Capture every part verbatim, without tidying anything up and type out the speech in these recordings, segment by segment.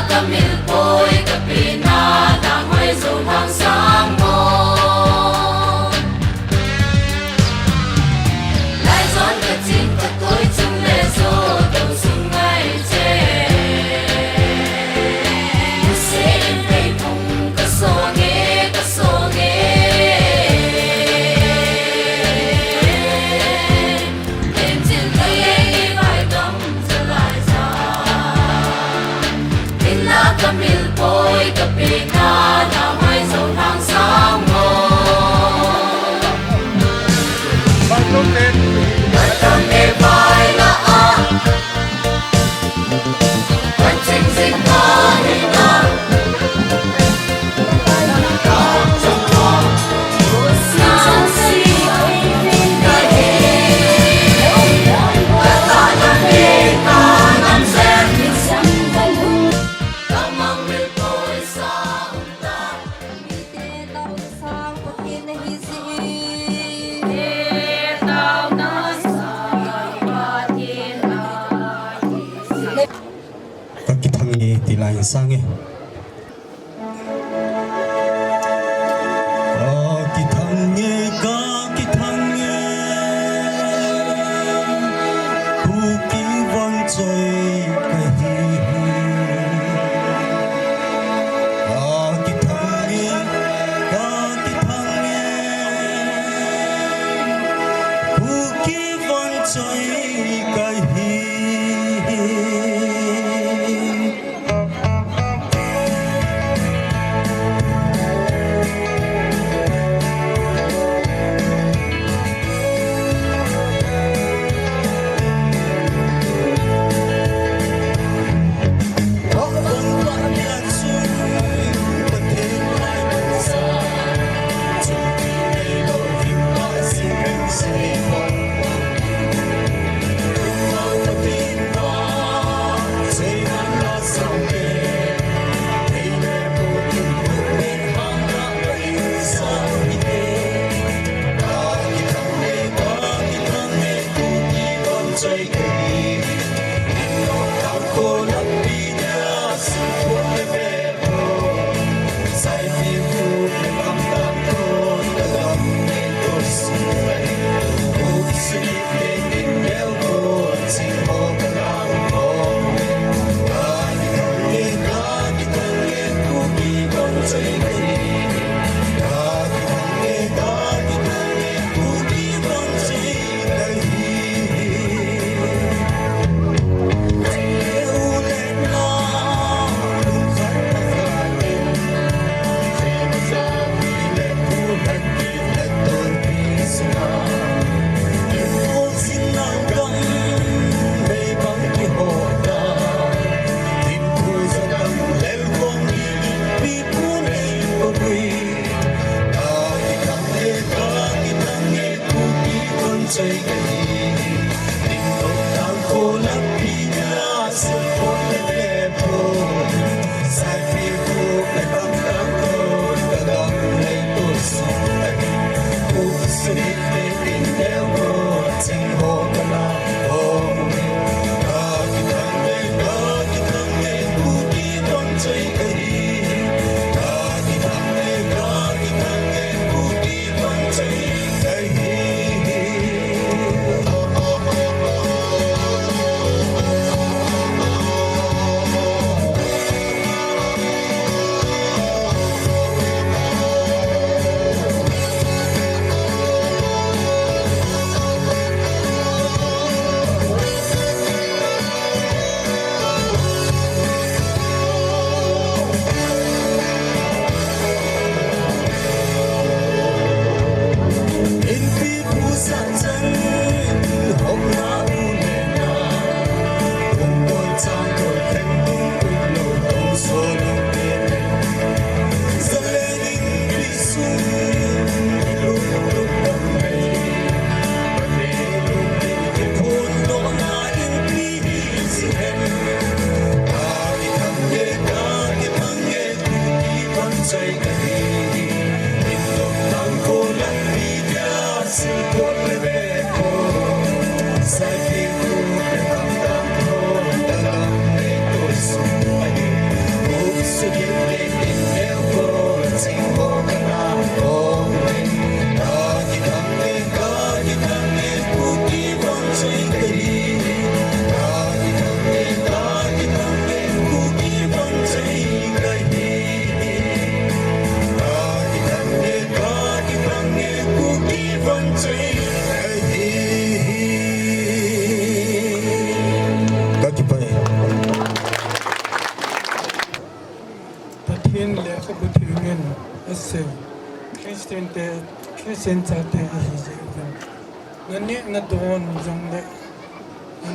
Kamil poi kapina, dang hoi zo hang sang mo. Lai zon kaching katoi chung le zo dong sung ngai che. Sen nei pung kasong e, kasong e. Kakithang e, ti lai sang e. Kakithang e, kakithang e, Kuki vangchoi kahi. Kakithang e, kakithang e, Kuki vangchoi kahi. Christian te, Christian chate ahi jeh uvin. Na neh na don jong le,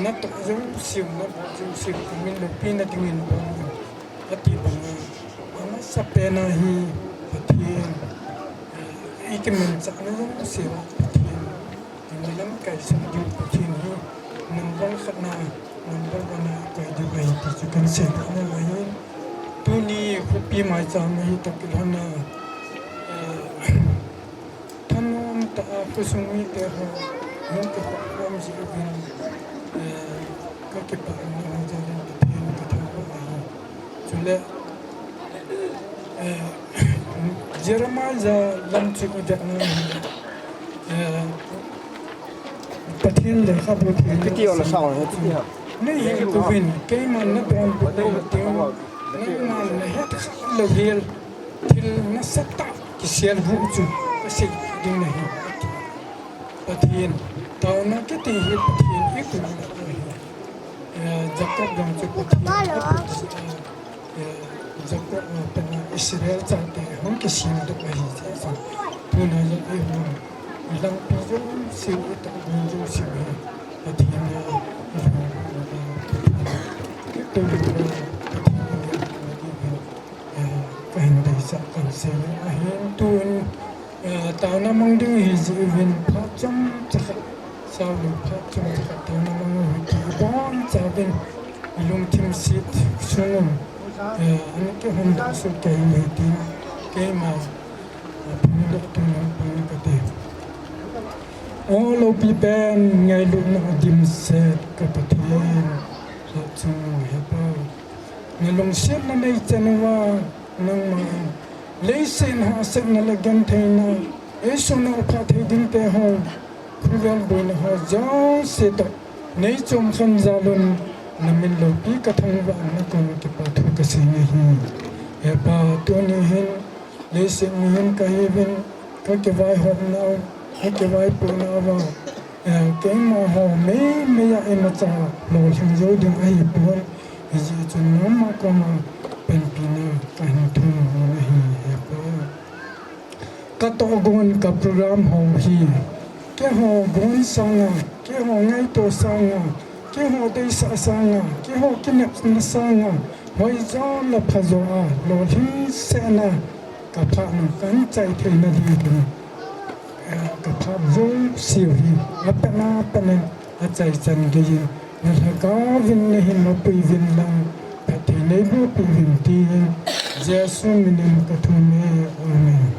na toh jouseu, na bol jouseu, min loupina dingin bol un. Ati banga, amasapen a hi Pathen, eh, i kimanchahna jouseu Pathen. Ina lamkai sang diu Pathen hi number khat na, number one na koi diu ahi ti chu kan seidoh nom ahin. Tuni khopi maicham ahi toh kilhon a, eh, thanom tah a khosung mite ho hung kikhop khom jeh uvin, eh, ka kipah na ho jal in Pathen ka thangvah ahi. Chule, eh, Jeremiah lam chu i vet na hile, eh, Pathen lekhabu thei. Kiti ona sao he, kiti ha. Nei hil uvin, keiman na donbut na ding, nangman na het kha lou hel, thil nasatah kisel hu chu ka sei ding nahi. Pathen, taona kiti hi Pathen i kum na ahi. Eh, Jacob jong chu Pathen a kum si a. Eh, Jacob, eh, pen a Israel chate hung kisemdoh ahi jeh chun. Tuna jong eihon, i lampi jouseu, i tohgon jouseu hi Pathen a, i hung, eh, Pathen a, i hung, eh, Pathen a, eh, ka hin deisah kan sei ahin tun, eh, taona mang ding ahi jeh uvin phat chomcha khat, saulou phat chomcha khat taona mang u hite, ibonchauvin i lungthim set sung un, eh, ana kihondoh soh kei u hitin, keima, eh, phongdoh tun lang pang kate. O loupi pen ngailutna dimset ka Pathen, hatchungnung Hepa. Na lungsetna neichan uva nangman leiset hahsatna le gentheina, eisonau phatthei dingte ho, khovel boina ho jouse toh neichom khen jal un, na min loupi ka thangvah in nakoma kipa thu ka sei ahi. Hepa, tuni hin leiset mihem kahiuvin, ka kivaihopnau, ka kivaipohnau va, eh, keimaho meimei a imacha lolhing jou ding ahipon, hijeh chun nangma koma panpina kahin thum u ahi, Hepa. Ka tohgon ka program ho hi, keiho gon sanga, keiho ngaito sanga, keiho deisah sanga, keiho kinepna sanga, hoijo le phajo a lolhing sehna, ka phat nung kahin chai theina dingin, eh, ka phat jouseu hi apat apat in achaichan geiyin, na lhagaovin neihin mapui uvin lang, phatthei neiboh peh uvin tin, Jesu minin ka thum e. Amen.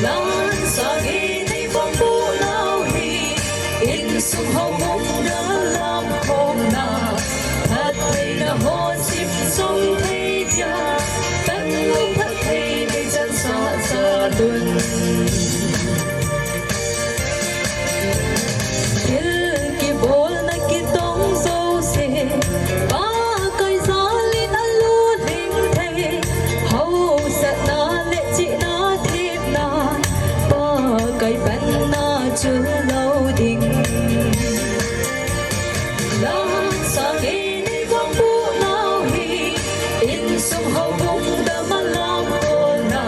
Lansang in eivangboh nau hi, insung houbung na lamkhomna, phattheina ho simsong thei dia, tanlou phatthei nei chansah jal un. Thil kibolna kitong jouse, Pakai jal in alolhing thei, hausatna le chihna themna, Pakai panna chul lou ding. Lansang in eivangboh nau hi, insung houbung dam a lamkhomna,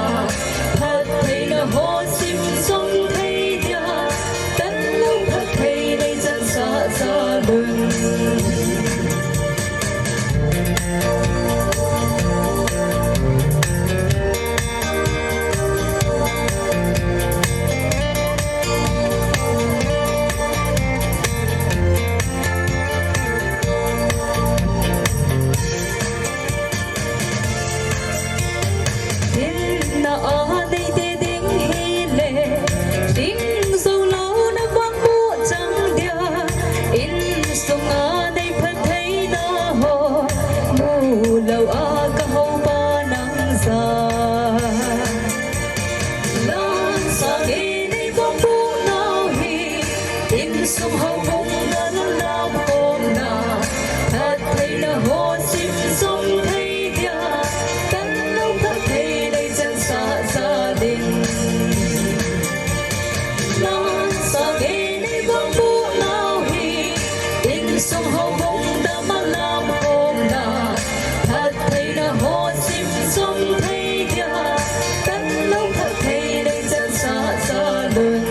phattheina ho simsong thei dia, tanlou phatthei nei chansah jal un. Dinna a neite ding hile, ding jou louna vangboh chang dia, insunga nei phattheina ho, mu lou a ka houpa nang ja. Lansang in eivangboh nau hi, insung houbung na lamkhomna, phattheina ho simsong thei dia, tanlou phatthei nei chansah jal in. Lansang in eivangboh nau hi, insung houbung dam a lamkhomna, phattheina ho simsong thei dia, tanlou phatthei nei chansah jal un.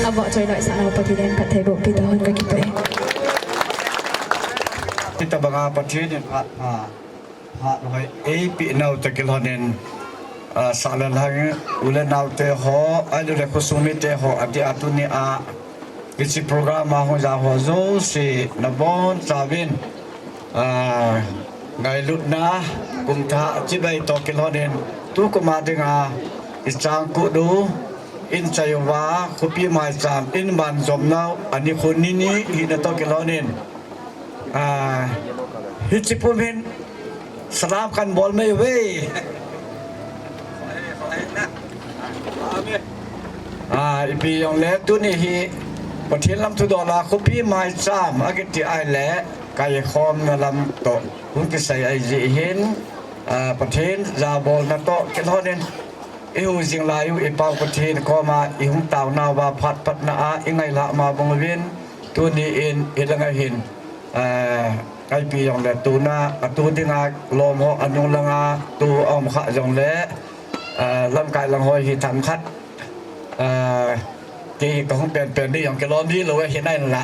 Avahchoi loisah nau Pathen in phatthei boh pi tahon, kakipah e. Hitobanga Pathen in phat pha, phat hoi eipeh nau toh kilhonin, ah, sah le lhang u le naote ho, ahilouleh khosung mite ho, adeh a tuni a hiche program a hung jao ho jouse nabonchauvin, ah, ngailutna kumthah chibai toh kilhonin, tukum a dinga ichang kut u, in chai uva khopi maicham in banjom nau anikho ni ni hina toh kilhonin, ah, hiche pum hin salam kan bol mai uve. Ah, ipi jongle tuni hi Pathen lam thudol a khopi maicham akiti ahile, kaikhomna lam toh hung kisei ahi jeh hin, ah, Pathen jabolna toh kilhonin, ihou jing lai u iPau Pathen koma ihung taonauva phat patna a ingailhah ma bang uvin, tuni in hilanga hin, ah, ipi jongle tuna atu dinga lom ho anung langa tu aum kha jongle, ah, lamkai lang ho hi themkhat, ah, kei kahung penpen di jong kilom ji lou ahi nai la.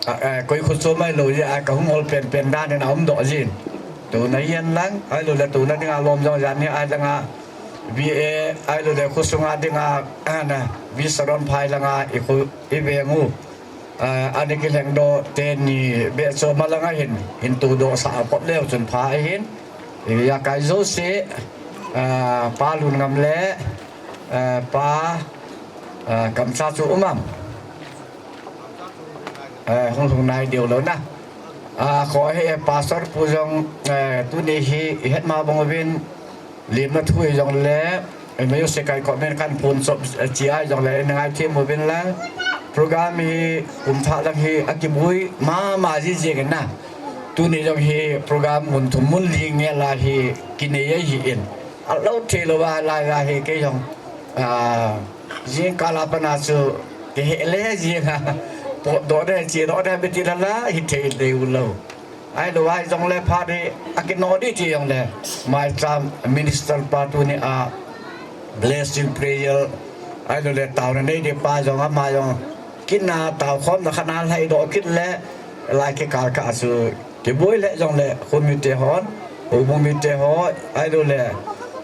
Ah, ah, koi khu chu mai lou ji a kahung hol penpen dan in aumdoh jin. Tuna hihen lang, ahilouleh tuna dinga lom jong jan hi ahilanga, VA ahilouleh khosunga dinga, ah, na, V Saron phai langa ikhu iveng u, ah, ana kilhengdoh teni beh chom a langa hin, hin tudoh sah a kop leu chun pha ahin. Ijakai jouse, ah, Pa Lunngam le, ah, Pa, ah, Kamcha chu um am? Ah, hung lhung nai diu lou na. Ah, kho hi Pastor pu jong, ah, tuni hi ihet ma bang uvin, limna thu hijongle, eh, music a comment kan phun chop, eh, chi a hijongle, in ngaithem uvin lang. Program hi kumthah lang hi akiboi mama jiji ngen na. Tuni jong hi program mun thum mun li ngei la hi kinei ahi in. Alou thei louva lai la hi kei jong, ah, jingkah a pat a chu kihei le jing a, potdoh de, chedoh de, beti la la, hithei deu lou. Ahilou, ahijongle phat hi akinoh di ti jongle, maicham minister pa tuni a blessing prayer, ahilouleh taona nei di pa jong ama jong, kina taokhomna khat na lhaidoh kit le, lai kikal kah a chu kiboi le jongle, khomite hon, houbung mite ho, ahilouleh,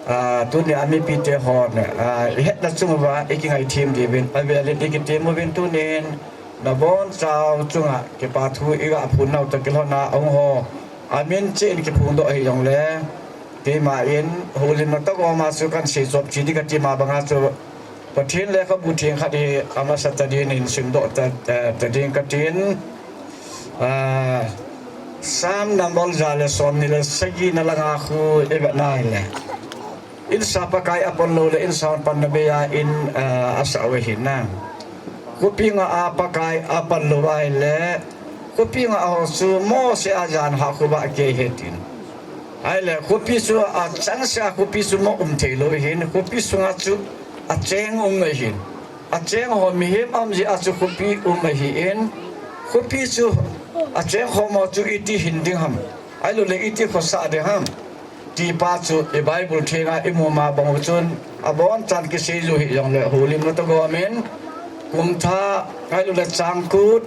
ah, tuni a mipite hon, ah, ihetna chung uva ikingaithem diuvin, avel in ikitem uvin tunin, nabonchau chunga kipa thu iga phun nau toh kilhon a ahung ho amin cheh in kiphongdoh ahi jongle, Keima in, houlimna tah goma chu kan sei chop chi ding kati ma banga chu, Pathen lekhabu theng khat hi amasa tadin in simdoh ta, ta, tadin katin. Ah, Psalm number ja le som ni le sagi na langa khu i vet na hile. Insa Pakai a pon lou le, insa hon panna bei a in, ah, asah u ahi na. Khopi nga a Pakai a pan lou ahile, khopi nga a ho chu mo se a jan ha khu ba ke he tin. Ahile, khopi chu a chang se a khopi chu mo um thei lou ahin, khopi sunga chu a cheng um ahin. A cheng ho mihem um jeh a chu khopi um ahin, khopi chu a cheng ho mo chu iti hin ding ham. Ahilou le iti khosah ding ham. Ti pa chu i Bible thenga i mu ma bang u chun, abonchan kisei ju hih jongle, houlimna tah gom in, kum thah, ahilou le chang kut,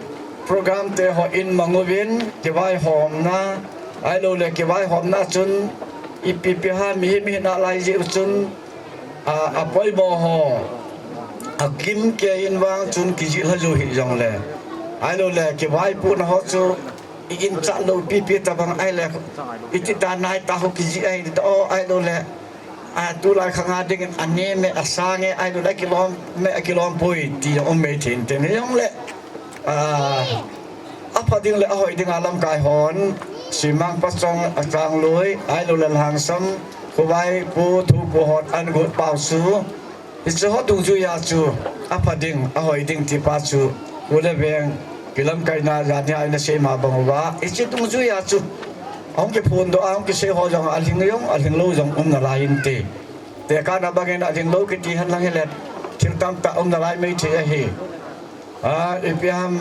program te ho in mang uvin, kivaihomna, ahilou le kivaihomna chun, ipi pi ham mihem hina lai jeh u chun, a, apoimo ho, akim kei in vang chun kijih lha ju hih jongle, ahilou le kivaipohna ho chu, i in chat lou pipi tabang ahile, iti dan nai ta ho kijih ahi ti o, ahilou le, a, tulai khang a dingin a nem e, a sang e, ahilou le kilom e, a kilom poi ti jong um mai thei in tin, hijongle, a, apha ding le ahoi ding a lamkai hon, Simang Pachong a Changloi, ahilou le Lhangsam, Khovai Pu, Thupu hon an got pau chu, hiche ho dungjui a chu, apha ding, ahoi ding ti pa chu, u le veng, kilamkaina jani a ina sei ma bang uva, hiche dungjui a chu, ahung kiphondoh, ahung kisei ho jong, alhing jong, alhing lou jong um nalai inte. Tekahna bangin alhing lou kiti henlang hile, thil tamtah um nalai mai thei ahi. A, ipi ham,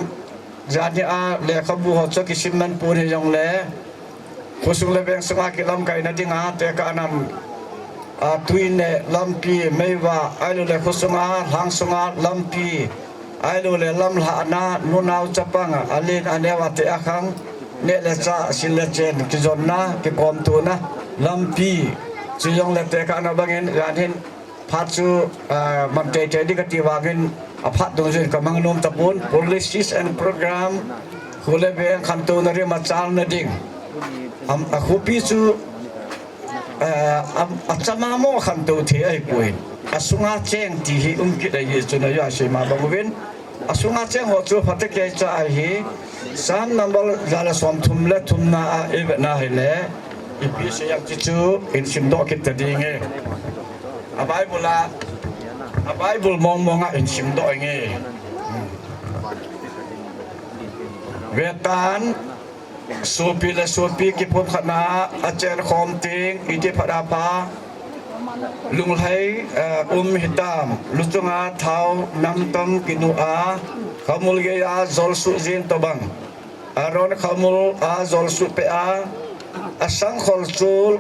jani a lekhabu ho chu kisim man pon hijongle, khosung le veng sunga kilamkaina dinga tekahnan, a, tui neh lampi, meivah, ahilou le khosunga, lhang sunga lampi, ahilou le lamlhahna, nunao chapang, alen aneo a te akhang, neh le chah, sil le chen, kijonna, kikomtona lampi, chujongle tekahna bangin, jan hin, phat chu, ah, man teitei ding kati vangin, aphat dungjuiyin kamang nom tapon, policies and program, khu le veng khantouna rim a chalna ding. Am, a khopi chu, ah, am, achama mo khantou thei ahipoi. Asunga cheng ti hi um kit ahi chun ahi a sei ma bang uvin. Asunga cheng ho chu phatecha ahi. Psalm number ja le som thum le thumna a i vet na hile, ipi sei em ti chu in simdoh kit ta ding e. A Bible a, a Bible mong mong a in simdoh inge. Vetan, sopi le sopi kipumkhatna a chenkhom teng, iti phat apha, lunglhai, eh, um hitam, luchunga thao namtam kinu a, khohmul geiya jolsuh jeng tobang, Aaron khohmul a jolsuh peh a, asangkhol chul,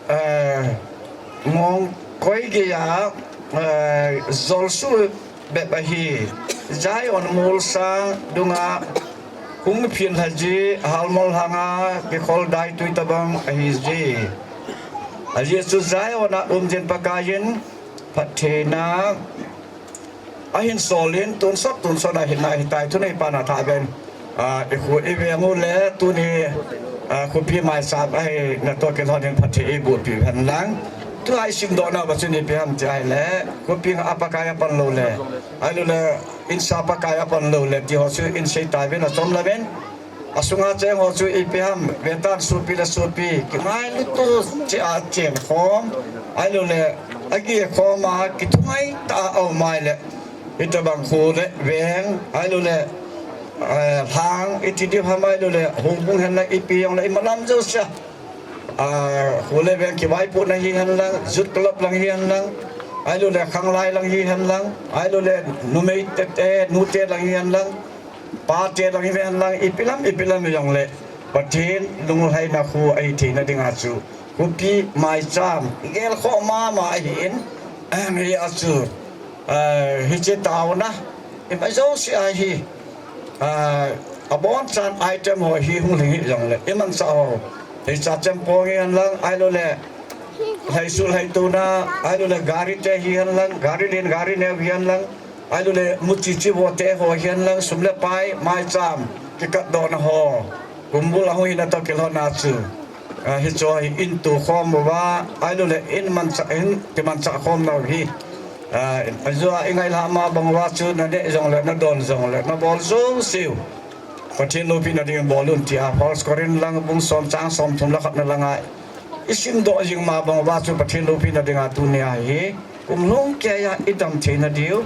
eh, ngong koi geiya, eh, jolsuh bep ahi. Zion molsang dunga hung phin lhaji, halmol lhanga kikhol daitui tobang ahiji. Ajeh chu Zion a um jin Pakaiyin phattheina ahin solin, tonsot tonsot a hinna ahitai, thunei pa na tha ben. Ah, i khu i veng u le tuni, ah, khopi maicham ahina toh kilhonin phatthei eiboh piu hen lang. Tua i simdoh nauva chun ipi ham ti ahile, khopi nga a Pakai a pan lou le, ahilou le, insa Pakai a pan lou le, ti ho chu in sei tauvin achom lam in. Asunga cheng ho chu ipi ham, vetan sopi le sopi, kingailut cheh a chengkhom, ahilou le, ageh khom a, kithungai tah a um ahile, hitabang khu le veng, ahilou le, eh, lhang, iti diu ham ahilou le, houbung hen lang, ipi jong le, imalam jousea. Ah, khu le veng kivaipohna hi hen lang, youth club lang hi hen lang, ahilou le, khanglai lang hi hen lang, ahilou le, numei tete, nute lang hi hen lang, pate lang hi hen lang, ipi lam, ipi lam jong le, Pathen lunglhaina khu ahi theina dinga chu, khopi maicham, gelkhoh mama ahin, ahem, hia chu, eh, hiche taona, ima jousea hi, ah, abonchan item ho hi hung lhing hih jongle, imanchah ho, hicha chempong hi hen lang, ahilou le, lhaisuh lhaitona, ahilou le, gari te hi hen lang, gari len, gari neo hi hen lang, ahilou le, muchi chivo te ho hi hen lang, sum le pai, maicham, kikatdohna ho, kumbul a hung hina toh kilhonna chu. Ah, hichu hi in tukhom uva, ahilouleh in manchah, in kimanchah khom nau hi. Ah, ajeh a i ngailhah ma bang uva chu naneh jongleh, nadon jongleh, nabol jouseu Pathen loupina dingin bol un tia First Corinth lang bung som chang somthum le khatna langa i simdoh jing ma bang uva chu Pathen loupina dinga tunia hi kum lhung keiya i dam theina diu,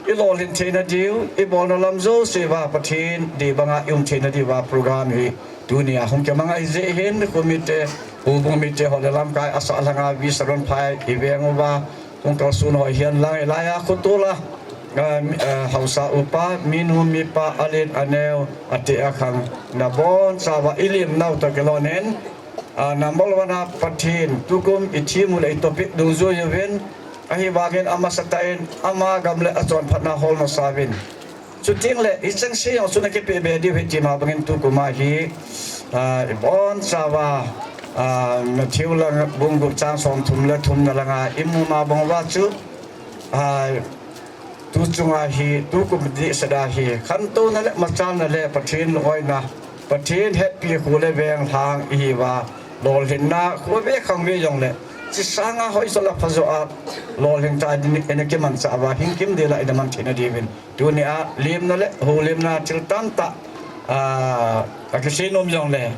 i lolhin theina diu, i bolna lam jouseuva Pathen dei banga i um theina diuva program hi tunia hung kimang ahi jeh hin, khomite, houbung mite ho le lamkai asah lhanga V Saron phai i veng uva, hung kalson ho hihen lang, hilaiya khotula, ah, mi, ah, haosa upa, minu, mipa, alen, aneo, ateh akhang, nabonchauva i lemnau toh kilhonin, ah, number one a Pathen, tukum i theme u le i topic dungjui uvin, ahivangin amasatah in, ama gam le achonphatna hol masauvin. Chutengleh, i chengse jong chu nakipeh be diu ahi tima bangin tukuma hi, ah, ibonchauva, ah, Matthew lang bung gup chang somthum le thumna langa i mu ma bang uva chu, ah, tu chunga hi, tukum dihseta hi, khantouna le machalna le Pathen lungoina, Pathen hetpi kho le venglhang ihiuva, lolhinna, kho ve khang ve jongleh, chusanga hoijo le phajo a, lolhing tah a i na kimanchah uva, hing kimdel a i na man theina diuvin. Tunia lemna le houlimna thil tamtah, ah, akisei nom jongleh,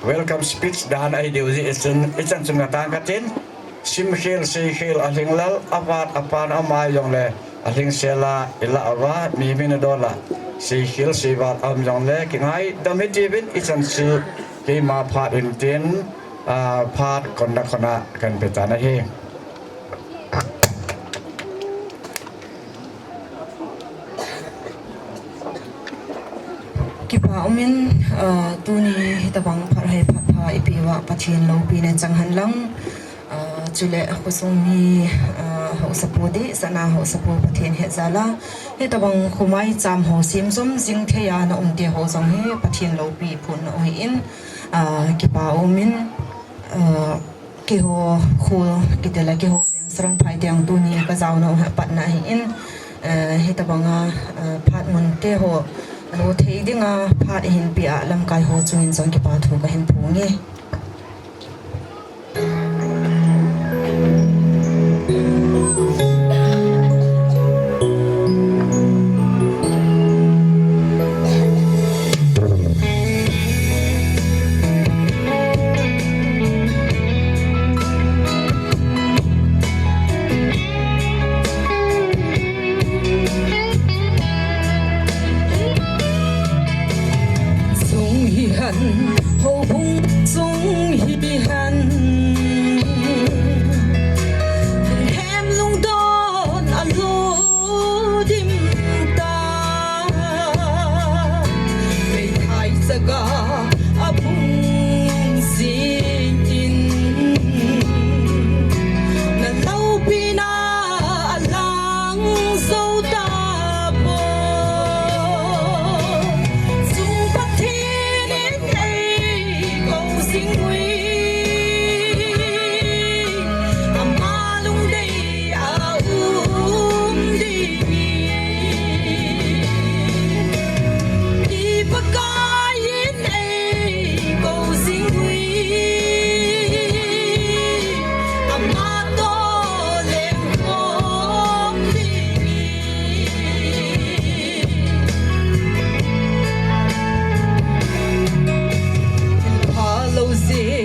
welcome speech dan ahi diu jeh chun, ichan chun ngatang katin, simkhel, seikhel, alhinglel, avat, apan, amai jongleh, alhingsel a, ilah uva, mi min adol a, seikhel, seivat, aum jongleh, kingaidam hitiuvin, ichan chu, keima phat intin, ah, phat conduct hon a kahin petan ahi. Kipa umin, ah, tuni hitobang phat hoi phat pha ipeuva Pathen loupina chang henlang. Ah, chule khosung mi, ah, haosapu dehset a haosapu Pathen hetjal a, hitobang khomai cham ho semjom jing thei a na umte ho jong hi Pathen loupi phonna ahin, ah, kipa umin, ah, keiho kho, kiti le keiho veng Saron phai teng tuni kajaona u hi apatna ahin, eh, hitobanga, eh, phat munte ho lo thei dinga phat ihin peh a lamkai ho chungin jong kipa thu kahin phonge. Sung hihen, houbung sung hihen, lunghem lungdon alo dim ta. Meithai chaga abung jingin, na loupina alang jou tapoi. Chung Pathen in eikou jing uve, ama lungdei a um dingin. I Pakai in eikou jing uve, ama toh lengkhom dingin. Phalou jeh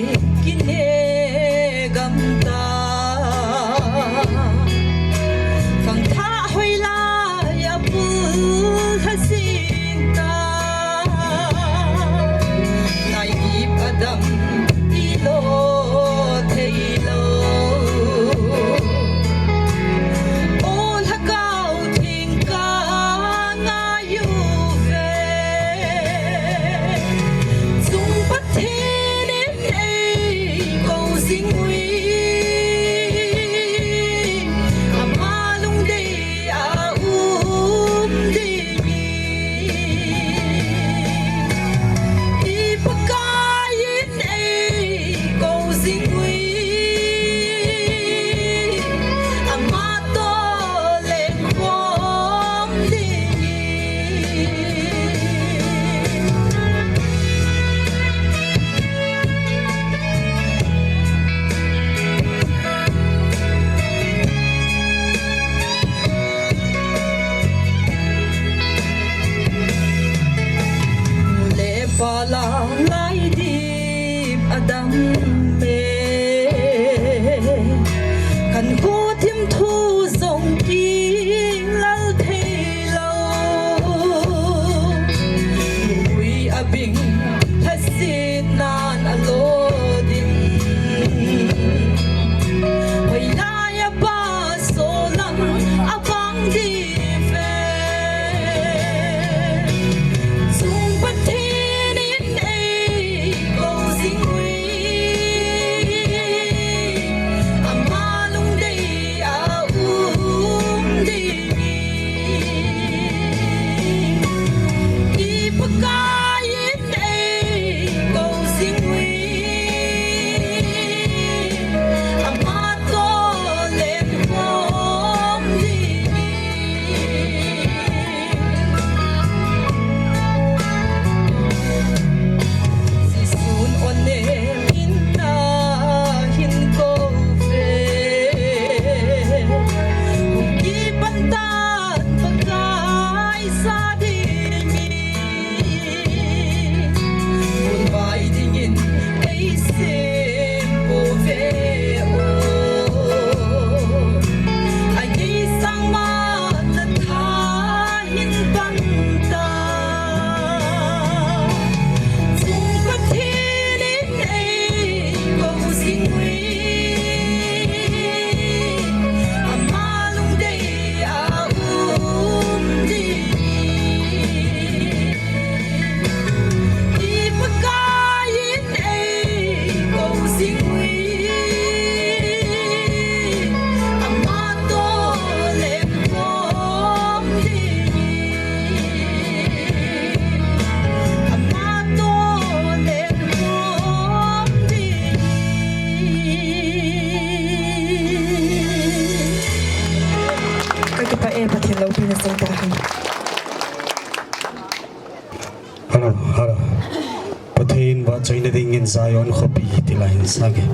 Don khopi ti la hin sage.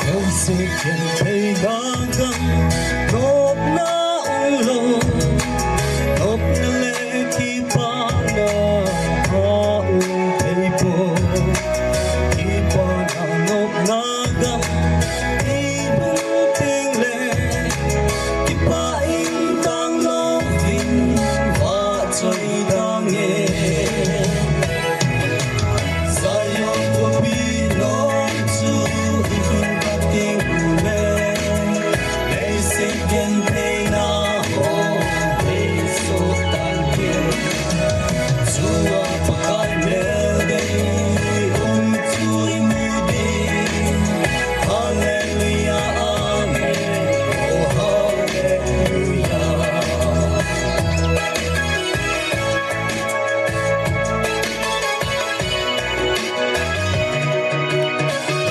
Lungset genthei na gam, nopna umlou, nopna le kipana aum thei poi. Kipana nopna gam, ibung teng le, kipah in tang louvin, vahchoi tange. Zion khopi nom chu i lhun pat teng ule, leiset genthei na hon beisoh tan ke. Chua Pakai mel dei um chu i mu ding. Hallelujah, amen. Oh, hallelujah.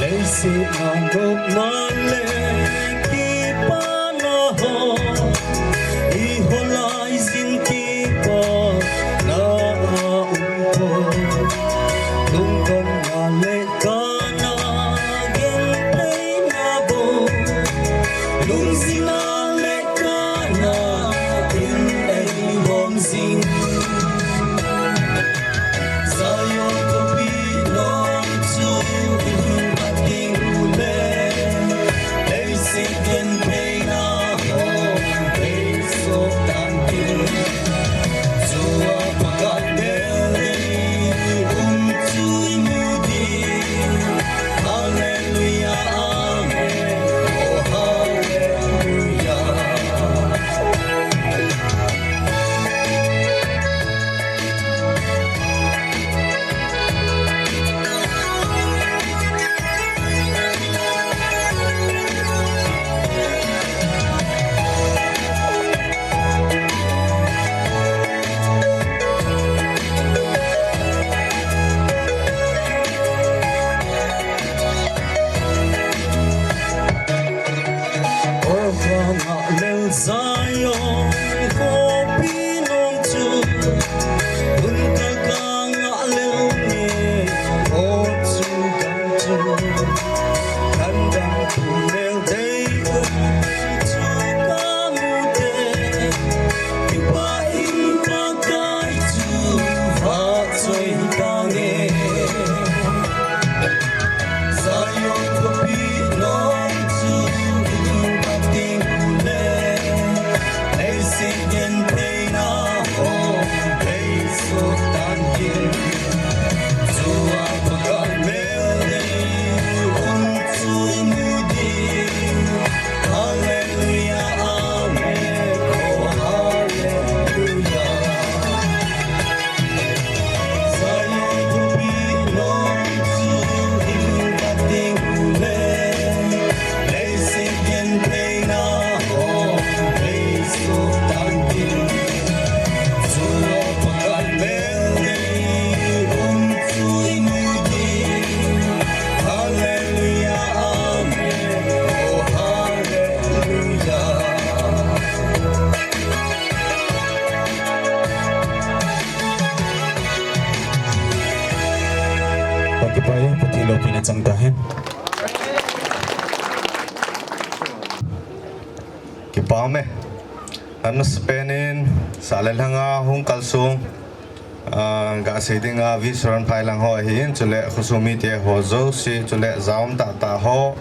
Leiset a nopna le kipana ho, i holai jin kipana aum poi. Lungdonna le kana gentheina bou, lungsetna le kana in ei hom jing. Zion khopi nom chu i lhun pat teng ule, leiset genthei na hon beisoh tan ke. Chua Pakai mel dei um chu i mu ding. Hallelujah, amen. Oh, hallelujah. O vang a lel Zion khopi nom chu, hun kal kang a lel nge, o chu gam chu, kan dam tu mel dei um chu ka mu te, kipah in Pakai chu vahchoi tange. Zion khopi nom chu i lhun pat teng ule, leiset genthei na hon beisoh tan ke. Chua Pakai mel dei um chu i mu ding. Hallelujah, amen. Oh, hallelujah. Zion khopi nom chu i lhun pat teng ule, leiset genthei na hon beisoh tan ke. Chua Pakai mel dei um chu i mu ding. Hallelujah, amen. Oh, hallelujah. Ka kipah e, Pathen loupina chang tahen. Kipah e. Amasapen in, sah le lhanga hung kalsong, ah, gasei dinga Visaran phailang ho ahin, chule khosung mite ho jouse, chule jaum tahtah ho,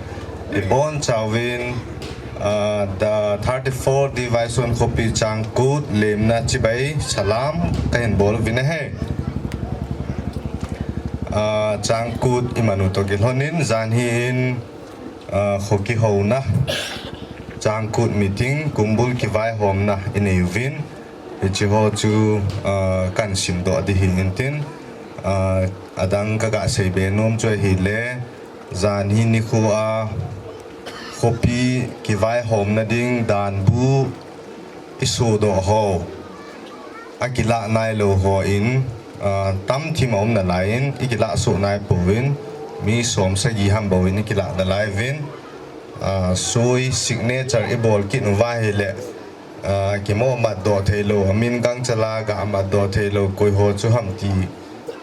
ibonchauvin, ah, the thirty-four D Vaison khopi Changkut lemna chibai salam kahin bol uvin ahi. Ah, Changkut imanu toh kilhonin, janhi in, ah, kho kihouna, Changkut meeting, kumbul kivaihomna inei uvin, hiche ho chu, ah, kahin simdoh ding ahin tin, ah, adang kagasei be nom chu ahile, Janhi nikho a khopi kivaihomna ding danbu isodoh ho akilah nailou hon, ah, tamthim aum nalaiyin ikilah soh naipouvin, mi som sagi ham bou in ikilah nalaiuvin, ah, soi signature ibol kit uva ahile, ah, kimoh matdoh theilou, amin gangchela ga matdoh theilou, koi ho chu ham ti,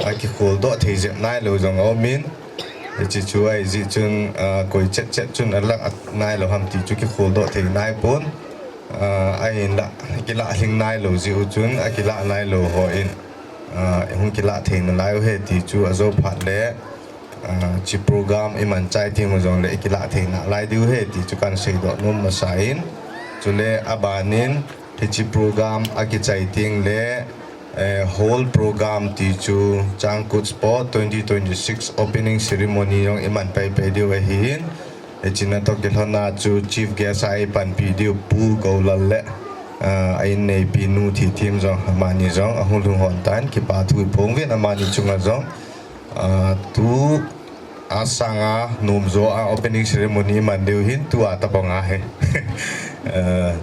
ah, kikholdoh thei jep nailou jong aumin. Hiche chu ahijeh chun, ah, koi chet chet chun alah nailou ham ti chu kikholdoh thei naipon. Ah, ahinlah, kilah lhing nailou jeh u chun, akilah nailou hon, ah, hung kilah thei nalai u ahi ti chu ajou phat le, ah, hiche program iman chai teng u jongle ikilah thei nalai diu ahi ti chu kahin seidoh nom masa in. Chule abanin hiche program akichai teng le, eh, hall program ti chu Changkut Sport twenty twenty-six opening ceremony jong iman paipai diu ahin. Hiche natoh kilhon a chu chief guest a eipanpi diu Pu Goulal le, ah, a inneipi nu Thithem jong, amani jong ahung lhung hon tan kipa thu iphong uvin amani chunga jong. Ah, tu asanga nomjo a opening ceremony iman diu ahin, tua tabang ahi. Ah,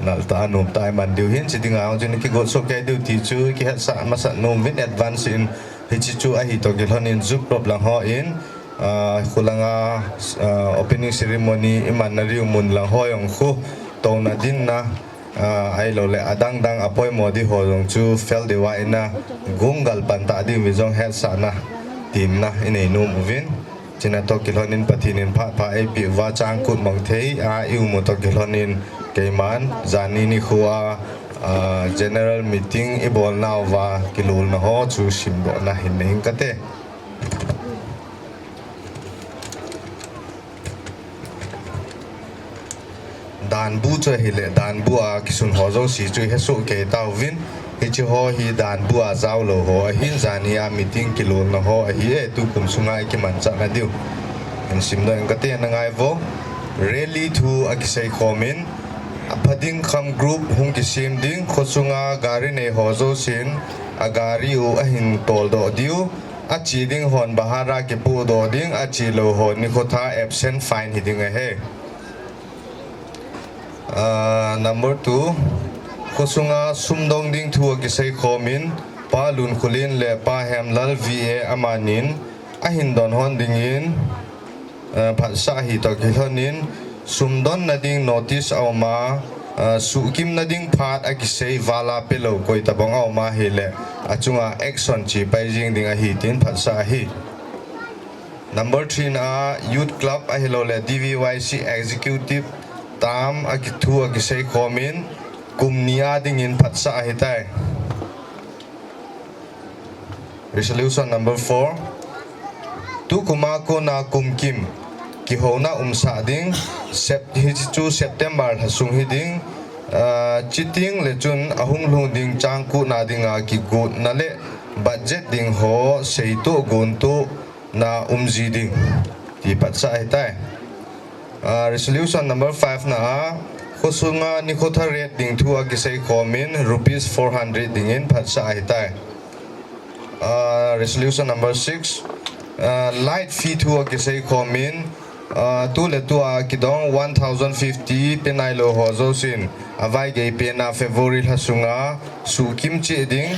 naltah a nomtah a iman diu ahin, hiche dinga jong chun kigot soh kei diu ti chu kihetsah masat nom uvin advance in, hiche chu ahi toh kilhon in Zuk Club lang hon, ah, khulanga, ah, opening ceremony imanna diu mun lang ho jong khu, touna dinna, ah, ahilouleh adang dang apoimo di ho jong chu fel deuva ina gonggal pan tah diu vin jong hetsahna, temna inei nom uvin. Hiche natoh kilhon in Pathen in phat pha eipeh uva Changkut mangthei a ium u toh kilhon in keiman janhi nikho a, ah, general meeting ibolnauva kilolna ho chu simdohna hin nei inge kati. Danbu chu ahile, danbu a kisun ho jouse chu ihesoh kei tauvin. Hiche ho hi danbu a jaolou ho ahin, janhi a meeting kilolna ho ahi e, tukum sunga ikimanchahna diu. Hin simdoh inge kati, na ngai uvo. Rally thu akisei khomin, Aphading Kham group hung kisem ding, khosunga gari nei ho jousen agari u ahin toldoh diu, ache ding hon bahara kipohdoh ding, achelou ho nikho tha absent fine hiding ahi. Ah, number two, khosunga sumdong ding thu akisei khomin, Pa Lunkholen le Pa Hemlal V A amanin ahin don hon dingin, ah, phatsah ahi toh kilhonin, sumdonna ding notice auma, ah, suhkimna ding phat akisei vala pelou koi tabang auma ahile, achunga action chepai jeng ding ahi tin phatsah ahi. Number three na a Youth Club ahilouleh D V Y C Executive tam akithu akisei khomin, kum ni a dingin phatsah ahitai. Resolution number four. Tukuma kona kumkim kihouna umsah ding, Sep-, hichu September lhasung hiding, ah, chuteng le chun ahung lhung ding changkona dinga kigotna le budget ding ho seitoh gontohna umji ding ti phatsah ahitai. Ah, resolution number five na a, khosunga nikho tha rate ding thu akisei khomin rupees four hundred dingin phatsah ahitai. Ah, resolution number six, ah, light fee thu akisei khomin, ah, tu le tu a kidong one thousand fifty pe nailou ho jousen, avaigei pena February lhasunga suhkim cheh ding,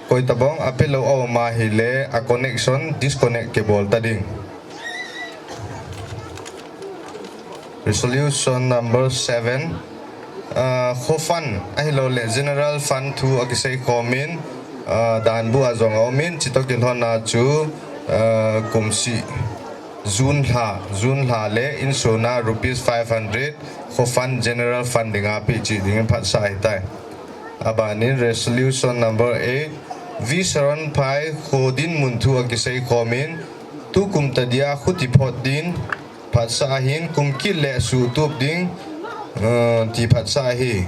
koi tabang apelou auma ahile a connection disconnect kibol ta ding. Resolution number seven, ah, kho fund ahilouleh general fund thu akisei khomin, ah, danbu a jong aumin, chutoh kilhona chu, ah, kumseh June lha, June lha le insona rupees five hundred kho fund, general fund dinga peh cheh dingin phatsah ahitai. Abanin resolution number eight, V Saronphai kho dinmun thu akisei khomin, tukum tadia khuti phot din phatsah ahin, kum kit le suhtup ding, eh, ti phatsah ahi.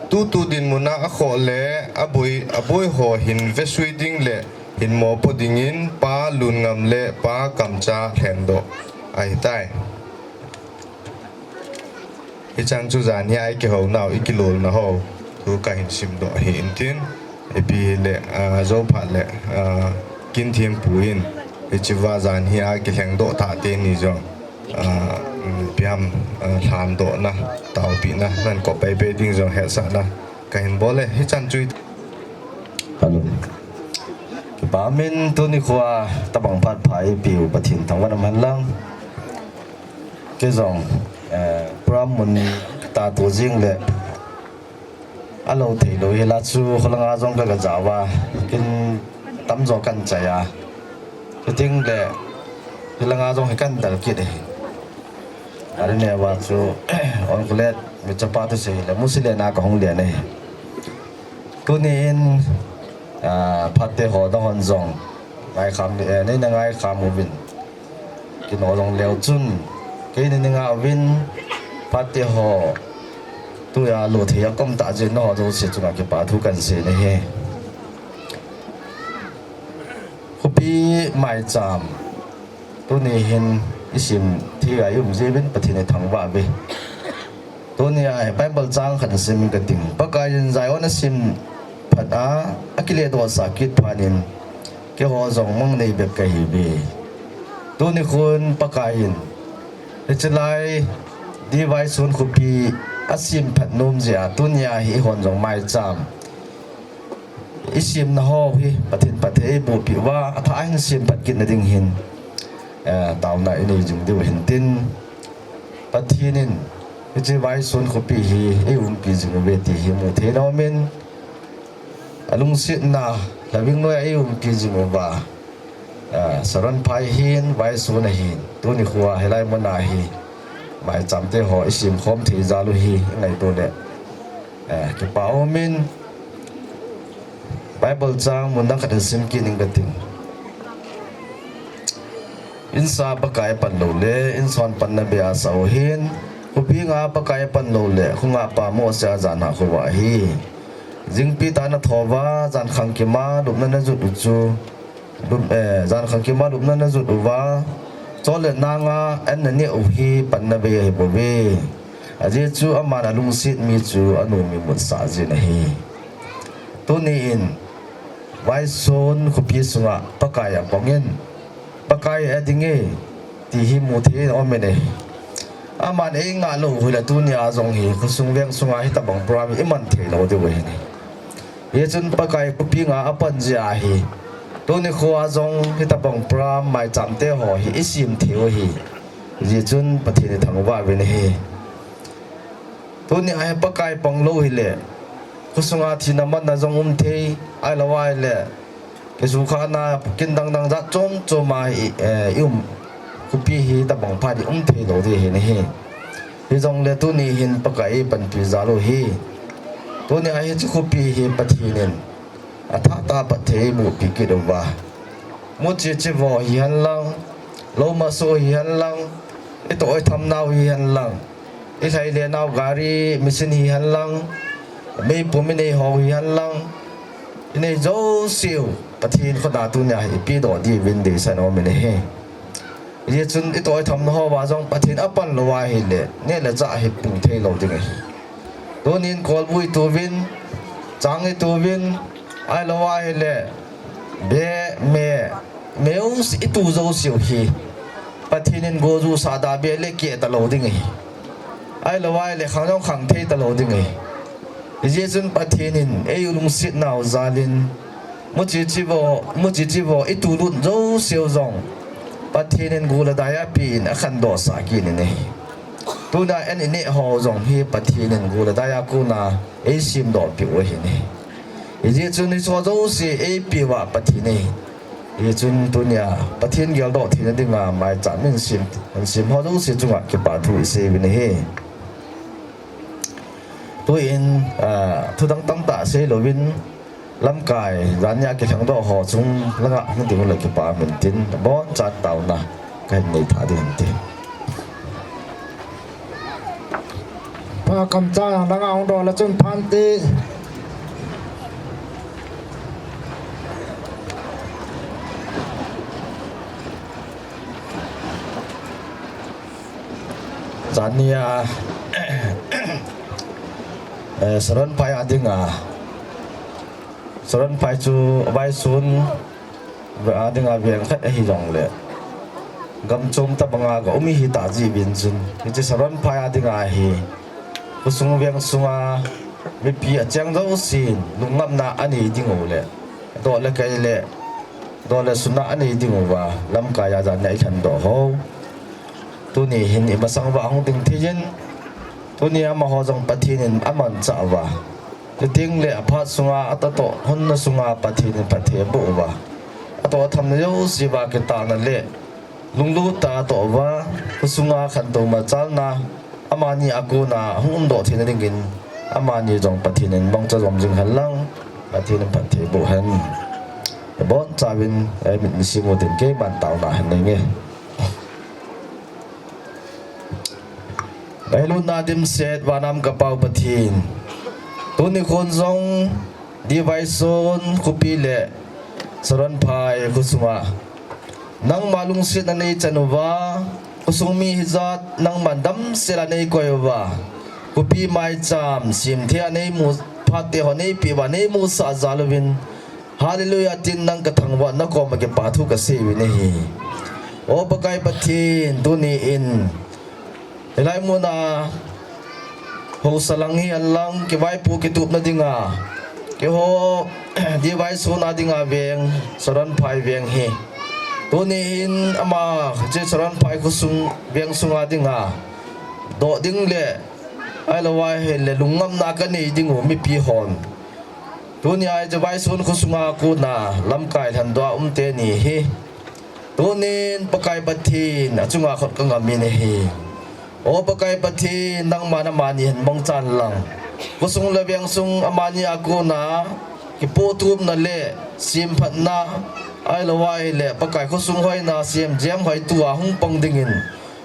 Tutu dinmuna akhoh le aboi, aboi ho hin vesui ding le hin mopo dingin Pa Lunngam le Pa Kamcha lhengdoh ahitai. Hichan chu janhi a ikihounau, ikilolnau thu kahin simdoh ahi intin, ipi hile, ah, jou phat le, ah, Kinthiampu in Hiche va jan hi a kilhengdoh tah teni jong, ah, um, piam, ah, lhandohna, taopina, nan kop paipai ding jong hetsahna kahin bol e, hichan chu. Hello. Kipa umin tuni khoa tabang phat pha eipeu Pathen thangvah in umhen lang. Kei jong, eh, program mun katoh jing le, alou theilou hila chu, kholanga jong ka, ka jao a, kin tamjo kan chai a. Chuting le, hilanga jong hi kan dal kit e. Ari ne va chu, on kulet, mi chapa tu sei le, musi le na ka hung le ne. Tuni in, ah, phat te ho da hon jong, ngai kham, eh, nei na ngai kham uvin. Kino jong leu chun, kei ni ninga uvin, phat te ho, tuja lut thei a kom tah jeh in nangho jouse chunga kipa thu kan sei nahi. Khopi maicham, tuni hin i sim thei a i um jeh uvin Pathen i thangvah uve. Tuni a hi Bible chang khat sim ka ting. Pakaiyin Zion a sim phat a, akile doh sah kit phat in, keiho jong mang nei bep ka hi uve. Tuni khun Pakaiyin, hiche lai, D Y Sun khopi a sim phat nom jeh a, tuni a hi eihon jong maicham i simna ho hi Pathen phatthei eiboh peh uva, athah a hin sim phat kit na ding hin, eh, taona i nei jing diu hin tin, Pathen in hiche Vaisun khopi hi ei umpi jing uve ti hi mu thei nom in, a lungsetna Hlaving noi a ei umpi jing uva, ah, Saron phai hin, Vaisun a hin, tuni khoa hilai mun a hi maicham te ho i sim khom thei jal u hi i ngaito le, ah, kipa um in, Bible chang mun dang khat in sim kit ning ka ting. Insa Pakai pan lou le, inson panna beh a sa u hin, khopi nga Pakai pan lou le, khonga pa Mose a jan a khovah hi. Jingpi tah na thou va, jan khangkim a lupna na jot u chu, lup, eh, jan khangkim a lupna na jot uva, chol le nang a an na neh u hi panna bei ahi bouve. Ajeh chu aman a lungset mi chu a nom imut sah jin ahi. Tuni in, Vaisun khopi sunga Pakai a pang in, Pakai a ding e, ti hi mu thei in a um in ahi. Aman ei ngah lou u hile tuni a jong hi, khosung veng sunga hitabang program i man thei lou diu ahi ne. Hijeh chun Pakai khopi nga a pan jeh a hi, tuni khoa jong hitabang program maicham te ho hi i sim thei u ahi. Hijeh chun Pathen i thangvah uvin ahi. Tuni a hi Pakai pang lou hile, khosunga thina manna jong um thei, ahilou ahile, kisukhahna kin dang dang jat chom chom a i, eh, i um, khopi hitabang phat i um thei lou ding ahi ne hi. Hijongle tuni hin Pakai i panpi jal u hi. Tuni a hiche khopi hi Pathen in athah tah a phatthei eiboh peh kit uva. Muchi chivo hihen lang, lou maso hihen lang, i toh i tham nau hihen lang, i lhai le nau gari, machine hihen lang, meipum i nei ho hihen lang, i nei jouse u Pathen khut a tuni a hi i pe doh diuvin deisah nom in ahi. Hijeh chun i toh i tham nau ho va jong Pathen a pan lou ahile, neh le chah hi pung thei lou ding ahi. Tuni in kolbu i tu uvin, chang i tu uvin, ahilou ahile, beh, meh, meh u i tu jouse u hi Pathen in gojuh sah da beh le keh ta lou ding ahi. Ahilou ahile khang jong khang thei ta lou ding ahi. Hijeh chun Pathen in ei lungsetna u jal in, muchi chivo, muchi chivo i tu lut jouse u jong Pathen in gul a dai a pe in a khandoh sah kit in ahi. Tuna an i neh ho jong hi Pathen in gul a dai a kona ei sim doh peh u ahi ne. Hijeh chun hiche ho jouse ei pe uva Pathen ahi. Hijeh chun tuni a Pathen geldoh theina dinga maicham in sim, in sim ho jouse chunga kipa thu i sei uvin ahi. Tuin, ah, thu dang tamtah sei louvin, lamkai, jan nia kilhengdoh ho chung langa hung ding le kipa um in tin, abonchan taona kahin nei tha ding in tin. Pa kamcha langa hung doh le chun phan te. Jan nia, eh, Saron phai a dinga, Saron phai chu Vaisun a dinga veng khat ahi jongle, gamchom tabanga ga um ihi ta jiuvin chun, hiche Saron phai a dinga hi khosung veng sunga mipi acheng jousen lungngamna anei diu le, doh le kai le, doh le suna anei diuva lamkai a jan nei lhan doh ho. Tuni hin imasang uva hung ding thei in, tuni amaho jong Pathen in amanchah uva, chuteng le aphat sunga atatoh hon na sunga Pathen in phatthei aboh uva, atoh athamna jouse uva kitahna le lunglut tah a atoh uva, khosunga khantou machalna amani a kona hung umdoh theina dingin, amani jong Pathen in mangcha jom jing hen lang, Pathen in phatthei aboh hen. Abonchauvin, eh, mit nisim u tin keiman taona hin nei nge. Ngailutna dimset, vannam kapa u Pathen, tuni khon jong D. Vaison khopi le Saron phai khosunga nangma lungsetna nei chan uva, khosung mi hijat nangman damsel a nei koi uva, khopi maicham semthei a nei mu, phatte ho nei peh uva, nei musah jal uvin, Hallelujah tin nang kathangvah, nakoma kipa thu kasei uvin ahi. O Pakai Pathen, tuni in hilai muna haosa lang hi hen lang, kivaipo kitupna dinga, keiho D. Vaison a dinga veng, Saron phai veng hi, tuni hin ama hiche Saron phai khosung veng sunga dinga doh ding le, ahilou ahile lungngamna kanei diu mipi hon, tunia hiche Vaison khosunga kona lamkai lhandoh a um teni hi, tunin Pakai Pathen achunga khut kangam in ahi. O Pakai Pathen, nangman amani hin mangchan lang, khosung le vengsung amani a kona kipoh tupna le semphatna, ahilou ahile Pakai khosung hoina, semjem hoitu a hung pang dingin,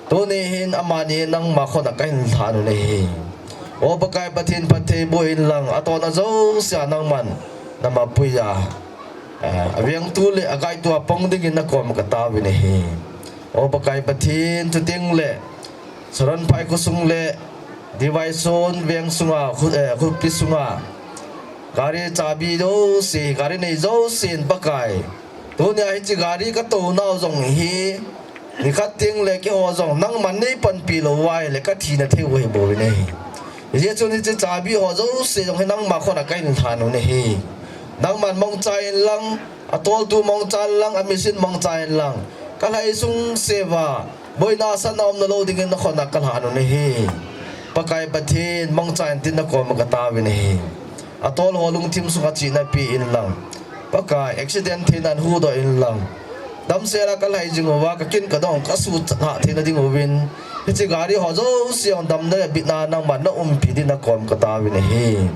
tuni hin amani nangma khut a kahin lhan u ahi. O Pakai Pathen, phatthei boh in lang, atohna jousea nangman nama pui a, eh, avengtu le agaitu a pang dingin nakoma kataovin ahi. O Pakai Pathen, chuteng le Saron phai khosung le D. Vaison veng sunga, khu-, eh, khopi sunga gari chabi jouse, gari nei jousen Pakai, tunia hiche gari katounau jong hi, nikhat teng le keiho jong nangman neipanpi lou uva ahile kathina thei u ahi bouvin ahi. Hijeh chun hiche chabi ho jouse jong hi nangma khut a kahin lhan u ahi. Nangman mangcha in lang, atoltu mangcha in lang, a machine mangcha in lang, kalhai sungse uva boina asatna umna lou dingin nakhut a kalhan u ahi. Pakai Pathen, mangcha in tin nakoma kataovin ahi. Atol ho lungthim sunga chihna pe in lang, Pakai, accident theina huhdoh in lang, damsel a kalhai jing uva, kakin kadong kasuhlhah theina diuvin, hiche gari ho jouse jong damna le bitna nangman naumpi din nakoma kataovin ahi.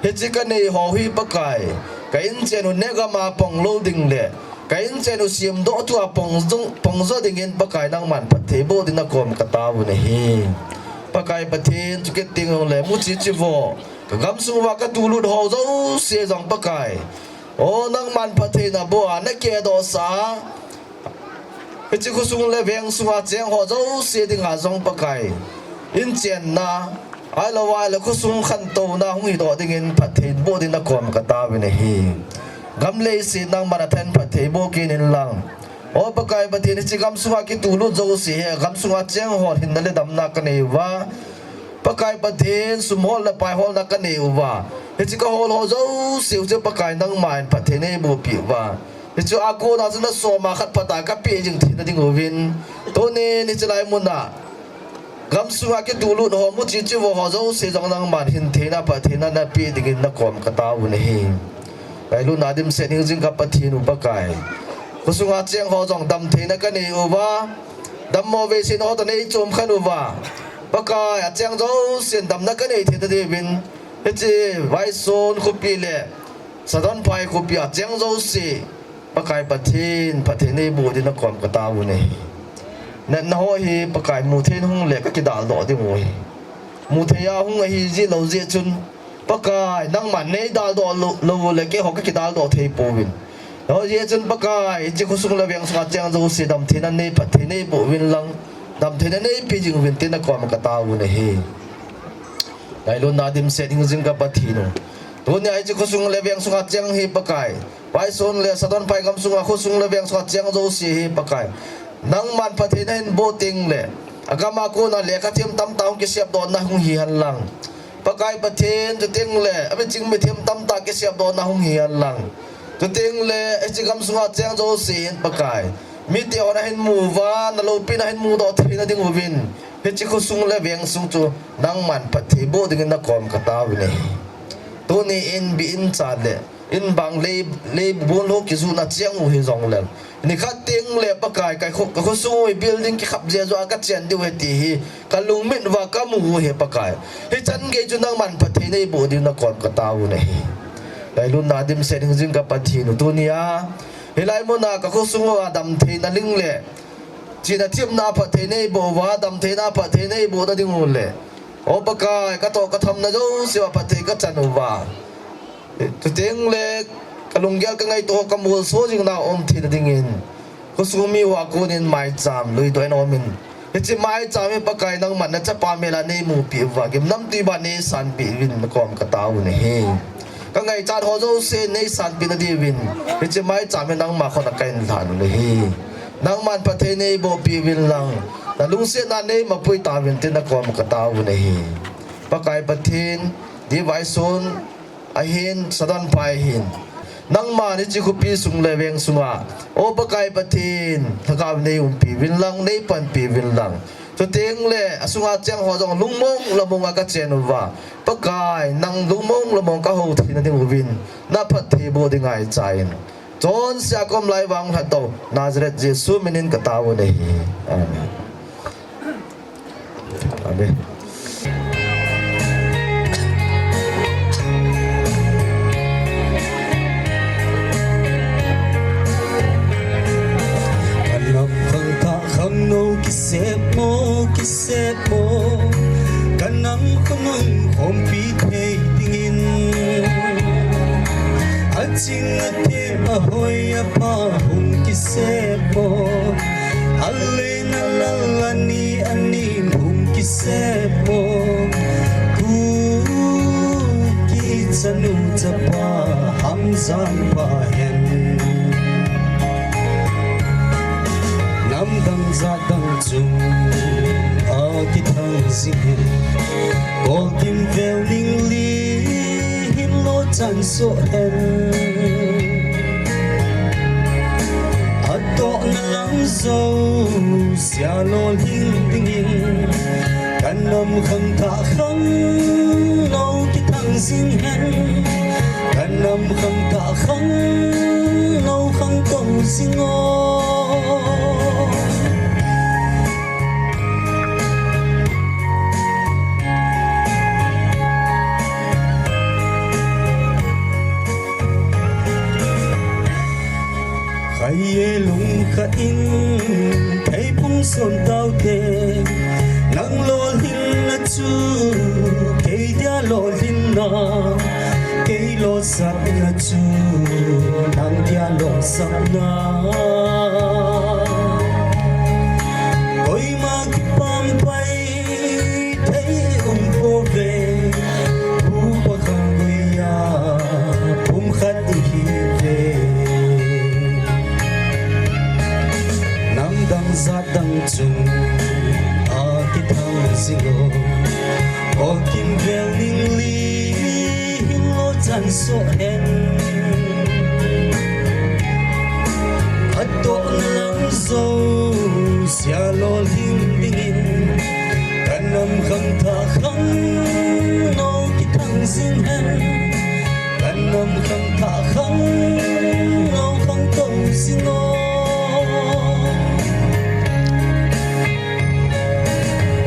Hiche kanei ho hi Pakai, ka inchen u neh gam a pang lou ding le ka inchen u semdoh thu a pang jo, pang jo dingin Pakai nangman phatthei boh din nakoma kataovin ahi. Pakai Pathen, chukit teng jongle muchi chivo, kagamsung uva katuhlut ho jouse jong Pakai, o nangman phattheina boh a nakehdohsah a, hiche khosung le veng sunga cheng ho jouse dinga jong Pakai, inchenna, ahilou ahile khosung khantouna hung hidoh dingin phatthei boh din nakoma kataovin ahi. Gam leiset nangman athain phatthei boh kit in lang, o Pakai Pathen, hiche gamsunga kituhlut jouse hi, gamsunga cheng ho hinna le damna kanei uva, Pakai Pathen, sum hol le pai holna kanei uva, hiche kahol ho jouse u chu Pakai nangman phatthei neiboh peh uva, hiche a kona chu nasoma khat phat a kapeh jing theina diuvin, tunin hiche lai muna gamsunga kituhlut ho, muchi chivo ho jouse jong nangman hintheina, phattheina napeh dingin nakoma kataovin ahi. Ngailutna dimset hingjing ka Pathen u Pakai, khosunga cheng ho jong damtheina kanei uva, dammo veisetna ho toh neichom khen uva, Pakai, acheng jousen damna kanei theina diuvin, hiche Vaison khopi le Saron phai khopi a cheng jouse, Pakai Pathen, phatthei neiboh din nakoma kataovin ahi. Natna ho hi Pakai, muthei in hung le kakidaldoh diu ahi. Muthei a hung ahijeh lou jeh chun, Pakai, nangman neidaldoh lou, lou le keiho kakidaldoh thei pouvin. Hijeh chun Pakai, hiche khosung le veng sunga cheng jouse damtheina nei, phatthei neiboh uvin lang, damtheina neipe jing uvin tin nakoma kataovin ahi. Ngailutna dimset hingjing ka Pathen u, tunia hiche khosung le veng sunga cheng hi Pakai, Vaison le Sadonpai gamsunga khosung le veng sunga cheng jouse hi Pakai, nangman phatthei nahin boh teng le, agam a kona lekha them tamtah hung kisepdoh na hung hi henlang. Pakai Pathen, chuteng le amiching mithem tamtah kisepdoh na hung hi henlang. Chuteng le hiche gamsunga cheng jouse hin Pakai, mite hon ahin mu uva, naloupina ahin mudoh theina ding uvin, hiche khosung le veng sung chu nangman phatthei boh dingin nakom kataovin ahi. Tuni in bi in cha le in bang lei, lei bol ho kijuhna cheng u hijongleng, nikhat teng le Pakai, ka kho, ka khosung u hi building kikhap jeh joh a kachen diu ahi ti hi kalungmit uva kamu u ahi Pakai. Hichan gei chu nangman phatthei neiboh diu nakom kataovin ahi. Ngailutna dimset hing jing ka Pathen u, tunia hilai muna ka khosung uva damtheina ding le chihna themna phatthei neiboh uva, damtheina phatthei neiboh na ding u le, O Pakai, katoh kathamna jouse uva phatthei kachan uva, chuteng le kalunggel kangaito ho kamolso jing nau um theina dingin, khosung mi ho a konin maicham luidoh in aumin, hiche maicham hi Pakai nangman nachapa mel a neimupeh uva, gimnamtui uva neisanpeh uvin nakom kataovin ahi. Kangaichat ho jouse neisanpeh na diuvin, hiche maicham hi nangma khut a kahin lhan u ahi. Nangman phatthei neibohpeh uvin lang, nalungsetna neimapui tauvin tin nakom kataovin ahi. Pakai Pathen, D. Vaison ahin, Sadonpai ahin, nangman hiche khopi sung le veng sunga, O Pakai Pathen, lhagao neiumpi uvin lang, neipanpi uvin lang. Chuteng le asunga cheng ho jong lungmong le mong a kachen uva, Pakai, nang lungmong le mong kahou theina ding uvin, naphatthei boh ding ngaicha in, chonse a kaum lai vang lhatdoh Nazareth Jesu minin kataovin ahi. Amen. Amen. Ka nam khangthah khangnou kisep mo, kisep mo, ka nam khonung khompi thei dingin. Aching athem ahoi apha hung kisep mo, alen alal ani anin hung kisep mo. Kuki chanu chapa Hamjam pa hen, namdang jatdang chung akithang jing hen. Kolkimvel Ningli hin lochan soh hen. Atohna lam jousea lolhing dingin, ka nam khangthah khangnou kithang jing hen. Ka nam khangthah khangnou khangtou jing o. Khaie lungkhat in theiphung son taute, nang lolhinna chu kei dia lolhinna, kei losapna chu nang dia losapna. Koima kipampai thei um pouve, upa khangluia pumkhat ihiuve. Namdang jatdang chung akithang jing o. Kolkimvel Ningli hin lochan soh hen. Atohna lam jousea lolhing dingin, ka nam khangthah khangnou kithang jing hen. Ka nam khangthah khangnou khangtou jing o.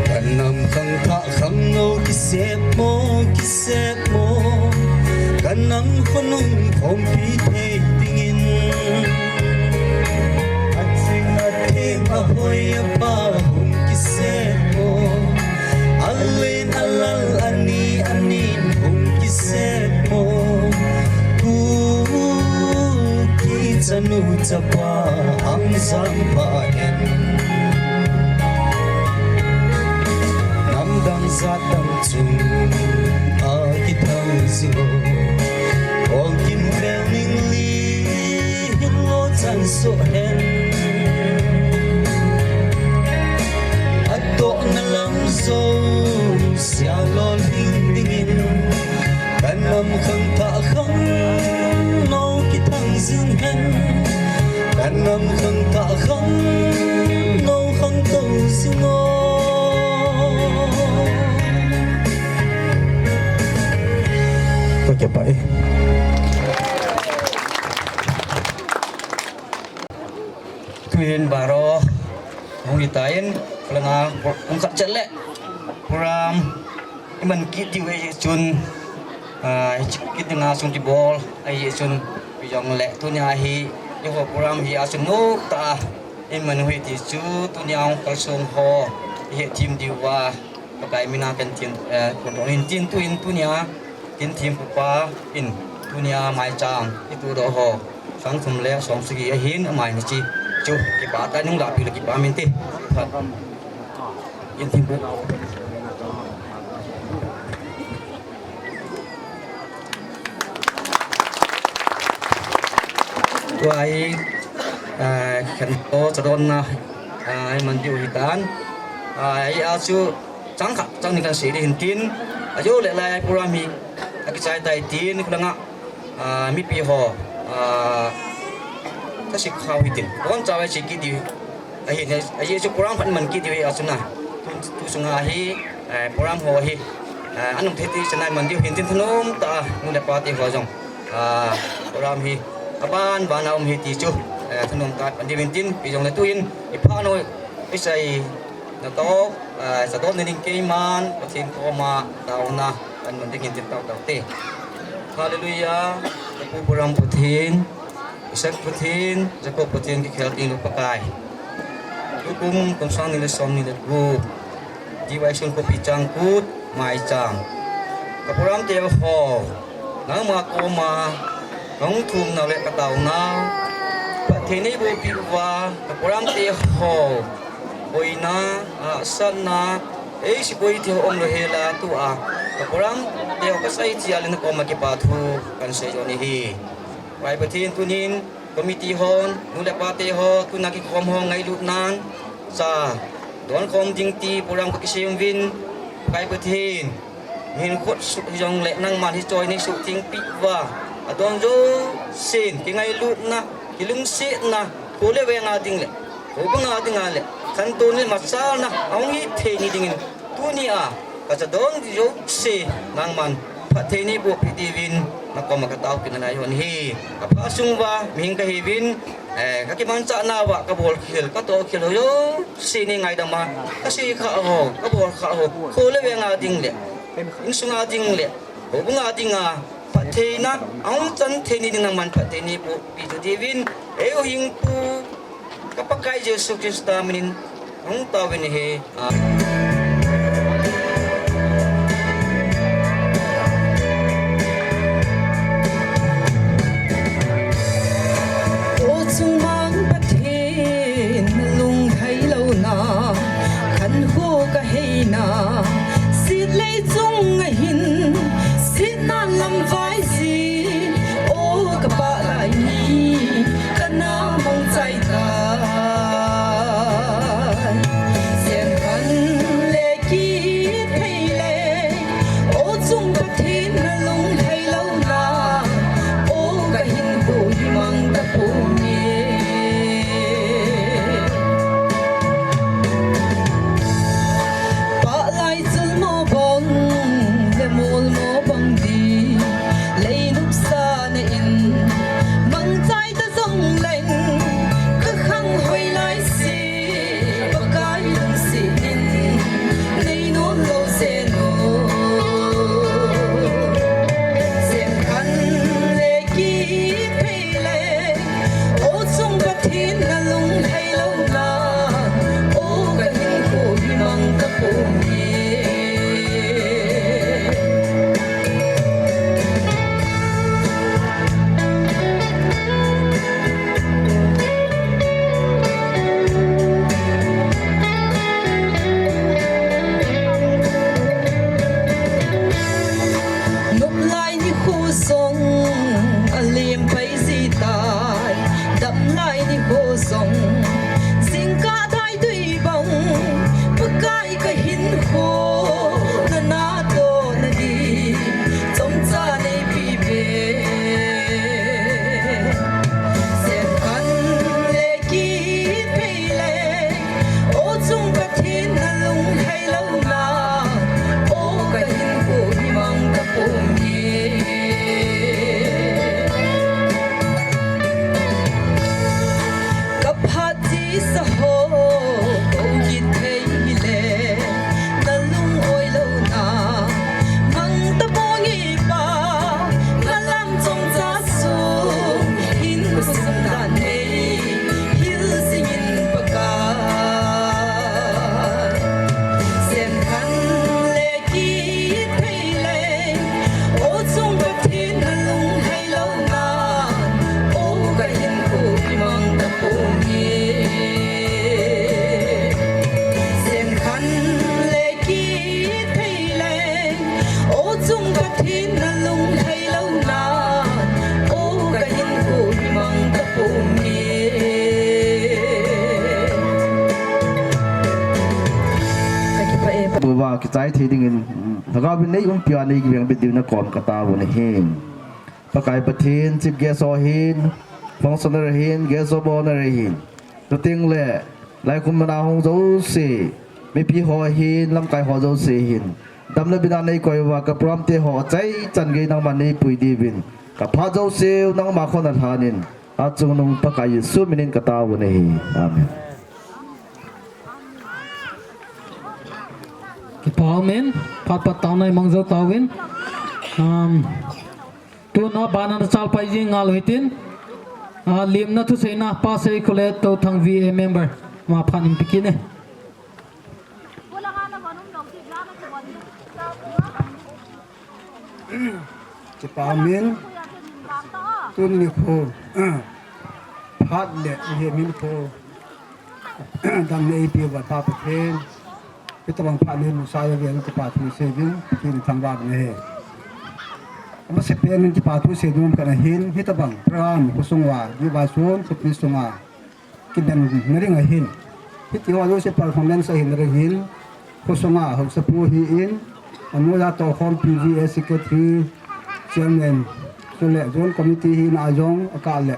Ka nam khangthah khangnou kisep mo, kisep mo, ka nam khonung khompi thei dingin. Aching athem ahoi apha hung kisep mo, alen alal ani anin hung kisep mo. Kuki chanu chapa Hamjam pa hen, namdang jatdang chung akithang jing o. Kolkimvel Ningli Toh hen, atohna lam jouse alolhing dingin, ka nam khangthah khangnoh kithang jing hen, ka nam khangthah khangnoh khangtou jing o. Ka kipah e. Tuhin baro hung hitan, khulanga pung khat chet le program iman kit diu ahi chun, ah, kit dinga sung kibol ahi chun, jongle tunia hi, eiho program hi a chun notah a iman u ahi ti chu, tunia hung kalsong ho ihet them diuva, Pakai mina kahin tin, eh, kahin tin tuhin tunia, tin thempu pa in tunia maicham ituh doh ho sang thum le som sagi ahin, amai ni chi chu kipah tah in hung lahpeh le kipah min te. Phat. Tin thempu. Tua hi, ah, khantou chadonna, ah, iman diu hitan. Ah, hia chu chang khat, chang ni kahin sei ding ahin tin. Ajou le lai program hi akichai tai tin, khulanga, ah, mipi ho, ah, thase khao hitin. Boncha vai chi kit diu ahin, ajeh chu program khat man kit diu ahi a chun a. Tu, tu sunga hi, eh, program ho hi, eh, anung thei ti chana man diu ahin tin, thanom tah a nu le pa te ho jong, ah, program hi aban ban a um ahi ti chu, eh, thanom tah a pan diu ahin tin, ijongle tuhin ipha nau, isei nau toh, eh, chadonna ding keiman Pathen koma taona kahin man ding ahin tin, tao tao te. Hallelujah. Ka pu Abraham Pathen, Isaac Pathen, Jacob Pathen, kikhel tenglou Pakai. Tukum kum sang ni le som ni le gup, D Y C N khopi Changkut maicham, ka program te ho nangma koma kahung thum nau le ka tao nau, phatthei neiboh peh uva, ka program te ho boina, hahsatna, eisi boi thei ho umlou hel a, tua ka program te ho kasei chia le nakoma kipa thu kahin sei joh ahi. Pai Pathen, tunin committee hon, nu le pa te ho, tuna kikhom ho ngailutnan, cha don khom ding ti program kakisem uvin, Pai Pathen, mihem khut sut hijongle nangman hiche hi neisoh theng peh uva, adon jousen kingailutna, kilungsetna, kho le veng a ding le houbung a dinga le khantouna le machalna ahung hi thei ni dingin, tunia ka chadon jouse nangman phatthei neiboh peh diuvin nakoma ka tao kit nalai hon ahi. Ka phat sung uva mihem kahiuvin, eh, ka kimanchah nauva ka bol khel, ka toh khel ho jouse nei ngaidam a, ka sei kha ho, ka bol kha ho, kho le veng a ding le, insung a ding le houbung a dinga phattheina ahung chan thei ni ding nangman phatthei neiboh peh diuvin, eiho hingpu ka Pakai Jesu Christa minin hung tao uvin ahi. Amen. O chungmang Pathen, lunglhai louna, khankho kaheina, sitlei chunga hin, sitna lamvai jin, o ka Pa lai ni, kana mangchai tai. Sen khan kichai thei dingin, mm, Lhagao vin nei umpi a nei kiveng bit diuvin nakom katao u ahi. Pakai Pathen, chief guest ho hin, functionary hin, guest of honor hin, chuteng le, lai khum mana hung jouse, mipi ho hin, lamkai ho jouse hin, dam le bina nei koi uva, ka program te ho, achaichan gei nangman nei pui diuvin, ka phat jouse u nangma khut na lhanin, achungnung Pakai Jesu minin katao u ahi. Amen. Kipa umin, phat phat taona imang jou tauvin. Um, tuna bana nachal pai jing ngal u hitin. Ah, limna thuseina pa sei kule to thang V A member. Ma phan in pikin e. Kipa umin, tuni nikho, phat le, hiche nikho, dam neipe uva Pa Pathen, hitabang phat neimusah jeh uvin kipa thu seiyuvin, Pathen thangvah uve. Amasapen in kipa thu seinom kana hin, hitabang, program, khosung uva, diva sun, khopi sunga, kidang na ding ahin. Hiti ho jouse performance ahin na ding hin. Khosunga haosapu ahin, anoiya Toukhom P V A secretary, chairman, chule zone committee hina jong akah le,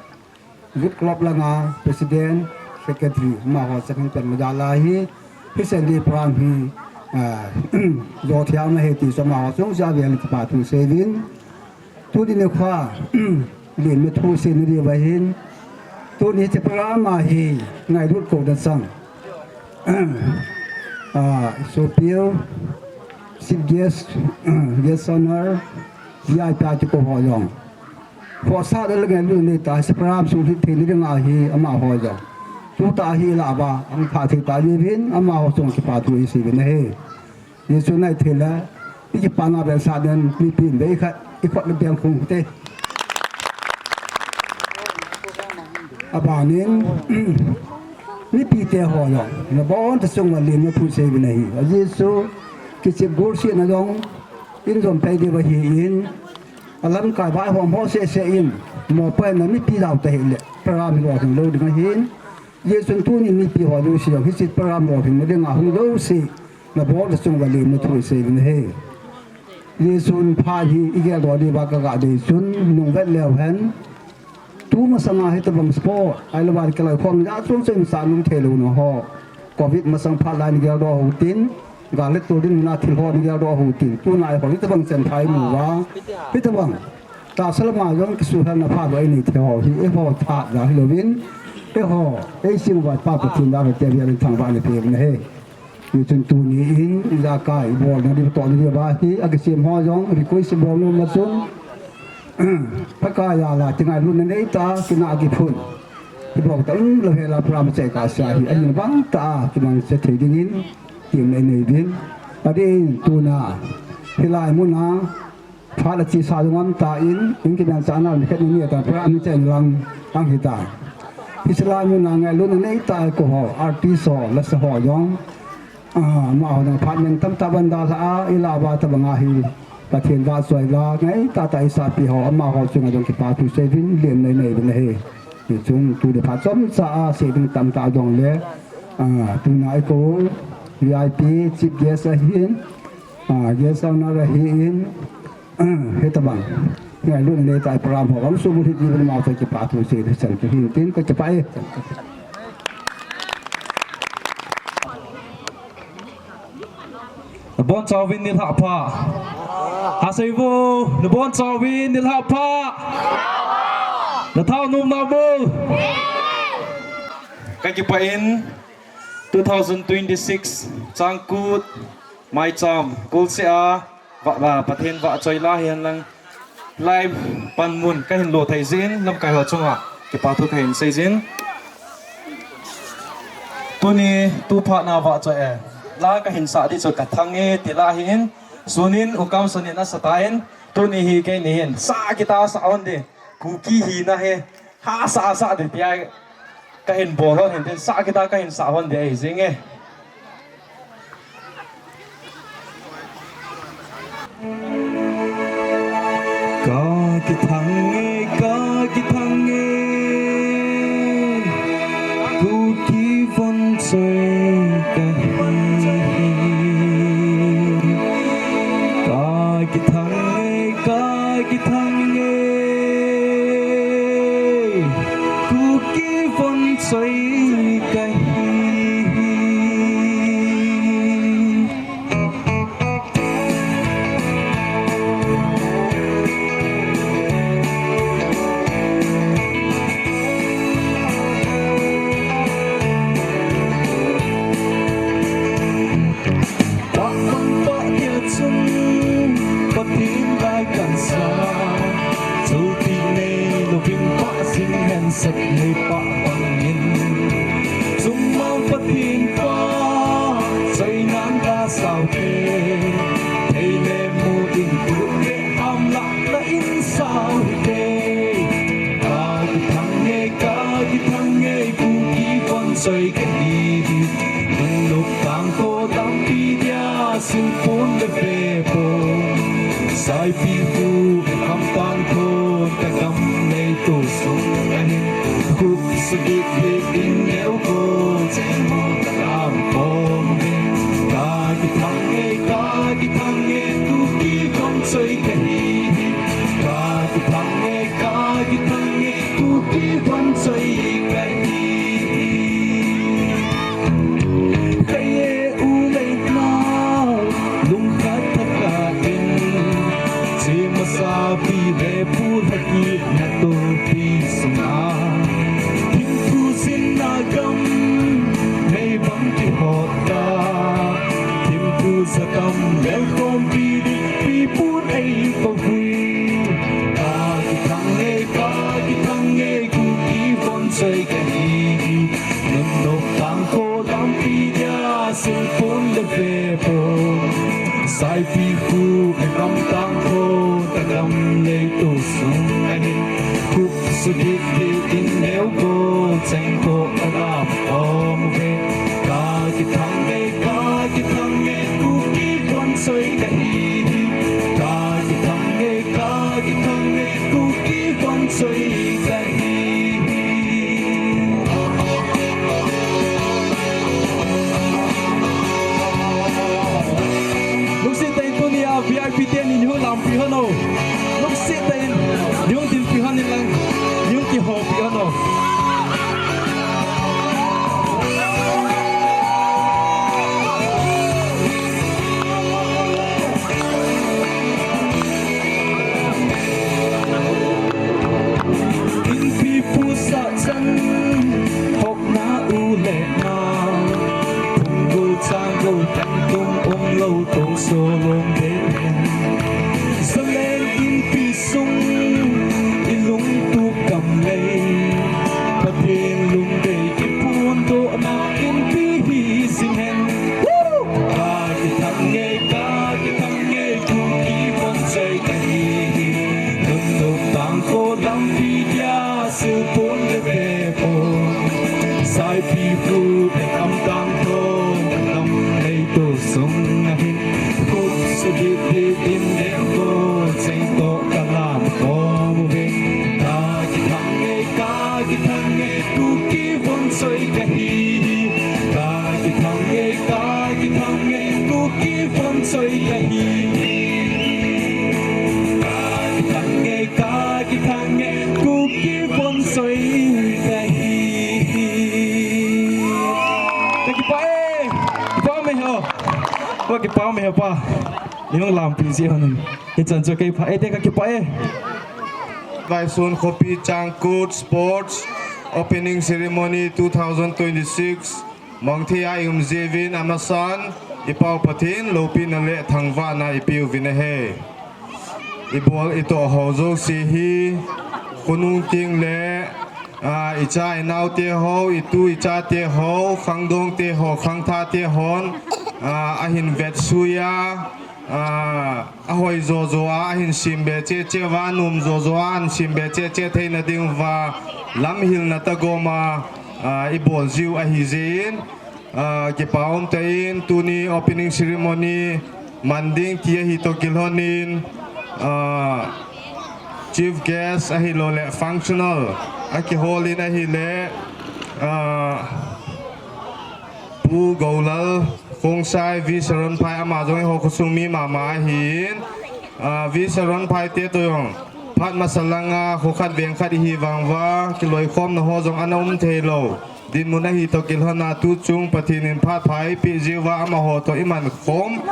youth club langa president, secretary, amaho changin pen majal ahi, hi Sunday program hi, ah, jo thei ana hi ti chu amaho chungchang a vel kipa thu seiyuvin. Tuni nikho, limna thu seina diuva hin, tuni hiche program a hi ngailut kou na chang. Ah, sopiu, chief guest, guest honor, V I P a ti kou ho jong. Khohsah le ngailut nei tah, hiche program sung hi thei na ding ahi amaho jong. Tuta hi lah uva, ahung pha thei tah diuvin, amaho chunga kipa thu isei uvin ahi. Jesu nai thei le, i kipana bel sa den, mipi in bei khat, i khut le beng khung te. Abanin, mipi te ho jong, nabonchauva limna thu seiyuvin ahi. A Jesu, kichep gol sena jong, in jom pai diu ahin, alamkai vaihom ho sese in, mopohna mipi jao ta hile, program lolhing lou ding ahin, Jesun tuni mipi ho jouse jong, hiche program lolhing na dinga hung jouse, nabonchauva chunga limna thu seiyuvin ahi. Jesun phat hi i geldoh diuva kaga dei chun, nung vet leu hen. Tu masanga hitabang sport, ahilou vale kiloikhom jat chom chom sa nung thei louna ho. Covid masang phat lai na geldoh u hitin, gal le tol dinmun a thil ho na geldoh u hitin. Tuna eiho hitabang chan pha imu uva. Hitabang. Tahsa lama jong kisuhhalna pha lou a inei thei ho hi, eiho tha jong hilouvin, eiho, eisem uva Pa Pathen jal a te vel in thangvahna ipeuvin ahi. Hichun tuni in, ijakai, ibolna diu tohna diuva hi, akisem ho jong, request ibol nom a chun, Pakai jal a, kingailutna neitah a, kinah kiphun. Ibol talou hela program chai kasa hi, ahin bang tah a, kimangcha thei dingin, temna inei uvin. Adeh in, tuna, hilai muna, Phat achesa jong um tan, in kimanchahna mi khat ni ni atan program ni chen lang ang hitan. Hiche lai muna ngailutna neitah a eikou ho, artist ho, lasa ho jong. Ah, amaho jong phat leng tamtah ban dalha a, ilah uva tabang ahi. Pathen vahchoi la, ngaitah tah a isahpi ho, amaho chunga jong kipa thu seiyuvin, lemna inei uvin ahi. Hichun tuni phat chomcha a, sei ding tamtah jong le. Ah, tuna eikou, V I P, chief guest ahin. Ah, guest of honor ahin, ah, hitabang. Ngailutna neitah a program ho, vang subu hiti bin mau sa kipa thu sei, sei, sei, hin tin ko kipa e. Nabonchauvin nilhah pha. Haseivo, nabonchauvin nilhah pha. Nathao nom nau mo. Ka kipah in, two thousand twenty-six, Changkut, Maicham, Kulse a, va, va, Pathen vahchoi la hihen lang, lai panmun kahin lo thei jin, lamkai ho chunga, kipa thu kahin sei jin. Tuni, tu phat na vahchoi e, la kahin sah di chu ka thang e, ti la hin, sunin, ukam sunin asa tan, tuni hi keini hin, sah kita sah hon di, Kuki hina hi, Hahsa, hahsa, ti tia kahin bol hon hin tin, sah kita kahin sah hon di ahi jing e. Ka kithang e, ka kithang e, Kuki von choi ka hi. Thei le mu in kut le ham lah na in sao hi te. Ka kithang nge, ka kithang nge, Kuki vonsoi ka hi hi. Nunuk tangkho lampi dia, silpun le vepon. Saipi khu le khamtang khon, ka gam nei tu sung ahin. Khup sugit bit in neo ko, cheng mo ka lam pom ve. Ka kithang nge, ka kithang nge, Kuki vonsoi ka hi hi. Ka kithang nge, ka kithang nge, Kuki vonsoi ka hi hi. Kei e u le nao, lungkhat thaka in, che masa pi le pu thaki na to pi sunga. Thimthu sin na gam, mei bang kihot ta. Thimthu sa tam, lel khom pi ding pi pun ei pa hui. Ka kithang nge, ka kithang nge, Kuki vonsoi ka hi hi. Nunuk tangkho lampi dia, silpun le vepon. Saipi khu le khamtang khon, ka gam nei tu sung ahin. Khup sugit bit in neo ko, cheng ko ka lam pom ve. Ka kithang nge, ka kithang nge, Kuki vonsoi ka hi hi. Ka kithang nge, ka kithang nge, Kuki vonsoi ka hi hi. Lungset tah in tunia V I P ten in hung lampi hon o. Lungset tah in hung dinpi hon in lang, hung kihoupi hon o. Inpi pu sa chan, hokna u le nao, phung gol chang gol, tan tum um lo, tong so lom de pen. Zalen inpi sung, i lungtup gam lei, Pathen lungdei i phondohna inpi hi jing hen. Woo! Ka kithang nge, ka kithang nge, Kuki vonsoi ka hi hi. Nunuk tangkho lampi dia, silpun le vepon. Saipi khu le khamtang khon, ka gam nei tu sung ahin. Khup sugit bit in neo ko, cheng ko ka lam pom ve. Ka kithang nge, ka kithang nge, Kuki vonsoi ka hi hi. Ka kithang nge, ka kithang nge, Kuki vonsoi ka hi hi. Ka kithang nge, ka kithang nge, Kuki vonsoi ka hi hi. Ka kipah e. Kipah me ho. Ka kipah me ho pa. Ni hung lampi ji hon. Hichan chu kei pha e te, ka kipah e. Vaisun Khopi Changkut Sports Opening Ceremony two thousand twenty-six. Mangthei a i um jiuvin amasan, i Pau Pathen loupina le thangvahna i peuvin ahi. I bol i toh ho jouse hi, khonung teng le, a, i cha i nao te ho, i tu i cha te ho, khangdong te ho, khangthah te hon, a, ahin vetsui a, a, ahoi jo jo a, ahin sem be cheh cheh uva, anom jo jo a, ahin sem be cheh cheh theina ding uva, lamhilna tah gom a, a, i bol jiu ahi jeh in, a, kipa um tah in, tuni opening ceremony man ding ti ahi toh kilhon in, a, chief guest ahilou le functional a kihol in ahile, a, Pu Golal Khongsai, V Saronphai, ama jong eiho khosung mi mama ahin, a, V Saronphai te toh jong phat masa langa kho khat veng khat ihi vang uva, kiloikhomna ho jong ana um thei lou. Dinmun ahi toh kilhon a tuchung Pathen in phat pha eipeh jeh uva amaho toh iman khom,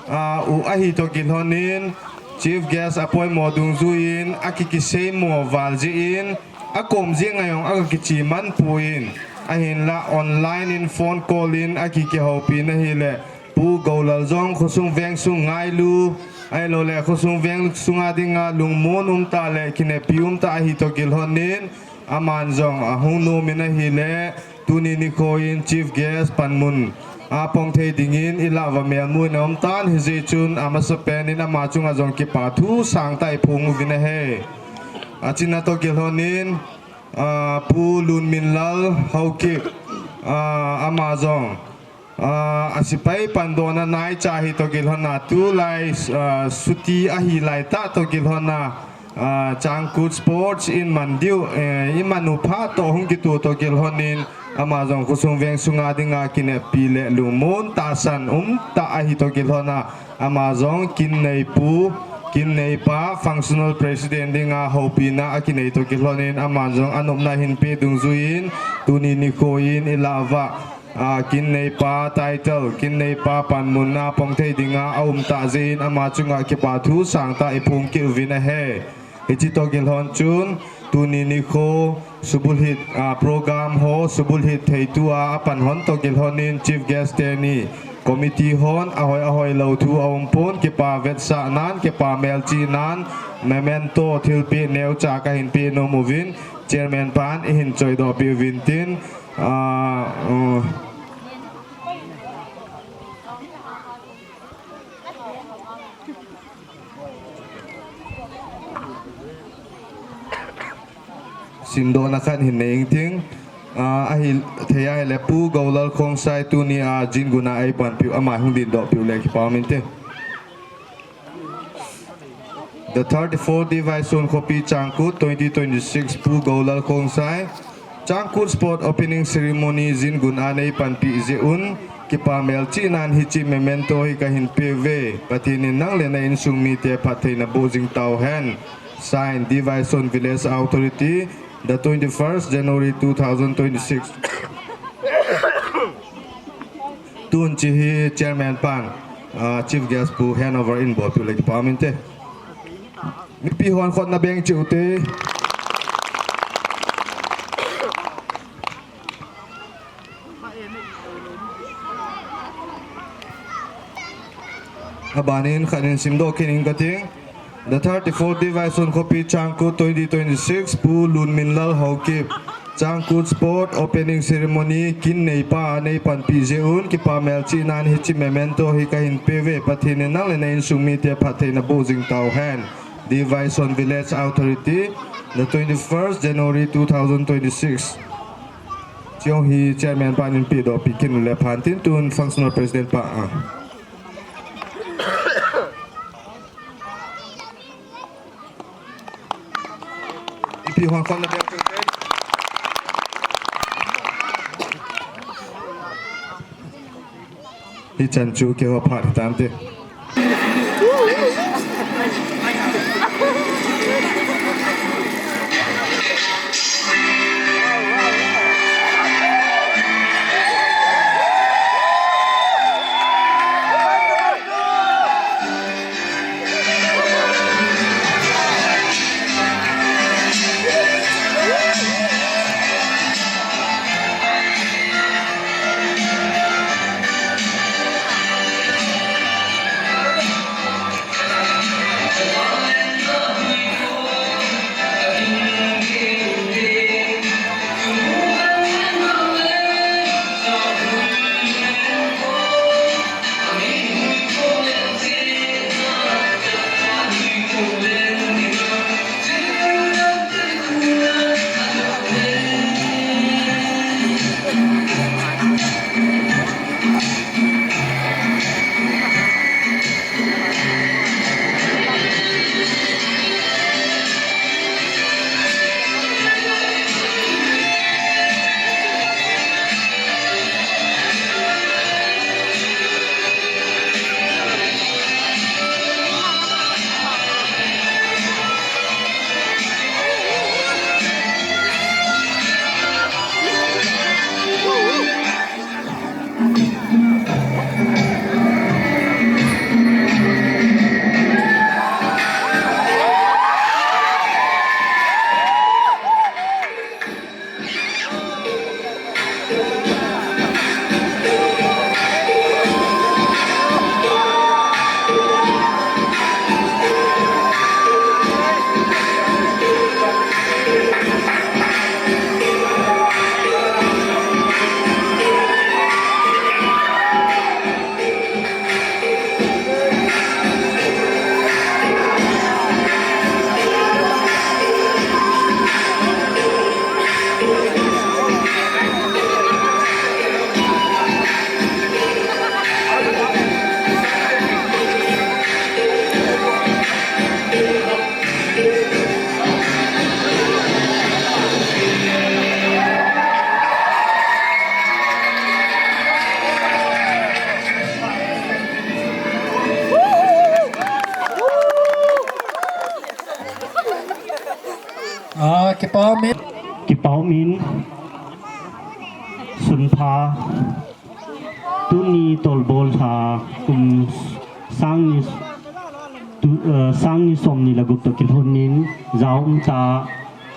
a, u ahi toh kilhon in, chief guest apoimo dungjui in, aki kiseimo val jeh in, akom jeng a jong aga kiche man poi, ahinla online in phone call in aki kihoupi na ahile, Pu Golal jong khosung vengsung ngailu, ahilou le khosung vengsung a dinga lungmon um tah le kinepi um tah ahi toh kilhon in, aman jong ahung nom in ahile, tuni nikho in chief guest panmun apong thei dingin ilah uva melmu in aum tan, hijeh chun amasapen in ama chunga jong kipa thu sangtah iphong uvin ahi. Achina toh kilhonin, ah, Pu Lunminlal Haokip, ah, ama jong, ah, asepai pandohna naicha hi toh kilhona tulai, ah, chuti ahi laitah toh kilhona, ah, Changkut Sports in man diu, eh, iman u phat toh hung kitoh toh kilhonin ama jong khosung veng sunga dinga kineppi le lungmon tahsan umtah ahi toh kilhona ama jong Kinneipu, Kinneipa Functional President dinga houpina akinei toh kilhonin ama jong anopna hinpe dungjuiyin tuni nikho in ilah uva, ah, Kinneipa title, Kinneipa panmun apong thei dinga aumtah jeh in ama chunga kipa thu sangtah iphong kit uvin ahi. Hiche toh kilhon chun tuni nikho subulhit, ah, program ho subulhit theitua apan hon toh kilhonin chief guest teni committee hon ahoi ahoi lou thu aumpon, kipa vetsahnan, kipa melchihnan, memento thilpeh neocha kahin peh nom uvin, chairman pan eihin choidoh peh uvin tin, ah, uh, simdohna khat hin nei ing ting. Ah, ahi, thei ahile Pu Golal Khongsai tunia Jingun a eipanpiu, ama hung dindoh piu le kipa um inte. The thirty-four D. Vaison Khopi Changkut twenty twenty-six Pu Golal Khongsai. Changkut Sport Opening Ceremony Jingun a neipanpi jeh un kipa melchihnan hiche memento hi kahin peuve. Pathen in nang le na insung mite phatthei naboh jing tauhen. Signed, D. Vaison Village Authority, the twenty-first January two thousand twenty-six. Tun hiche hi chairman pan, ah, chief guest pu handover in bolpiu le kipa um inte. Mipi hon khut nabeng cheh ute. Abanin khat in simdoh kit ing kating. The thirty-four D. Vaison Khopi Changkut twenty twenty-six Pu Lunminlal Haokip. Changkut Sport Opening Ceremony Kinneipa neipanpi jeh un kipa melchihnan hiche memento hi kahin peuve. Pathen in nang le na insung mite phatthei naboh jing tauhen. D. Vaison Village Authority, the twenty-first January two thousand twenty-six. Hiche hi chairman pan in pedoh pi kit u le phan tin, tun functional president pa a. Mipi hon khut nabeng cheh ute. Hichan chu keiho phat hitante. Kipa umin. Kipa umin. Sunpha. Tuni tolbol lha kum sang ni, tu, eh, sang ni som ni le gup toh kilhonin, jaum tah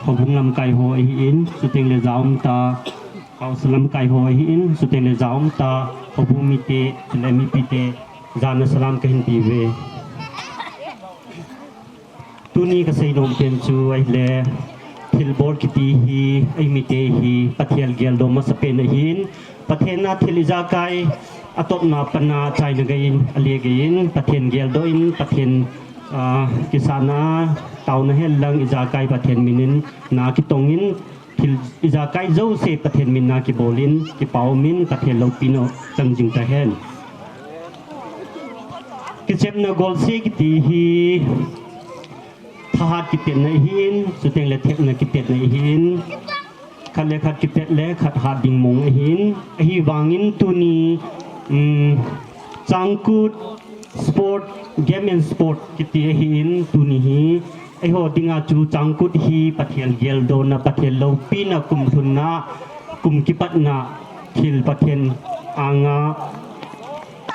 houbung lamkai ho ahin, chuteng le jaum tah haosa lamkai ho ahin, chuteng le jaum tah houbung mite, chule mipite, jana salam kahin pe uve. Tuni kasei nom pen chu ahile, thilbol kiti hi, eimite hi, Pathen geldoh masapen ahin, Pathen a thil ijakai, atopna, apanna, achaina geiyin, ale geiyin, Pathen geldoh in, Pathen, ah, kisahna, taona hen lang ijakai Pathen minin, na kitongin, thil ijakai jouse Pathen mina kibolin, kipa umin, Pathen loupina chang jing tahen. Kichepna golse kiti hi, thahat kitetna ahin, chuteng le thepna kitetna ahin, khat le khat kitet le khat hat ding mong ahin, ahivangin tuni, um, Changkut Sport, Game and Sport kiti ahin, tuni hi, eiho dinga chu Changkut hi Pathen geldohna, Pathen loupina, kum lhunna, kum kipatna, thil Pathen anga,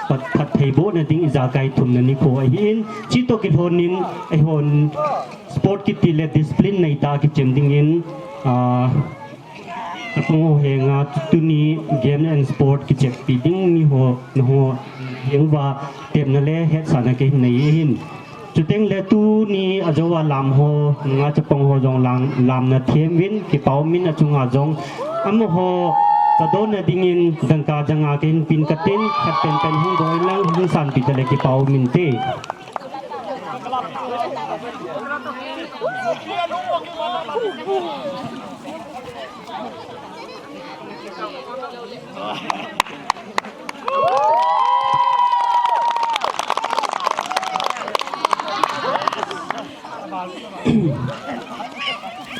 phat, phattheibohna ding ijakai thumna nikho ahin, chutoh kilhonin, eihon sport kiti le discipline neitah a kichem dingin, ah, chapang ho henga tuni Game and Sport kicheppi ding miho, nangho henguva tepna le hetsahna kahin nei ahin. Chuteng le tuni ajouva lam ho, nunga chapang ho jong lam, lamna them uvin, kipa umin achunga jong, amaho, chadona dingin, dangka janga kahin pen katin, khat penpen hung doi lang, hung sanpi tale kipa umin te.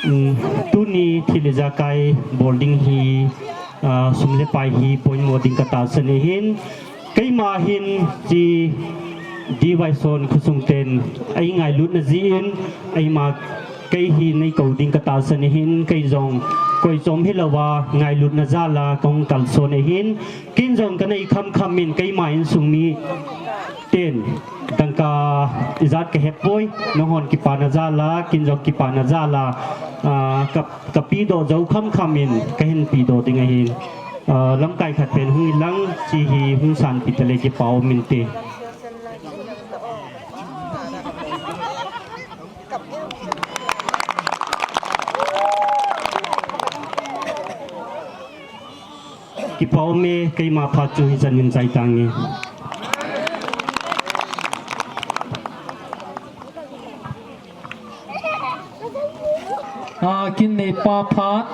Um, tuni thil ijakai bol ding hi, ah, sum le pai hi poimo ding katahsan ahin, keima hin chi D Y Son khosung ten eingailutna jeh in, eima kei hi neikou ding katahsan ahin, kei jong koi chom hilouva ngailutna jal a kahung kalson ahin, ken jong kanei khamkham in keima insung mi ten dangka ijat kahepoi, nanghon kipana jal a, ken jong kipana jal a, ah, ka, kapedoh jou khamkham in kahin pedoh ding ahin, ah, lamkai khat pen hung inlang, chi hi hung sanpi tale kipa umin te. Kipa ume, keima phat chu hichan in chai tange. Ah, kin neipa phat,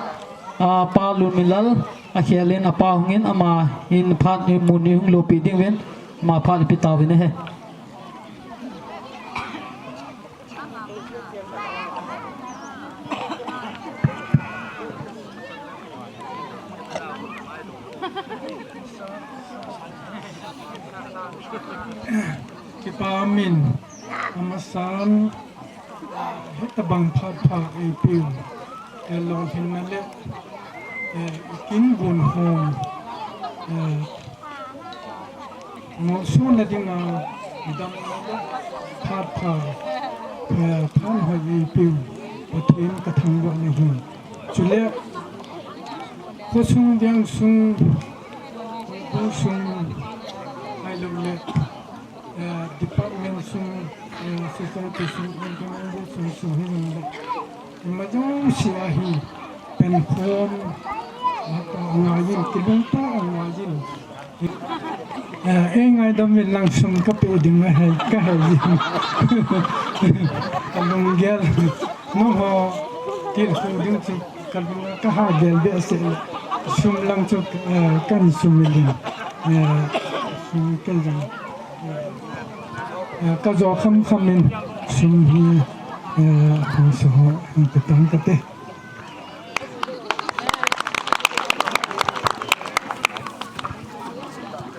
ah, Pa Lunminlal, akhel in apa hungin ama in phat ni mun ni hung lopi ding uvin, ama phat ipi tauvin ahi. Kipa umin, amasan, hitabang phat pha eipeu, eh, lolhinna le, eh, kin gun ho, eh, Ngolsona dinga damna le phat pha, eh, phat hoi eipeu Pathen kathangvah nahi. Chule khosung, vengsung, khosung, ahilouleh, eh, department sung, eh, society sung, sung, sung, sung, sung, sung, sung, sung, Ima jouse ahi, penkhom, angaiyin, kilungtoh angaiyin. Eh, eingaidam uvin lang sum kape ding ahi, kahei. Kalunggel, nangho, tilkhou ding chu, kalung, kaha gel behseh, sum lang chu, eh, kahin sum in, eh, sum kahin jang. Eh, kajo khamkham in sum hi, eh, hung so ho, hung katang kate.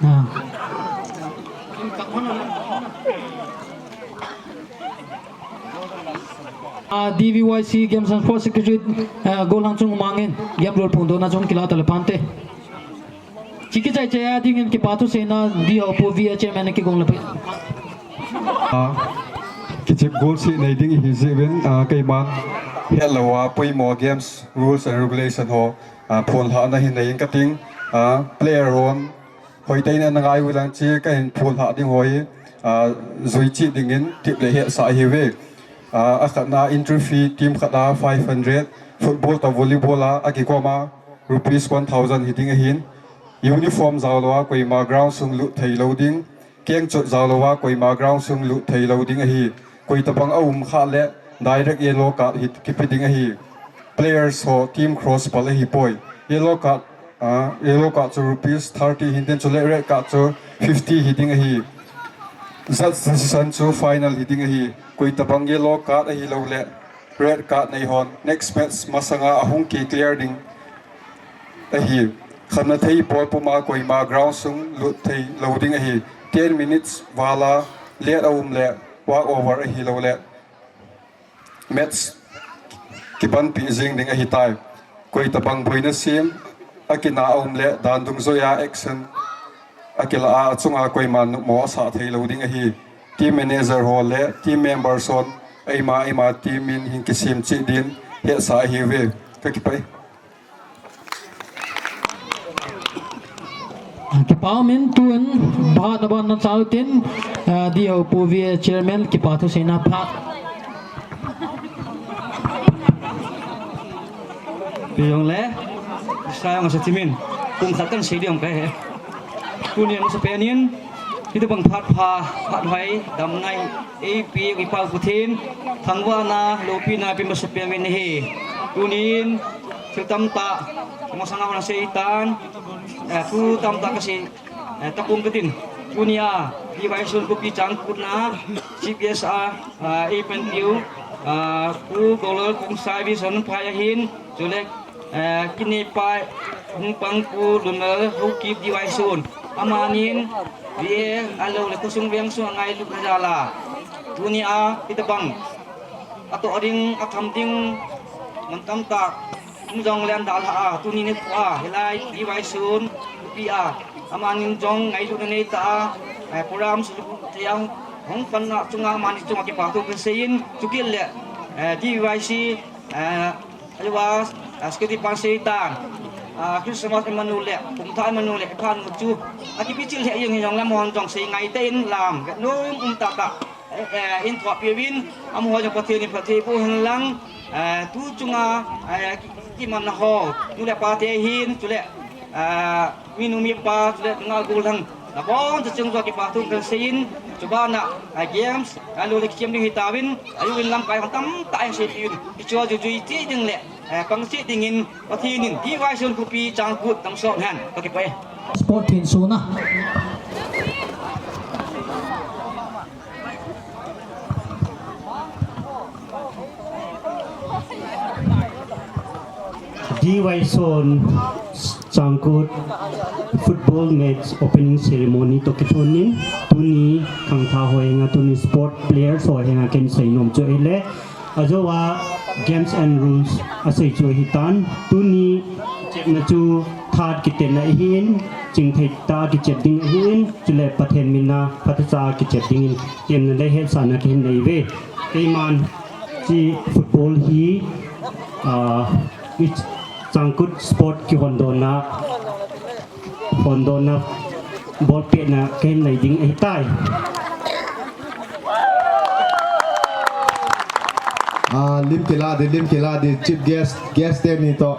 Ah. Ah, D V Y C Games and Sports Secretary, ah, Golhang chung mangin, game rule phongdohna chung kila tale pante. Chiki chai chai a dingin kipa thuseina D Hopu V A Chairman kigong le pai. Ah, kichep goal si nei ding hi jivin, ah, keiman. Hello, ah, poimo games rules and regulation ho, ah, phonlhahna hi nei in kating, ah, player hon hoitah in ana ngai ulang chi kahin phonlhah ding ho hi, ah, jui cheh dingin tep le hetsah hiuve. Ah, akhatna entry fee team khat a five hundred, football toh volleyball a, akikoma rupees one thousand hiding ahin. Uniform jaolou a koima ground sung lut theilou ding, kengchot jaolou a koima ground sung lut theilou ding ahi. Koitabang aum khah le direct yellow card hi kipe ding ahi. Players ho team cross pal ahipoi. Yellow card, ah, yellow card chu rupees thirty hiding chule red card chu fifty hiding ahi. Judge decision chu final hiding ahi. Koitabang yellow card ahilouleh red card nei hon next match masanga ahung kiclear ding ahi. Khamna thei pol puma koima ground sung lut theilou ding ahi. Ten minutes vala late aum le walk over ahilouleh match kipanpi jing ding ahitai. Koitabang boina sem akina aum le dan dungjuia action akilah a, achunga koiman nopmo asah theilou ding ahi. Team manager ho le team members hon eima eima team in hin kisem cheh din hetsah ahiuve. Kakipah e. Kipah umin tun, bahat na ban na chau tin, ah, D Hopu V A Chairman kipa thuseina phat. Pi jong le, sa jong sa chimin, kum khat kan sei ding jong kahe. Tunin masapen in, hitabang phat pha, phat hoi, damna in, eipe, ipa Pathen, thangvahna, loupina, pi masapen in ahi. Tunin, thil tamtah, masanga hon sei tan, eh, thu tamtah kasei, eh, tapong katin. Tunia, D Y S Sonkhopi Changkut na, C P S a, ah, eipen tiu, ah, Pu Golol Khongsai Vision phai ahin, chule, eh, kini pai, hung pang Pu Lunmel Haokip D Y S Son. Amanin, V A, ahilou le khosung veng sung angailut na jal a. Tunia, hitabang. Atoh ding, atham ding, mun tamtah. Hung jong le andalha a, tuni nikho a, hilai, D Y S Son, khopi a. Amanin jong ngailutna neitah a, eh, program sulu thei a, hung panna chunga, amani chunga kipa thu kasei in, chukit le, eh, D Y C, eh, Ahilouleh, ah, security pan seitan, ah, Christmas imanu le, kumthah imanu le, phan chu, akipichil he jeng jong le, amahon jong sei ngai tah in lam, nom um tah tah, eh, eh, in thua piuvin, amaho jong Pathen in phatthei boh hen lang, eh, tu chunga, eh, ki, kimanna ho, nu le pa te hin, chule, ah, minu mipa, chule, nungah gollhang, nabon chacheng jong kipa thu kasei in, chubana, ah, games, ah, lule kichem ding hitauvin, ayu in lamkai hon tamtah in seipiuvin, kichua jujui cheh ding le, eh, pang cheh dingin, Pathen in, D Y S Sonkhopi Changkut damsot hen, kakipah e. Sport thin suna. D Y S Son Changkut football match opening ceremony toh kitoh in, tuni khangthah ho henga, tuni sport players ho henga ken seinom chu ahile, ajou a games and rules asei chu ahitan, tuni chepna chu that kitenna ahin, chingthei tah a kichep ding ahin, chule Pathen mina phatechan kichep dingin, temna le hetsahna kahin nei uve. Keiman chi football hi, ah, Changkut sport kihondonna, hondonna, ball pehna kahin nei ding ahitai. Ah, lim kila ding, lim kila ding, chief guest, guest teni toh.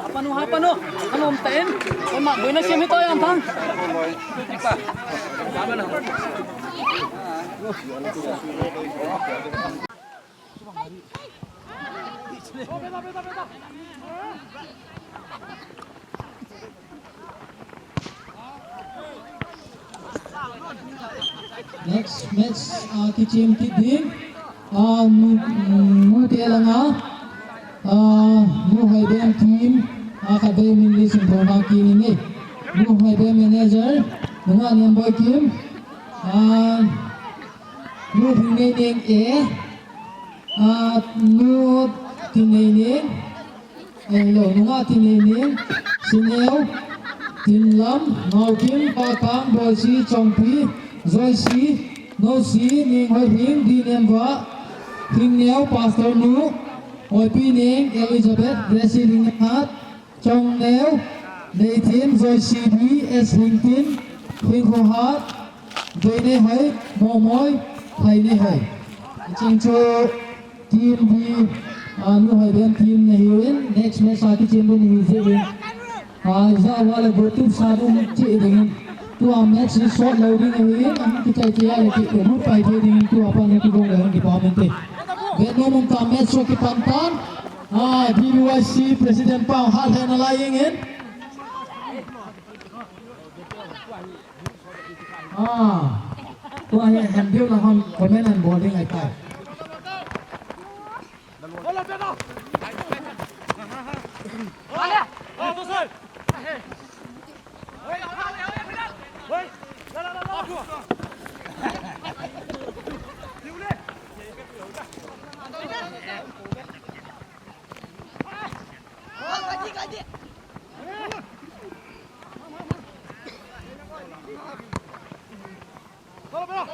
Hapanu, hapanu. Hapanu, hapanu. Hapanu, hapanu. Hapanu, hapanu. Next match, ah, kichem kit ding. Ah, nu, nu te langa. Ah, Nu Hoibem team. Ah, khatvei min list in thona kit inge. Nu Hoibem manager. Nunga Nemboi Kim. Ah, Nu Thingneineng A. Ah, Nu Thingneineng. Eh, hello, Nunga Thingneineng, Sineo, Thinlam, Ngaukim, Pakang, Boisi, Chongpi, Joisi, Nosi, Nenghoihing, D. Nemva, Thingneo, Pastor Nu, Hoipineng, Elizabeth, Gracie Linghat, Chongneo, Neithem, Joisi D, S. Hingtin, Hingkhohat, Veineihoi, Momoi, Thaineihoi. Chingchu, Team B, ah, Nu Hoibem team nahiuvin, next match a kichem ding nahi jeh in. Ah, ijat uva le goal tup sa ding cheh dingin. Tua match hi sot lou ding ahin, ahung kichai chai a le ki, eh, lut pai thei dingin tua pan le kigong le hung kipa mente. Vetnom um ta match chu kipan tan. Ah, D B Y C President pa hat lheh nalai jengin. Ah, tua hi han view la hon comment han bol ding ahitai.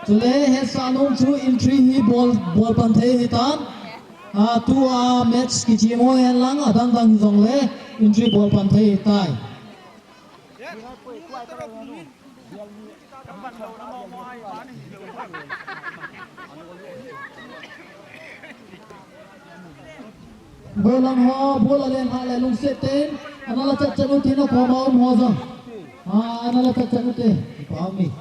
Chule hesa nom chu entry hi bol, bol pan thei hitan. Ah, tua match kichem ho hen lang, adang dang hijongle entry bol pan thei hitai. Goal lang ho, ball alen ha le lungset ten, ana la chat chat u tin a koma um ho jong. Ah, ana la chat chat u te, pa mi.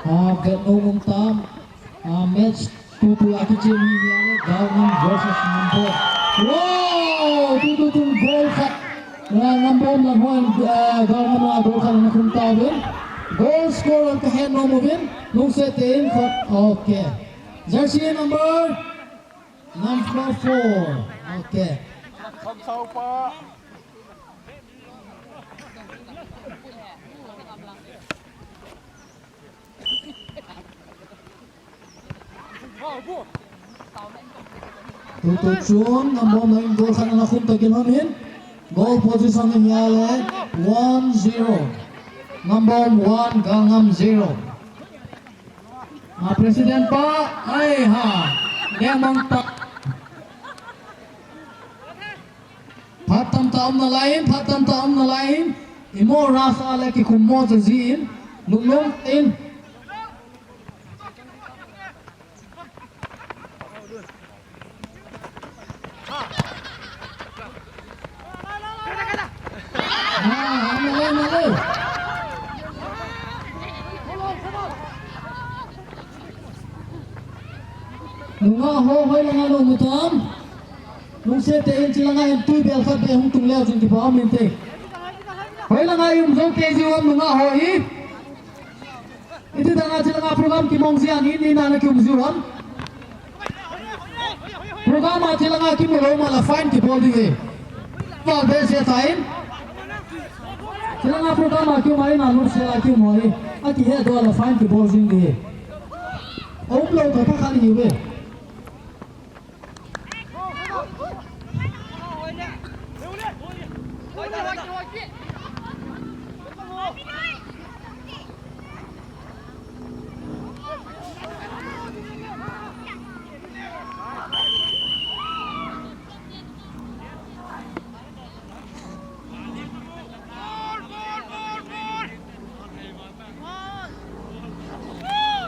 Ah, vetnom um tam. Ah, match two two a kichem hi ahile, Galngam versus Nambom. Wow! Two two two goal khat. Ah, Nambom lang hon, ah, Galngam a goal khat ana khum tauvin. Goal scorer kahet nom uvin, lungset tah in khat. Okay. Jersey number, number four. Okay. Tutu chun, Nambom in goal khat ana khum toh kilhon in. Goal position in ahile one zero. Nambom one, Galngam zero. Ah, President pa, ai ha. Lengmang ta. Phat tamtah um nalai in, phat tamtah um nalai in. Imo rasa le kikhum mo cha ji in. Lunglung in. Ah, ah, male, male. Nunga ho, hoilanga lou mu tam. Lungset tah in chilanga hin tui bel khat beh hung tung leu chun kipa um inte. Hoilanga i um jou kei jiu ham nungah ho hi. Iti danga chilanga program kimong jia ni, ni na na kium jiu ham. Program a chilanga kimu lou ma la fine kibol ding e. Val be se tain. Chilanga program a kium a ina lut se la kium ho hi. Akihe doh la fine kibol jing ding e. Aum lou tah tah khat hi ve.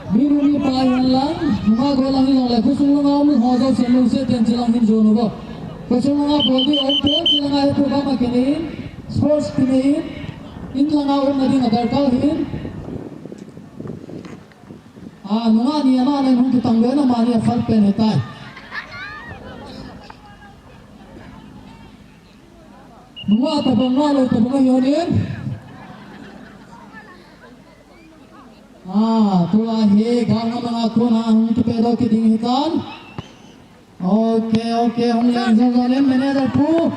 Minu mipa hihen lang, nungah gollhang hijongle, khosung langa um ho jousen lungset tah in chilang hin jon uvo. Khosung langa bol ding aum poi, chilanga hi program a kinei in, sports kinei in, in langa umna ding a darkar ahin. A, nungah ni amani hung kitang lou in amani a fal pen ahitai. Nungah tabang, nungah lou tabang ahi hon in. Ah, tua hi, gal ngam langa kona hung kipedoh kit ding ahitan. Ok, ok, hung leng jong jong in, manager pu.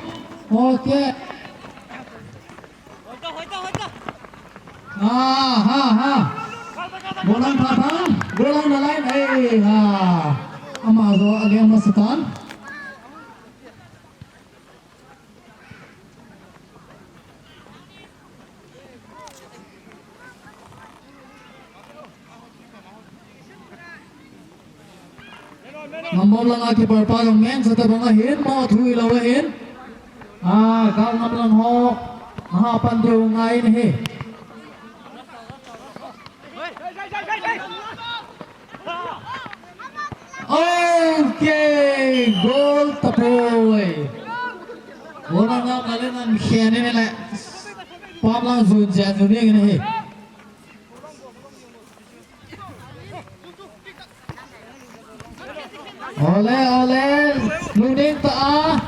Ok. Ah, ha, ha. Gollhang pha pha. Gollhang na line, eh, ha. Ama jo, again, masatan. Ngambom langa keeper pa jong meng sa tabang ahin, mo thui lou ahin. Ah, gal ngam lang ho. Aha pan diu ngai in ahi. Ok, goal tapoi. Goal ngam ngam le nan khen in le. Pam lang jun jan jun in ahi. Ole, ole, lungdei tah a,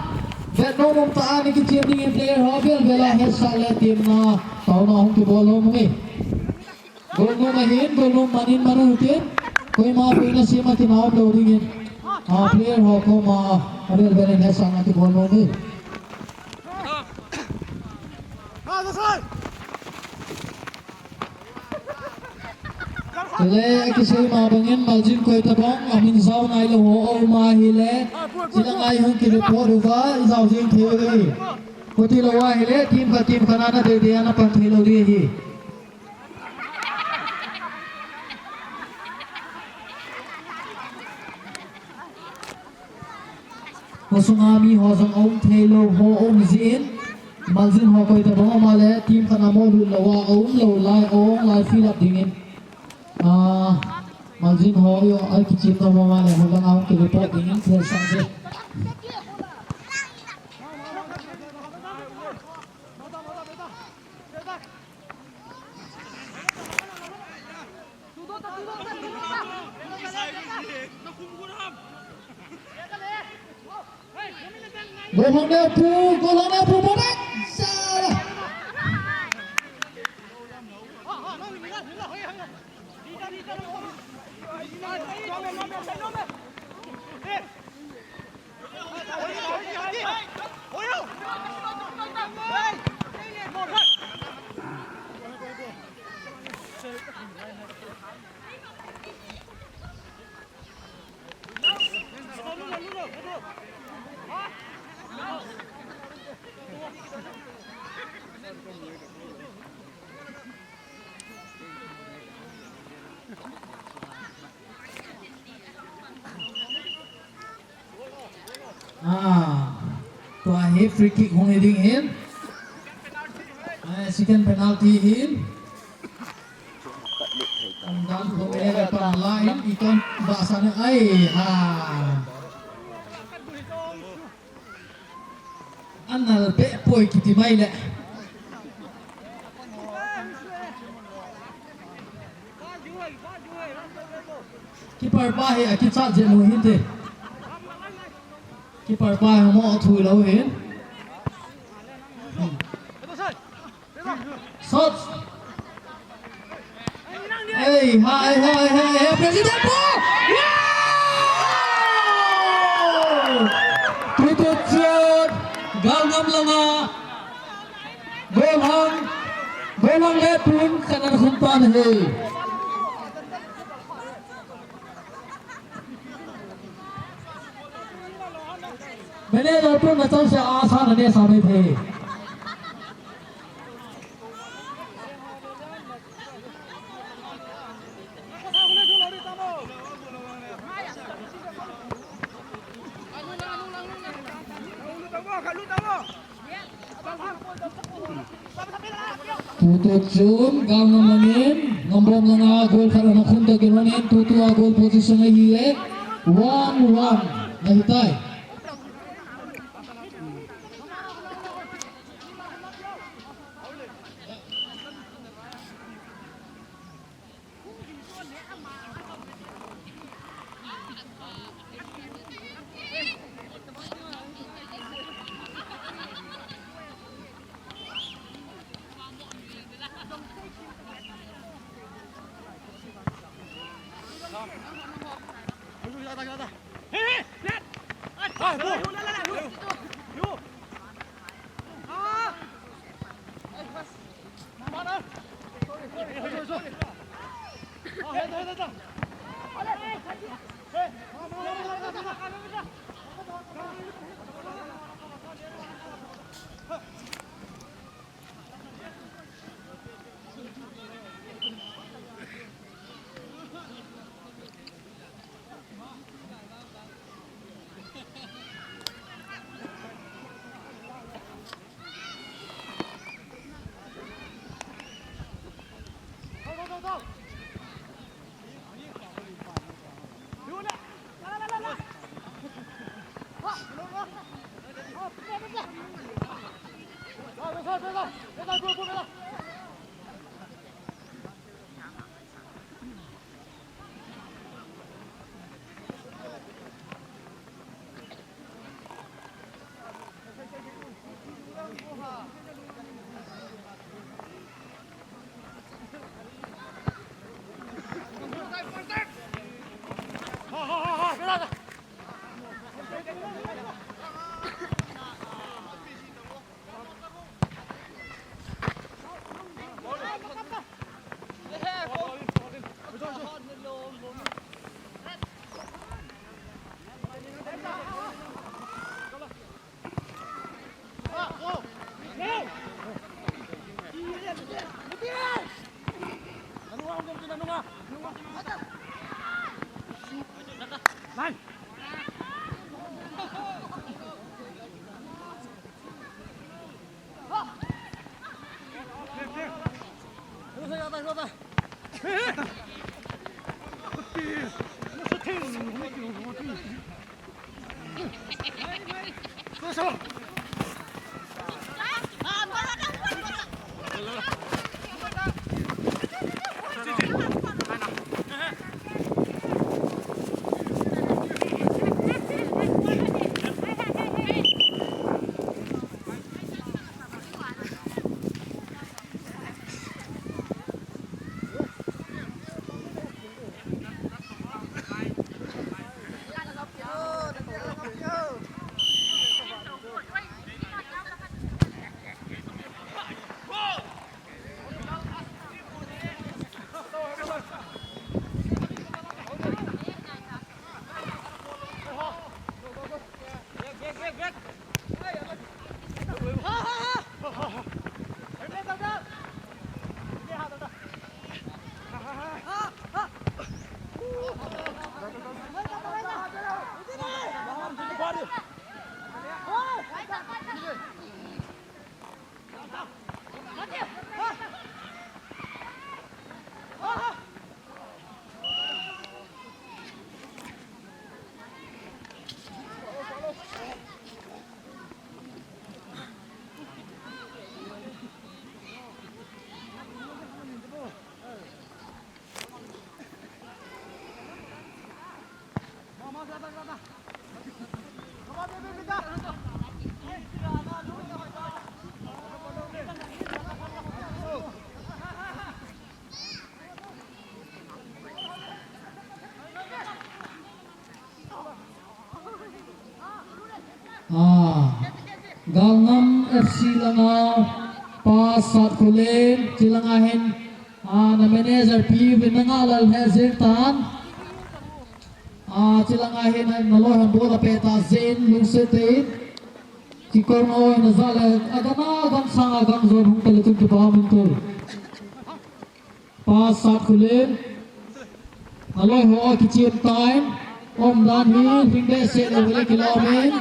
vet nom um tah a, ni kichem ding in player ho bel bel a hetsah le team na, taona hung kibol lou mong e. Goal nom ahin, goal nom man in man u hitin, koima boina sem a kinaum lou ding in, a player ho koma, a bel bel in hetsah na kibol lou mong e. Chule, kisei ma bangin Maljin koi tabang, amin jao nailou ho, aum ahile, chilanga hung ki report uva, ijao jing thei uve. Khuti lou ahile, team khat, team khat na na dei dei a na pan thei lou ding ahi. Khosunga mi ho jong aum thei lou ho aum jin, Maljin ho koi tabang aum a le, team khat na mo lut lou a, aum lou lai, aum lai fill up ding in. Ah, Maljin ho jong, ai kichem tabang a le, ho lang aum ki report ding in, thil sang se. Golhang ne pu, golhang ne pu, bonek. Sala. Ah, tua hi free kick hung hi ding hin. Ah, second penalty hin. Kan dan ko me le pa la in, ikon ba sa ne ai ha. Anal pe poi kiti mai le. Keeper pa hi akichat je mo hin te. Keeper pa hi mo thui lou hin. Hmm. Hai, hai, hai, hai, President Pu! Yeah! Tutu chun, Galngam langa, Golhang, Golhang le Pun, khat ana khum pan ahi. Manager Pu na chang sia a sa na ne sa mai thei. Tutu chun, Galngam langin, Nambom langa goal khat ana khum toh kilhonin, tutu a goal position ahi e, one one, ahi tai. Galngam F C langa Pa Satkholen, chulanga hin, ah, na manager Pi Vinanga Lalhejing tan. Ah, chulanga hin na loi hon bol apeh ta Jane Lungsettei. Chikor ngoi na ja le, agana gamsanga gamjon hung tale chun kipa min tul. Pa Satkholen. Na loi ho kichem time. Umdan hi hing behseh lou le kilom in.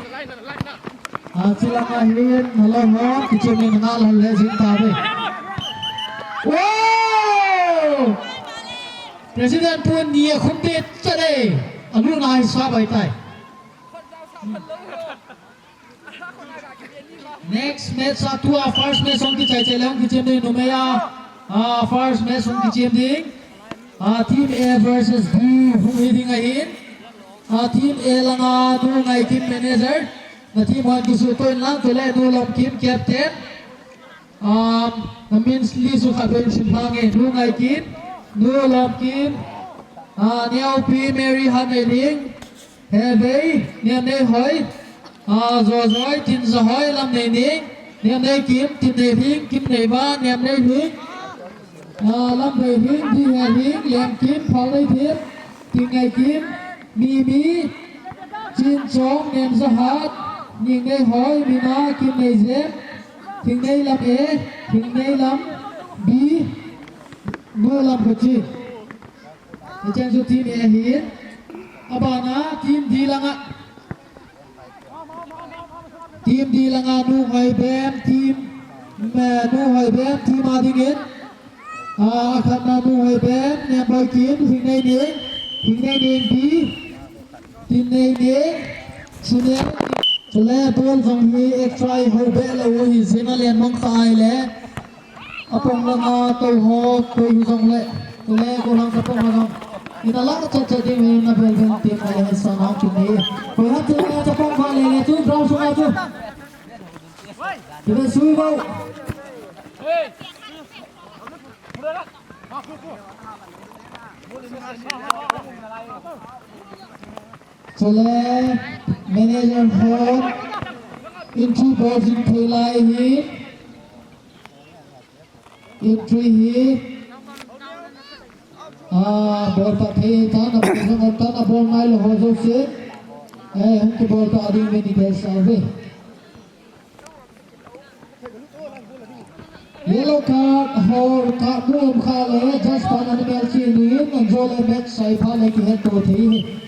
Ah, chulanga hin na loi ho kichem in na Lalhejing tave. Wow! President pu ni a khum te chale. Alu na hi sa bai tai. Next match a tua first match hung kichai chai le hung kichem ding numei a. Ah, first match hung kichem ding. Ah, team A versus B hung hi ding ahin. Ah, team A langa Nu Ngaikim manager. Na team hon kisuto in lang tule Nu Lomkim captain. Um, na min list u khat vei sim lhang e, Nu Ngaikim, Nu Lomkim, ah, Neopi Mary Haneiling, Hevei, Nemneihoi, ah, Jojoi, Tinjahoi, Lamneining, Nemneikim, Tinneihing, Kimneiva, Nemneihing, ah, Lamneihing, Dihelhing, Lemkim, Phalneithim, Tingngaikim, Mimi, Chinchong, Nemjahat, Ningneihoi, Mina, Kimneijem, Thingneilam A, Thingneilam B, Nulam Khuchi. Hicheng chu team A ahin. Abana team D langa. Team D langa Nu Hoibem, team, eh, Nu Hoibem, team a dingin. Ah, khatna Nu Hoibem, Nemboikim, Thingneining, Thingneining B, Thingneining, Sunil, chule ball jong hi extra ho be lou hi jin a len mong ta ai le. Apong langa tou ho, koi hi jong le, chule golang chapang ho jong. Ina la cha cha ding hi na bel bel team a le sa na ki ni. Koi ha chule chapang ba le le chu ground sunga chu. Chule sui bau. Chule manager hon entry bol jing thei lai hi. Entry hi. Ah, bol pat thei tan, a bol jong tan, a bol ngai lou ho jouse. Eh, hung kibol ta ding ve ni ke sa ve. Yellow card, hor card, nu um kha le, just pan animal chi ni, an jo le match sai pha le kihet to thei hi.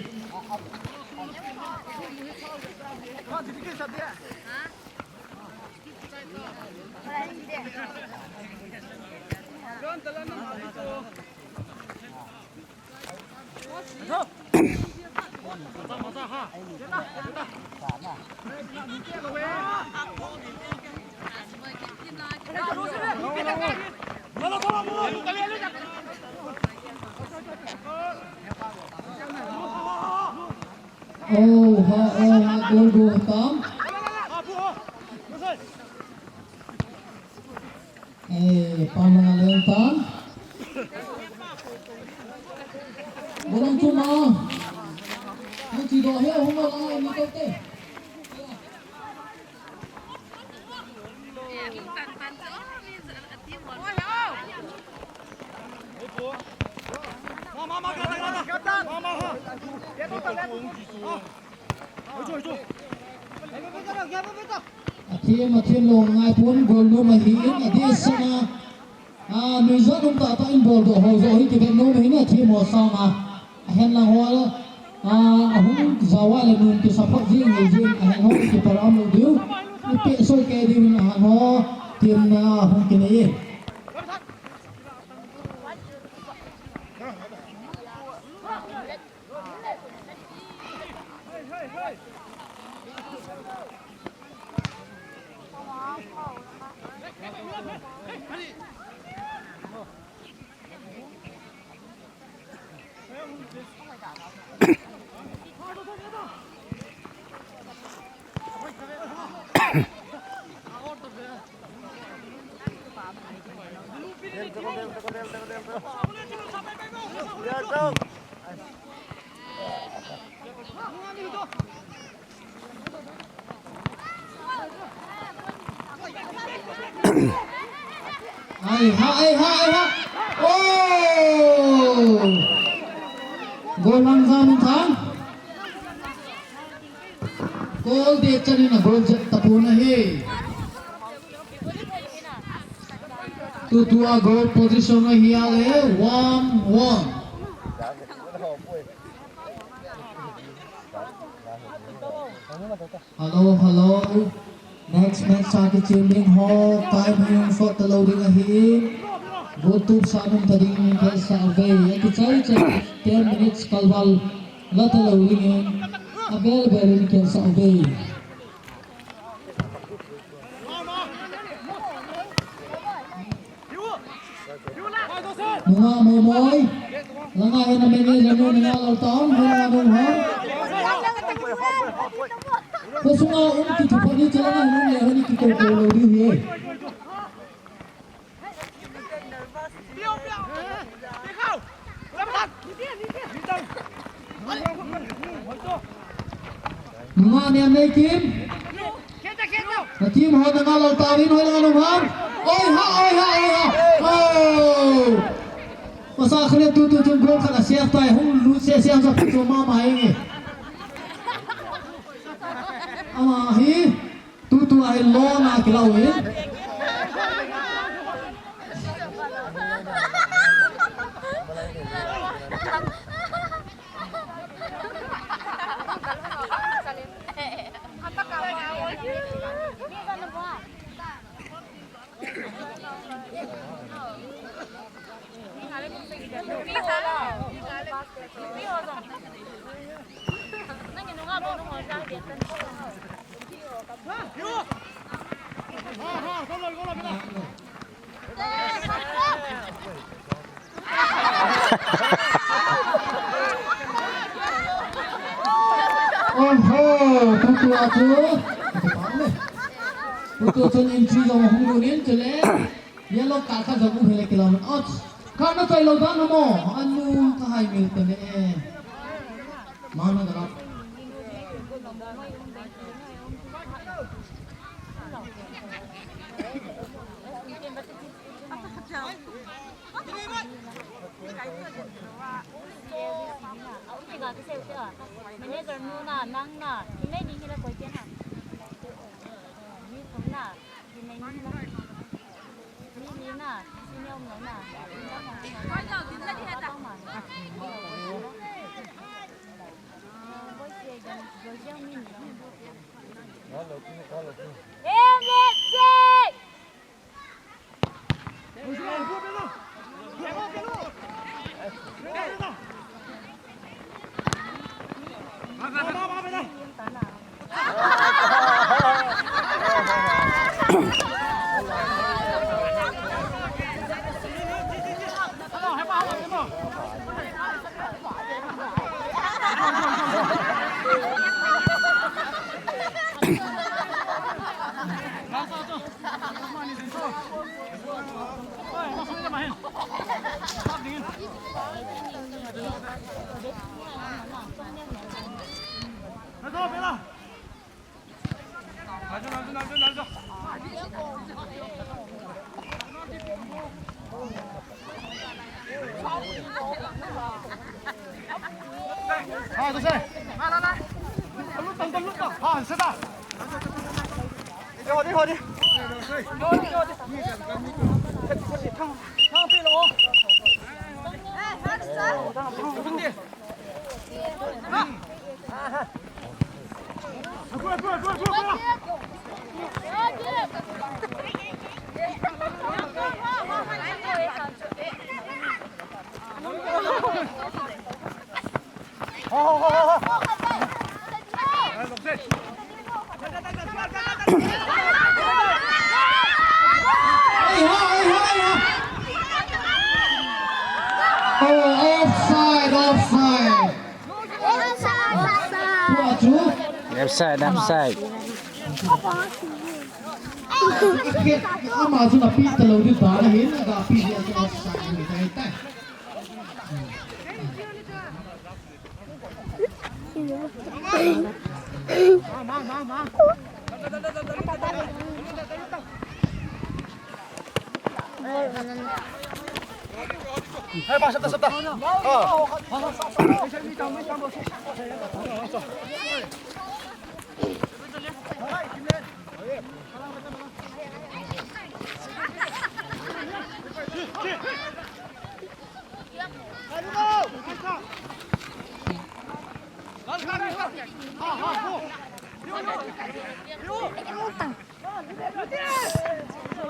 Oh, ha, oh, ha, goal, goal, tam. Eh, pamang aleng tan. Bolong cuma. Ang tidak ya, huma lang ni tete. Athem, athem lou ngai pon, goal nom ahin, adeh sanga, ah, nuijat um tah tah in bol doh ho joh hi kivet nom ahin, athem ho sanga. Ahen lang ho, ah, ahung jaova le nom kisa phot jing, jing, ahen ho kipa ram lou diu. Ipi soi ke diu in ahen ho, team na hung kinei in. Ai ha, ai ha, ai ha. Oh! Goal lang jam in thang. Goal de chan in a goal jat tapon ahi. Tutua goal position ahi a le one one. Hello, hello. Next match a kichem ding ho, time hi hung sot talou ding ahi. Goal tup sa nom ta ding kei sa ve. Akichai chai ten minutes kalval la talou ding in. Abel bel in kei sa ve. Nunga Momoi. Langa hena manager nu Nunga Laltang, hena nu ha. Ko sunga um ki ki pani chala na nu ne hani ki ko ko lo di he. Nunga ne nei kim. Ka team ho Nunga Laltang in hoi langa nu ha. Oi ha, oi ha, oi ha. Oh. Masa khane tutu chun goal khat a save tai, hung lut sese ang sa phu ma ma hi. Ama hi tutu a hi lona kilau hi. Oho, tutu a chu. Tutu chun entry jong hung lut in chule. Yellow card khat jong um hile kilaman. Ouch. Card na choi lou dan mo. Anu ka hai mil te ne. Mana ka. Manager nu na, nang na, i nei ni hila koi te na. Mi thum na, mi nei ni na. Mi li na, senior um lo na. Hello, hello. Oh, offside, offside. Offside, offside. Ama chu na pi ta lo di ta na hin, ga pi di a chu offside ni tai tai.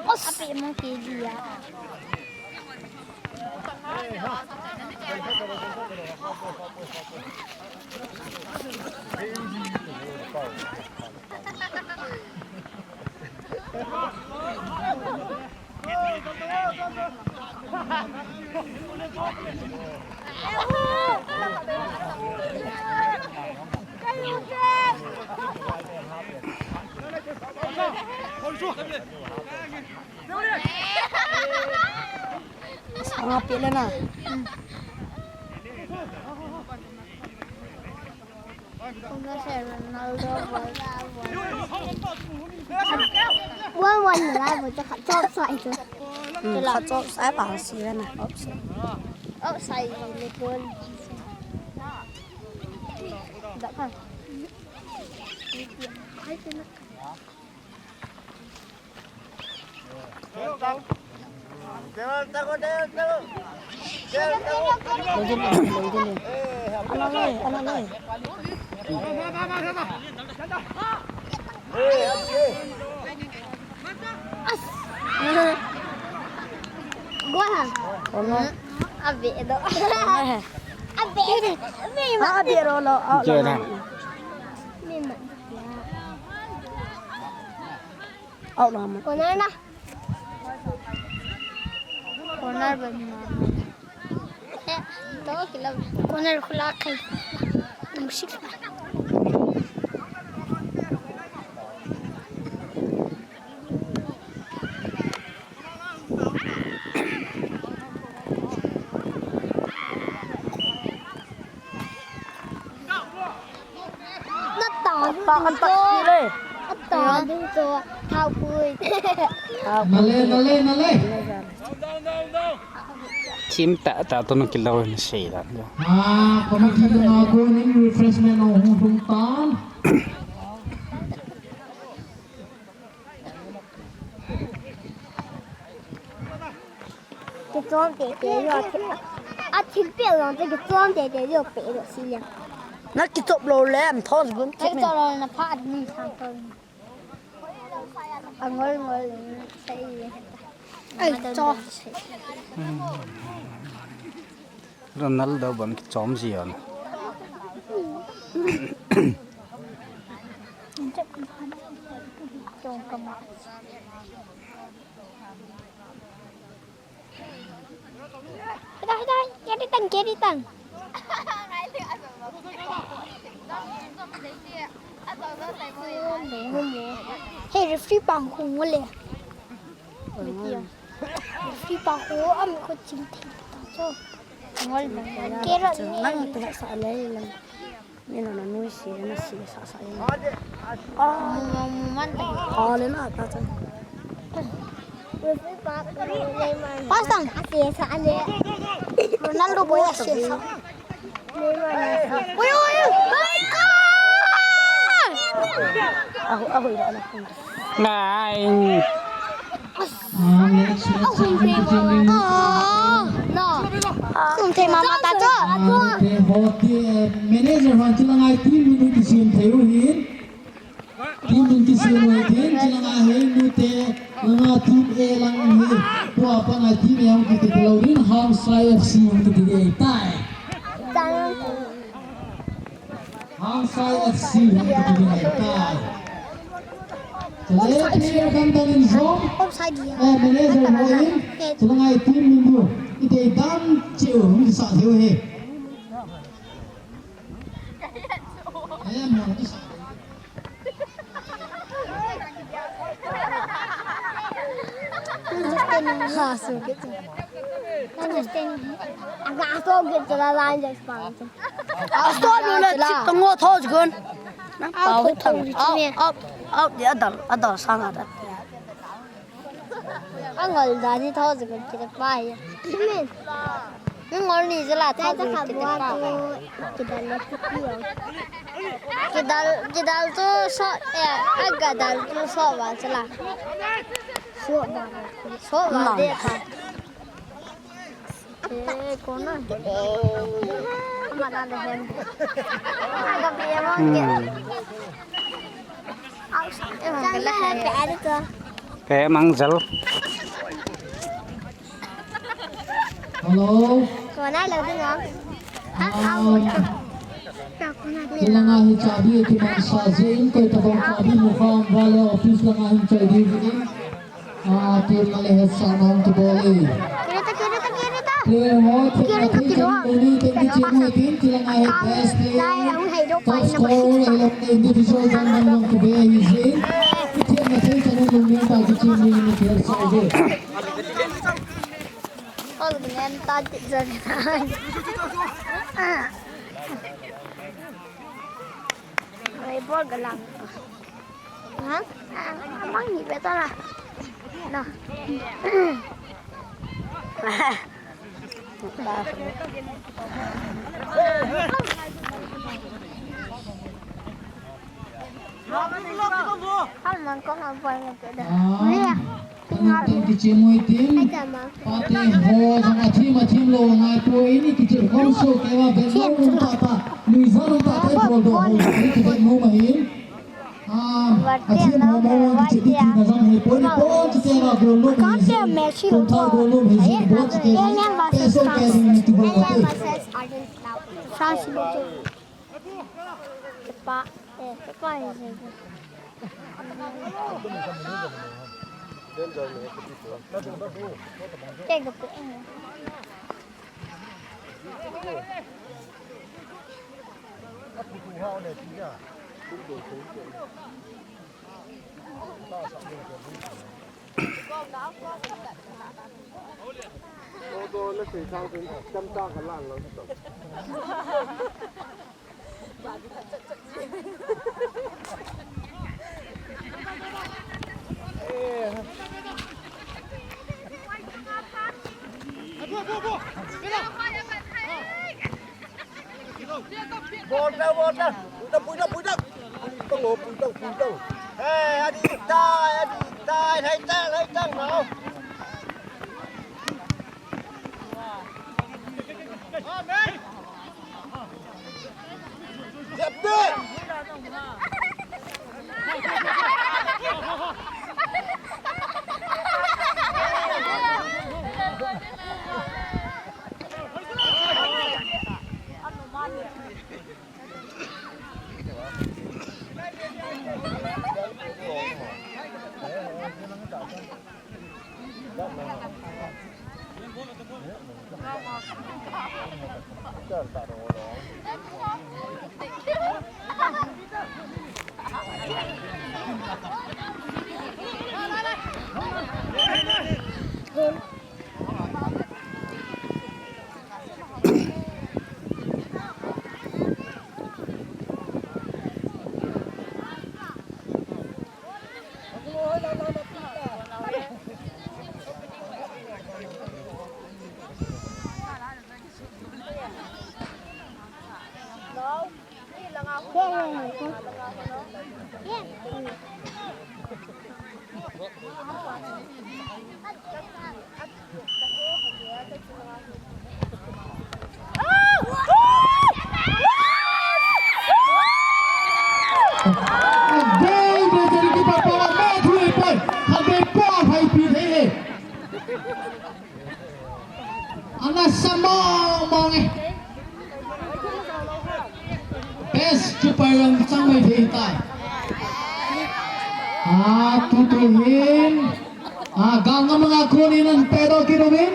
Os. Ape mo ke dia. Sanga pele na. One one la bo cha khat chop sai chu. Hmm, khat chop sai pa si na. Offside. Offside le goal. Da kha. Ai te na. Gol ha. Abe do. Abe. Abe ro lo. Out lo ma. Corner na. Corner ba ni ma. To kila. Corner khula khai. Musik. Nale, nale, nale. Team ta ta to no kilo na sei da. Ah, committee na ko ni refreshment no hung hung tan. Kichom tete jo, a thil pe jong chu kichom tete jo pe jo si le. Na kichop lou le, am thon gun. Ai, chop lou na pha ni sang to. A ngol ngol le, sai. Ai, chop. Ronaldo bang kichom ji on. Hidai, hidai, get it done, get it done. Hey, referee pang khu ngol le. Referee pang khu am khu chim thei ta cho. Ngol le. Carrot ni. Nang tu sa le le. Ni na na nui si na si sa sa ni. Ah, mu man ta. Ah, le na ta cha. Referee pa ko le man. Pasang. Asi sa le. Ronaldo boy asi sa. Ui, ui, ui. Ahu, ahu, ira na. Ngai. Ah, next, next, next. Oh, no. Sum thei mama ta cho. Ah, te ho te, eh, manager hon chu la ngai team minute sum thei u hin. Team ding kisem ngai tin, chilanga hi nute, langa team A lang hi, tua pa ngai team A hung kiti lou din, Hangsai F C hung kiti ding tai. Hangsai F C hung kiti ding tai. Chale, player kan tan in zone, eh, manager ho in, chilanga team minute, ite dan cheu hung kisa theu hi. Eh, mo kisa. Out, out, out, out, dia adal, adal sanga da. Angol dan hi tho jing kit pa hi. Min. Angol ni jela tho jing kit pa. Kidal le kiti o. Kidal, kidal tu so, eh, aga dal tu so ba jela. So ba. So ba de pa. Eh, kona. Ama na de hem. Aga bi mo ke. Pe mang jal. Hello. Kona lo ding o. Tilanga hi chabi kiman sa jin, koi tabang chabi mu kham vale office langa hin choi ding. Ah, team na le het sa nam tu bol e. Kiri ta, kiri ta, kiri ta. Player ho, team na thei chan in, team kichemu e, team tilanga hi best player. Top scorer, ahilou le individual dan dan long kibe ahi jin. Team na thei chan in, lungning tah kichemu in, kichemu sa jin. Bol ginen ta ti jan. Ai, bol galang. Ha? Amang hi betul lah. No. Hal man ko ma boy nge te da. Ria. Kichemu e team. Pate ho jong a team a team lo ngai po ini kichemu so kewa ben lo um ta ta. Luisa lo ta te bol do ho. Ini kichemu ma hin. Ah, a team ho mo kichemu na jong hi po ni po kichemu goal lo. Kan te Messi lo. Goal lo hi jin po kichemu. Peso ke ni tu bol te. France lo. Kepa, eh, kepa is it? Take a pic. Bol ta, bol ta. Pui ta, pui ta, pui ta. Pui ta, pui ta, pui ta. Hey, adi tai, adi tai, hai ta, hai ta, mau. Ana sama mong e. Best chu pai lam chang mai thei tai. A, tu tu hin. A, gal ngam nga kunin an pedo kidomin.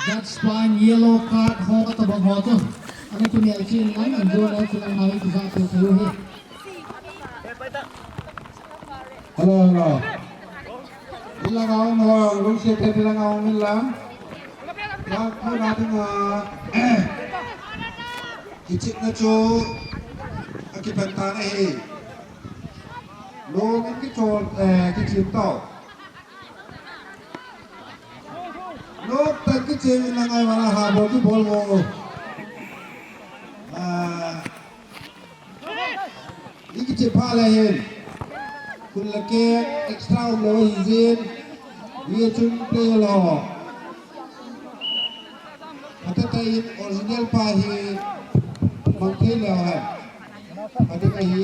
That's fine, yellow card ho ka tabang ho chu. Ani tu ni ai chin lang an do na chu lang mai tu sa tu tu hi. Hello, hello. Ilang aum ho, lungset in ilang aum in lang. Lang ko na tu ma. Kichepna chu akipan tan ahi. Lungin kichol, eh, kichep tau. Lungtah in kichep in lang ai wala ha bol kibol mo. Ah, i kichep pha le hin. Kun le ke extra um lou hi jin. Ye chun pe lo. Hata ta in original pa hi mang thei le hai. Hata ta hi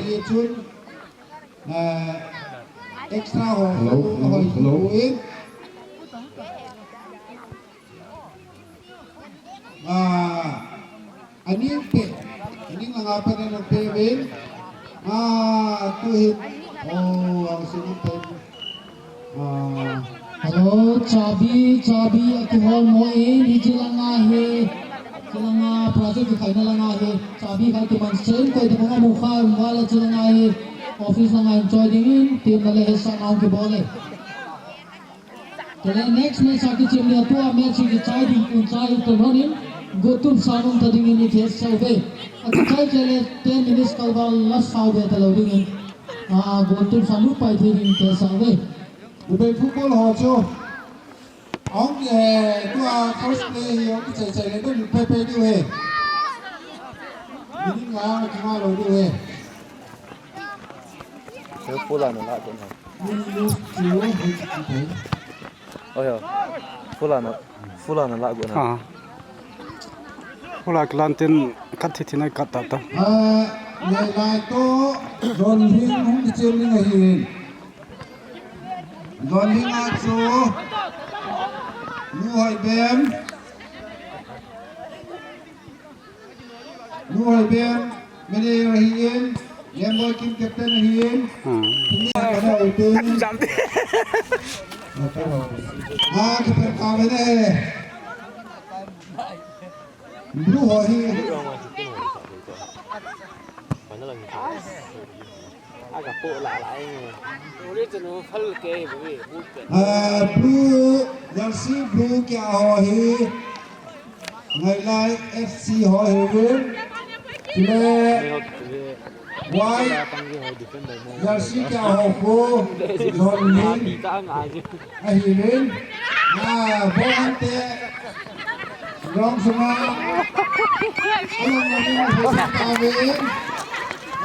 ye chun. Ah, extra ho, hello, ho, hello, hello. In. Ah, aning pe, aning langa pa na pe ven. Ah, tu hi, oh, ang sinu pe. Ah. Hello, chabi, chabi, aki hol mo in, hiji langa hi. Chilanga project kikhaina langa hi, chabi khai kiman sen koi te kong amu kha um wala chilanga hi, office langa enjoy dingin, team na le he sa naung kibol e. Chule next match a kichim le tua match kichai ding kun chai to lonin, gotup sa nung ta dingin i test sa uve. A kichai chule ten minutes kalval la sa uve ta lo dingin. A gotup sa nu pai thei ding test sa uve. Dubai football ho chu. Ahung, eh, tua first play hi ahung kichai chai le, dun pe pe diu he. Minute nga, nga lou diu he. Full a na la ko na. Minute two, minute two. Oh, yeah. Full a na, full a na la ko na. Ah. Full a kilan tin kat thi thi na kat ta ta. Ah, lai lai to, John Hing hung kichai ni na hi. Don Hing a chu Nu Hoibem. Nu Hoibem manager ahin, Game Boy Kim captain ahin. Hmm. Tuni a kana utin. Jam te. Ah, kipen ka mene. Blue ho hi. Aga po la la e. Uli chanu phal ke bu bu ke. Ah, blue, jersey blue kya ho hi. Ngailai F C ho hi. Chule white jersey kya ho ko. John Min ahin. Ah, bo ante. Rong sunga. Along na ni ho sa ta ve.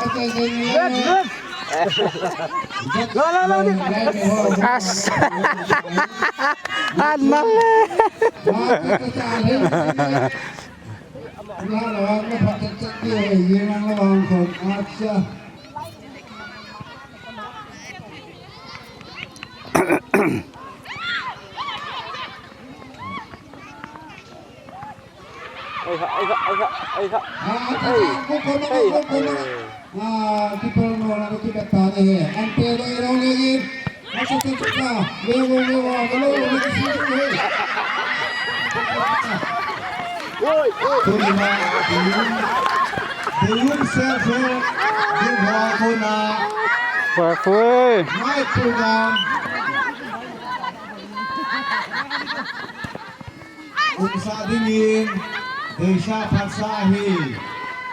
Ate sa ni. As. Anale. Oi ha, oi ha, oi ha, oi ha. Oi. Oi. Ah, keeper no na keeper ta ne he. Ante lo ro le ye. Asa te chuka. Le wo le wo le wo le si he. Oi, oi. Tuni na. Deyum se fe. Dei wa ko na. Wa ko. Mai ko na. Umsa dingin, deisah phatsa hi,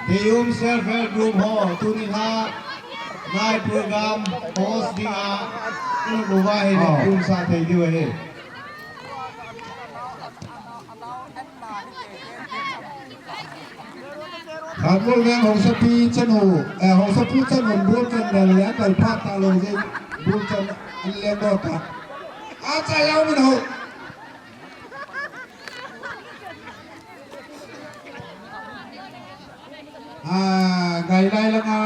Deyum Self Help Group ho, tuni a, night program, host dinga, unu buva hi, oh, umsa thei diu ahi. Khanmol veng Haosapi chanu, eh, Haosapu chanu, bul chan dal le, kal phat ta lo jin, bul chan an le do ta. Acha yau min ho. Ah, Ngailai langa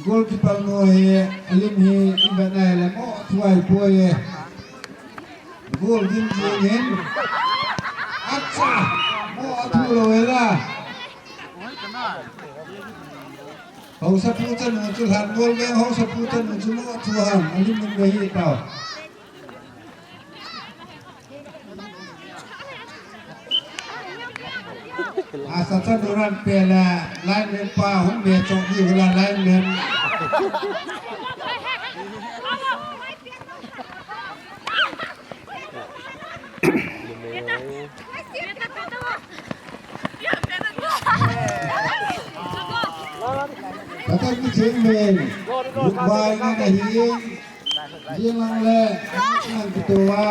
Goalkeeper nu hi, alim hi, i vet na le mo thu ai poi e. Goal din jing in. Acha! Mo thu lo e la. Hausa pu chanu chu lhan goal veng hausa pu chanu chu mo thu ham. Alim in ve hi tao. Asa cha duran pela lineman pa hung be chok di ula lineman. Patak ni ching men. Buk bai na na hi. Jing lang le, lang kitu a,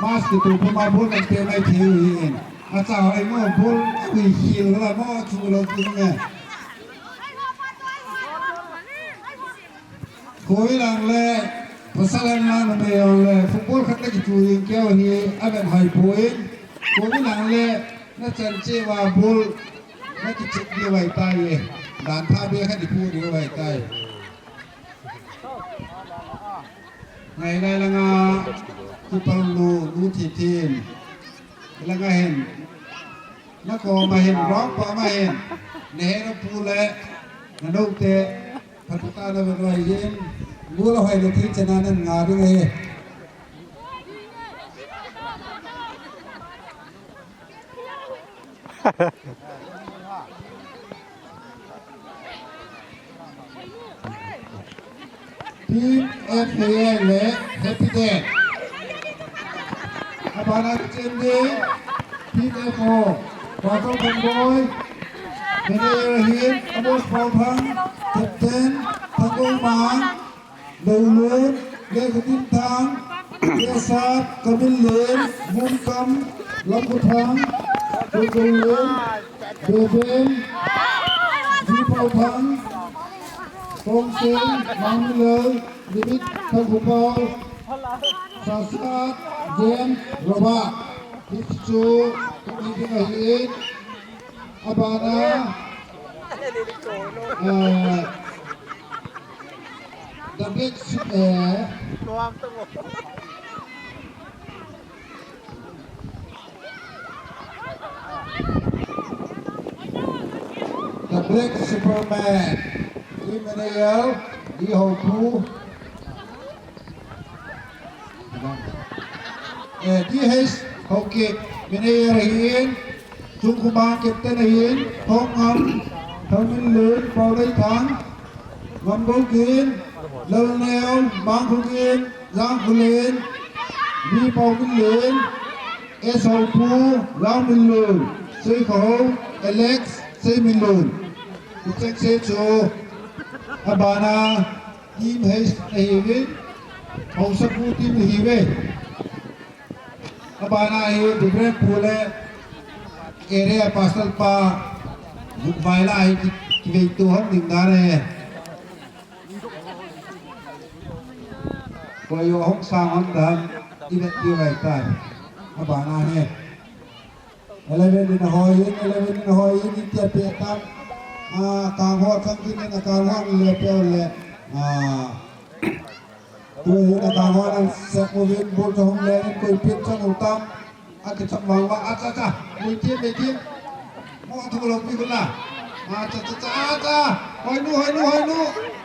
mas kitu puma bul kan pe mai thei u hi in. Acha hoi mo bul, ui hil la mo chu lo kin ne. Koi lang le, pasal lang lang me yong le, football khat le kitu yin keu hi, aven hoi poi. Koi lang le, na chan che wa bul, na kichit di wai tai ye. Dan tha be khat di pu di wai tai. Ngai lai langa, kipal nu, nu thi thin. Langa hin. Na ko ma hin, rong pa ma hin. Ne he na pu le, na no te, phat ta na ba roi yin. Mu la hoi le thi chana nan nga ding e. Team F A L le Happy Day. Abana Chende, Team F O, Wato Kamboi, Mene Rahim, Amos Paothang, Captain, Thangong Mang, Loulun, Lekhutin Thang, Kesat, Kamin Len, Munkam, Lamkhuthang, Kukulun, Beben, Jipauthang, Kongsen, Mangmilal, Limit, Thangkhupau, Sasat, Jen, Roba, Bukchu, Kumitin Ahin, Abana, eh, The Black Sheep, eh. The Black Superman. Di Manayal, Di Hopu. Eh, D H Haokip, Manager ahin, Chungkhumang Captain ahin, Thongngam, Thangminlun, Paoleithang, Ngamgoukin, Lalneo, Mangkhokin, Jangkholen, V Paominlun, S Hopu, Raominlun, Seikhohou, Alex, Seiminlun. Kuchek se chu, abana, Team H ahiuvin, Haosapu team ahiuve. Abana hi Reverend Pu le Area Pastor pa, Vukvai la hi ki, kivei tu hon ding dan e. Koi yo hong sang hon dan, i vet ti vai tai. Abana hi. Eleven in a hoi in, eleven in a hoi in, in tia pe tam. Ah, kang ho chang kin in a kang ho le pe le. Ah. Tu in a kang ho nan sek mo vin bul chong le in koi pin chang u tam. A ki chak vang va, a cha cha. Mui tim, mui tim. Mo thu lo pi kula. A cha cha cha cha. Hoi nu, hoi nu, hoi nu.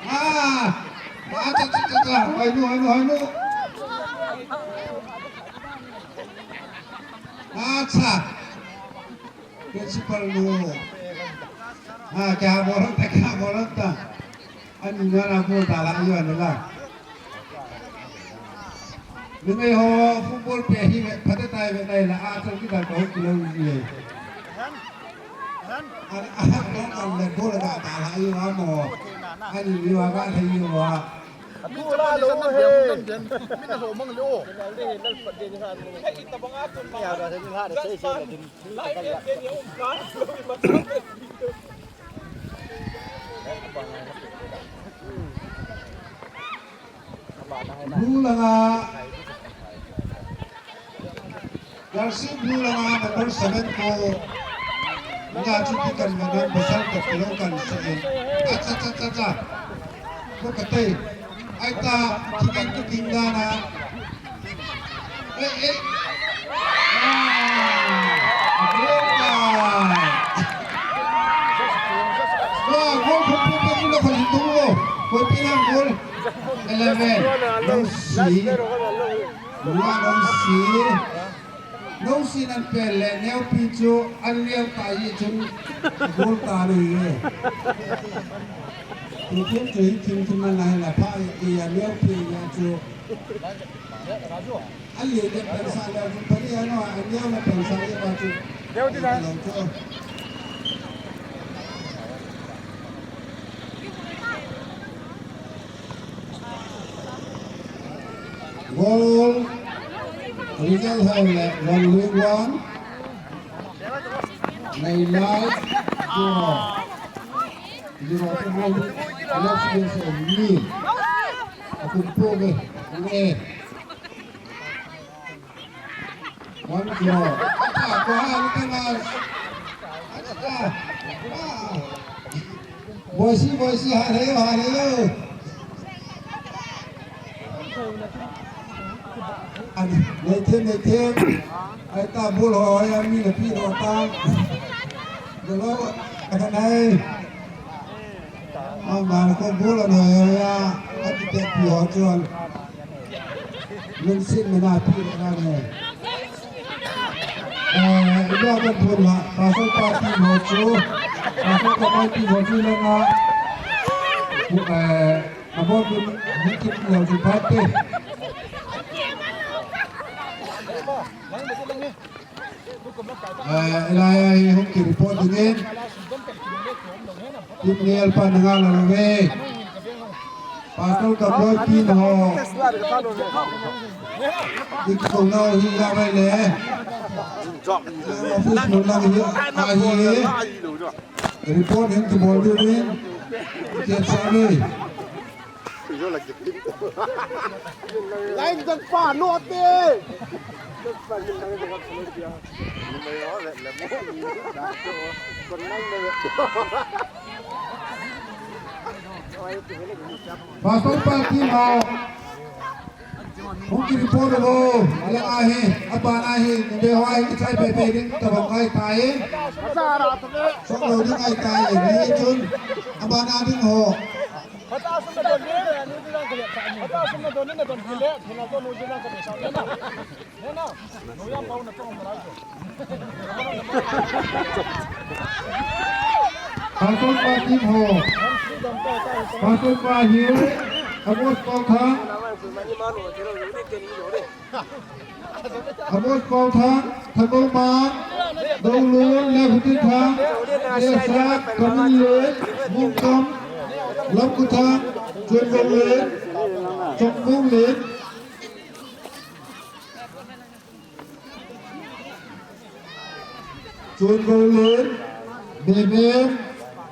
Ah. A cha cha cha cha. Hoi nu, hoi nu, hoi nu. Acha. Principal nu. Ah, kya bolta, kya bolta. Ani na na bolta la, yo na la. Ni mai ho football pe hi ve, phate tai ve tai la, a chang ki da ko ki lo ni. An, an, an le bol da ta la, yo mo. Ani ni wa ga thei yo wa. Atu la lo he. Min a ho mang lo. Blue langa. Jersey blue langa number seven ko. Ka chu ti kan ma dan pasal ka pelo kan sa e. Acha, cha, cha, cha. Ko ka tei. Ai ta, ki kan ka king da na. Eh, eh. Ah, goal ka. Wa, goal ko ko ko ko ko ko. Ko pi na goal. Eleven. Nong si. Wa, nong si. Nong si nan pel le, neupi chu an lial ta hi chun, goal ta le ye. Ti thim chu hi thim thim na nai la pha ye, ti ya neupi ya chu. An lial le pel sa le chu, pali ya no, an lial le pel sa ye ba chu. Deu ti na. Lo chu. Goal result ho le one win one. Neilai zero. Zero to goal. Left field se ni. Akum po ke. Ni. One zero. Acha, ko ha, ni tena. Acha. Ah. Boisi, boisi, ha, re, ha, re. Ani, nei them, nei them. Ai ta bol ho, ai ami na pi do ta. Dolo, ka nai. Ama ko bol no ya, ati te pi ho chuan. Min sin me na pi na ne. Eh, ina kan thun la, pasal party ho chu. Pasal ka party ho chu la na. Eh, Abo tu, hung ki lou chu phat te. Eh, Elia hi hung ki report ding in. Team Neil pa na nga la ve. Pastor ka boy team ho. Ik ko na hi ya ve le. Office mo lang hi, a hi. Report hin kibol diu in, kiat sa ve. Line jan pa no te. Pastor pa team ho. Hung ki report vo, alang ahi, aban ahi, nebe ho ahi, kichai pepe ding, tabang ahi tai. Song lo ding ahi tai, ni chun, aban a ding ho. Pastor pa team ho. Pastor pa hi, Amos Paothang. Amos Paothang, Thangouman, Doulun, Lehutinthang, Lesat, Kaminlen, Mungkam, Lamkuthang, Chunbonglen, Chongbonglen. Chun Bonglen, Bebem,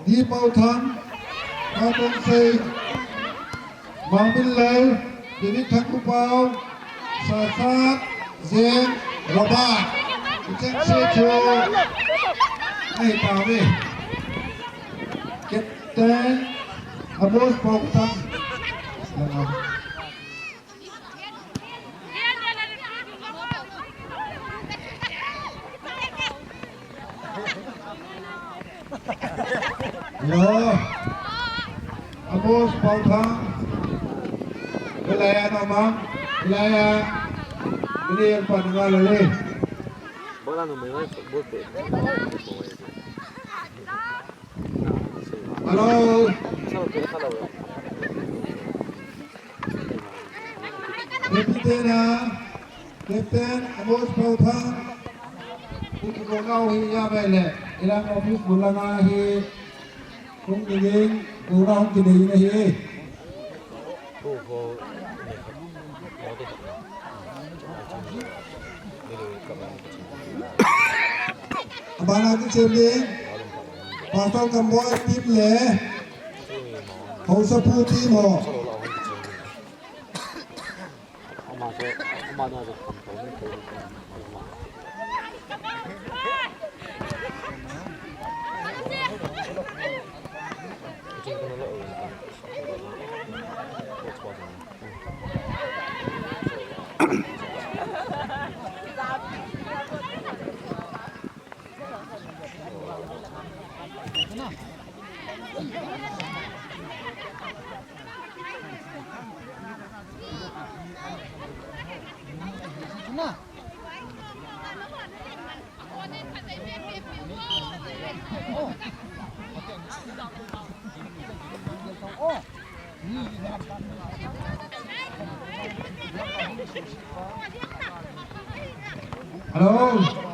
Di Paothang, Patong Sei, Mangminlal, David Thangkupao, Sasat, Zen, Robert. Icheng se chu. Nei ta ve. Captain, Amos Paothang. Hello. Amos Paothang. Belaya nama. Belaya. Ini yang paling lale. Bola numero dos. Hello. Captain a, Captain Amos Paothang, Pu Kigonau hi ya mai le, ilang office bul langa hi, hung dingin, ura hung kidei na hi. Abana ki chem ding, Pastor Kamboi team le, Haosapu team ho. Hello,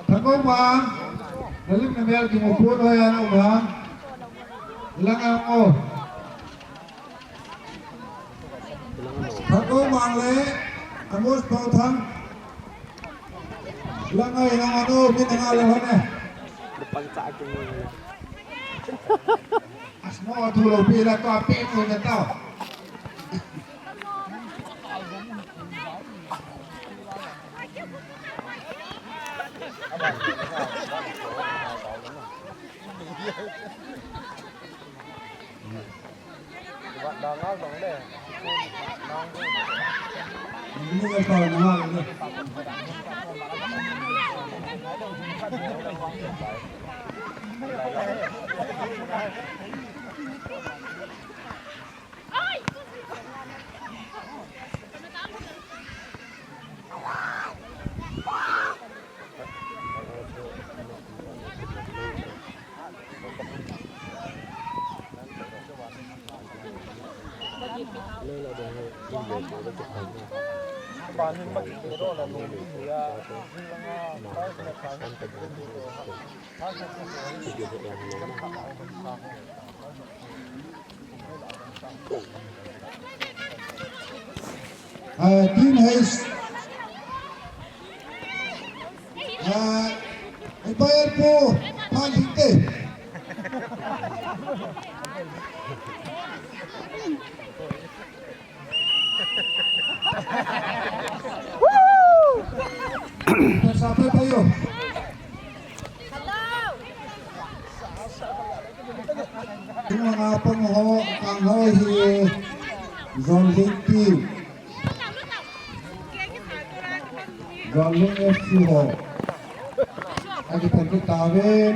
Thangomang. Nalim namel kimu pun hoya na umang. Ilang ang o. Thangomang le, Amos Pau Thang. Ilang ang, ilang ano, min ang alam na. Depan sa akin mo. Asmo, tulog pila to, apin mo na to. Ah, team Hayes. Ah, umpire po, phan hinte. Pesa pe payo. Tua nga pang ho, kang ho hi Zonlin team. Zonlin F C ho. Aki pang kita ven.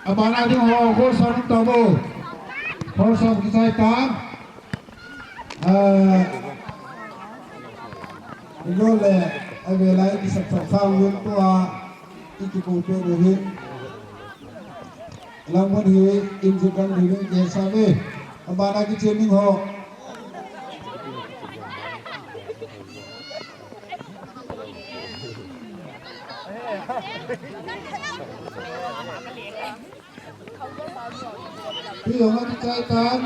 Abana ding ho, goal sa nung tabo. Goal sa kisai ta. Ah, ilo le, avelai kisap sap sang yun tua, iki kong pe uhin. Langmun hi injik kan ding ke save. Abana kichen ding ho. Pi ho ma kichai tan.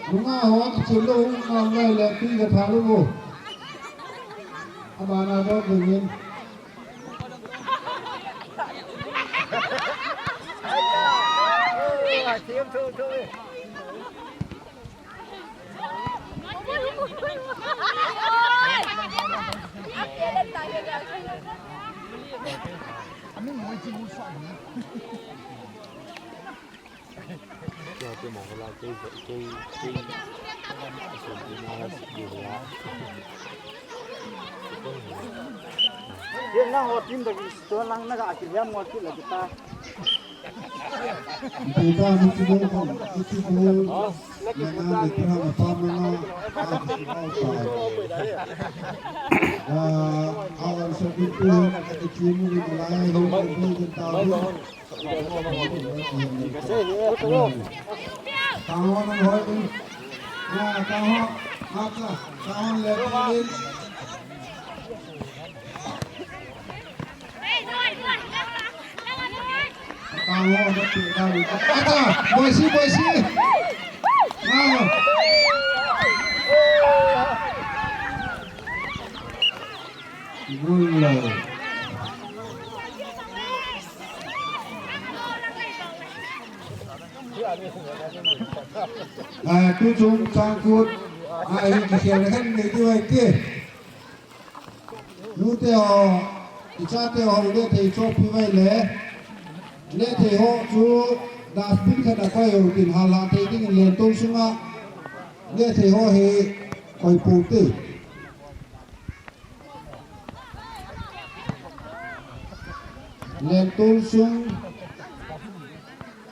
Nunga ho kichen lou, nunga lai le pi ka tha lou. Abana do ding in. Ye na ho team da ki sto lang na ga ki ya mo ki la kita. Kita ni ki do ko, ki ki ko. Na na ni pra ma pa ma na. A ki si ba ta. Ah, awan sa ki tu, ki ki mu ni la ya, ni ki ta. Acha, boisi, boisi. Ah. Gol lo. Ah, tu chung chang kut. Ah, hi kikhel na khan nei ti vai ti. Nute ho, ichate ho, le thei chop pi vai le. Nehthei ho chu dustbin khat a koi u tin, hal ha thei dingin lentol sunga nehthei ho hi koi pou te. Lentol sung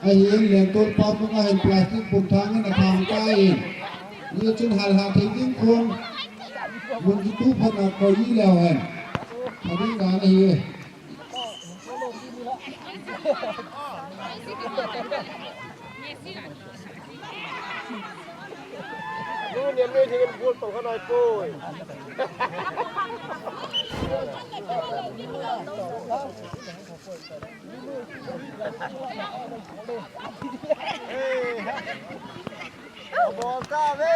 ahin, lentol pa bung ahin plastic bung thang in athang tai. Hichun hal ha thei ding khun mun kitu phat a koi leu hen. Pha ding dan ahi. Nu niam nei thei in bol pang kha nai poi. Bol ta ve.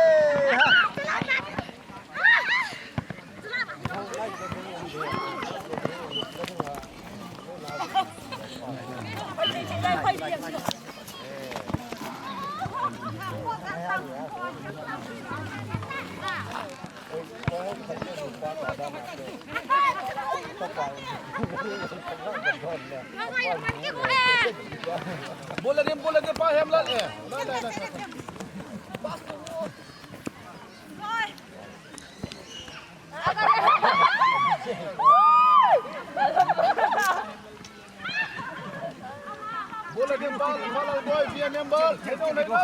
Bola dia, bola dia, Pak Hemlat, eh. Dah, dah, dah, dah. Bola dia, bal, bal, boy, dia member. Hello, hello.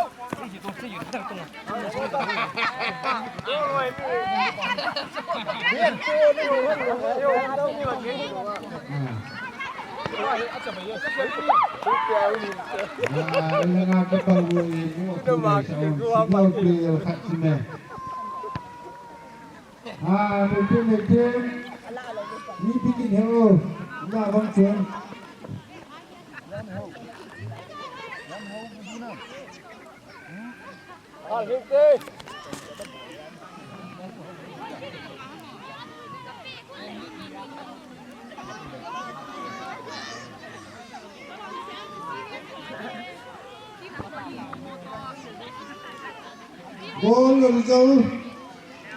Goal result,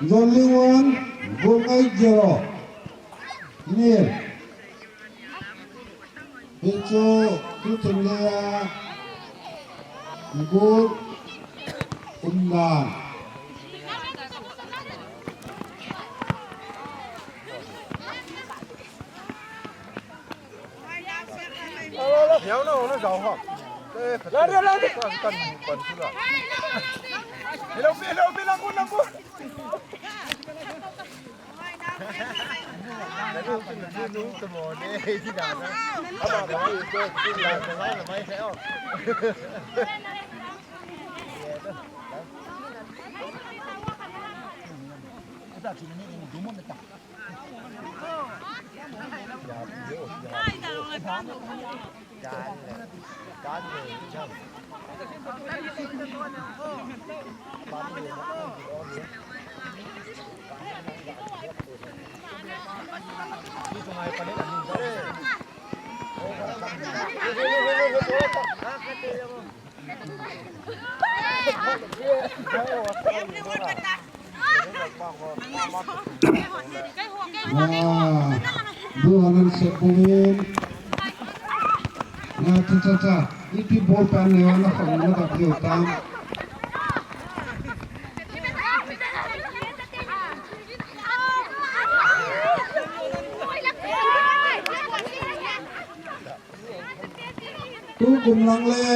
Zolling one, Bungei zero. Nil. Hichu tuchung lea goal umdan. Ah, bu hanan se bungin. Na cha cha cha. Iti bol pan ne wana khong na dap diu tam. Tukum lang le,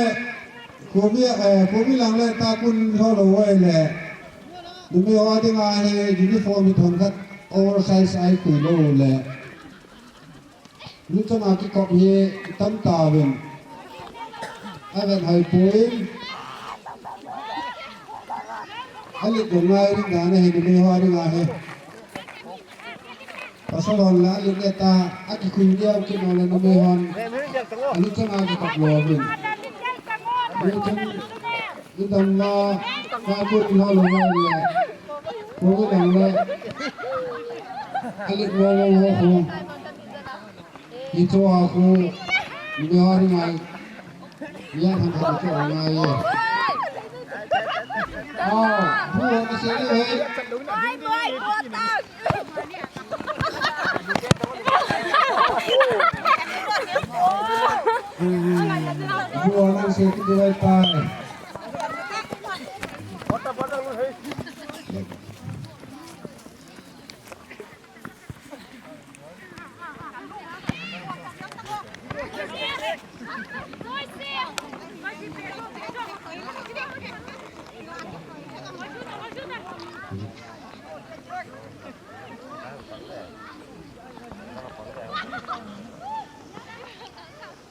Khomi, eh, Khomi lang le, Takun ho lou hoi le. Numei ho dinga hi uniform hi thon khat oversize ahi khui lou le. Nuchang a kikop hi tam tauvin. Aven hoi poi. Alit dong ngai ding dan ahi numei ho dinga hi. Pasal hon la, alit le ta, akikhui diu kit nole numei hon. Alit chang a kipat lou vin. Alit chang, alit dam la, ka kun ho lou le. Ko ko dam le. Alit wo wo wo ko. Ito ako, numei ho ngai. Yan han han ko ngai ye. Ah, bu na se le. Bye bye, botang. Kiti vai tai.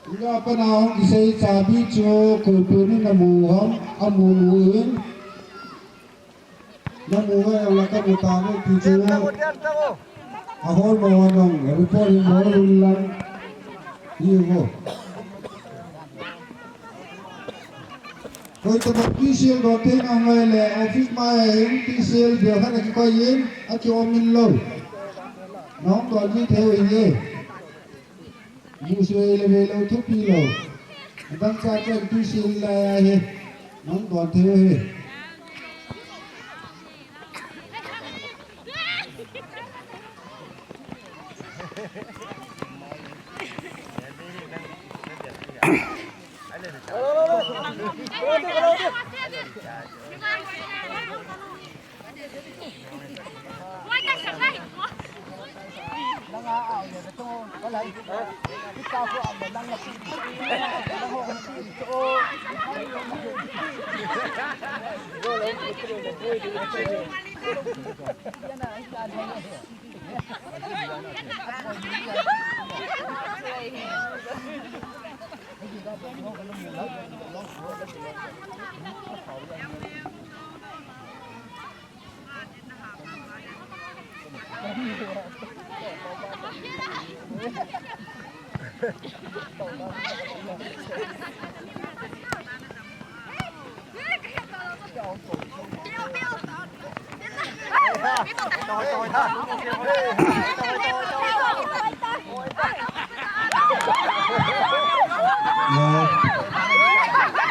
Iga pana hung kisei chabi chu koipi ni namu ham, amu mu in. Namu ngai ang la kamu ta ngai ti chu. Ahol mo anong report in mo lun lang. Hi ho. Koi tabang T C L don thei ngai le office mai a hin T C L bia khat a kikoi in a ki om in lo. Nong don ji thei in ye. Musui le ve lo thupi lo. Adang cha cha T C L la ya he. Nong don thei he.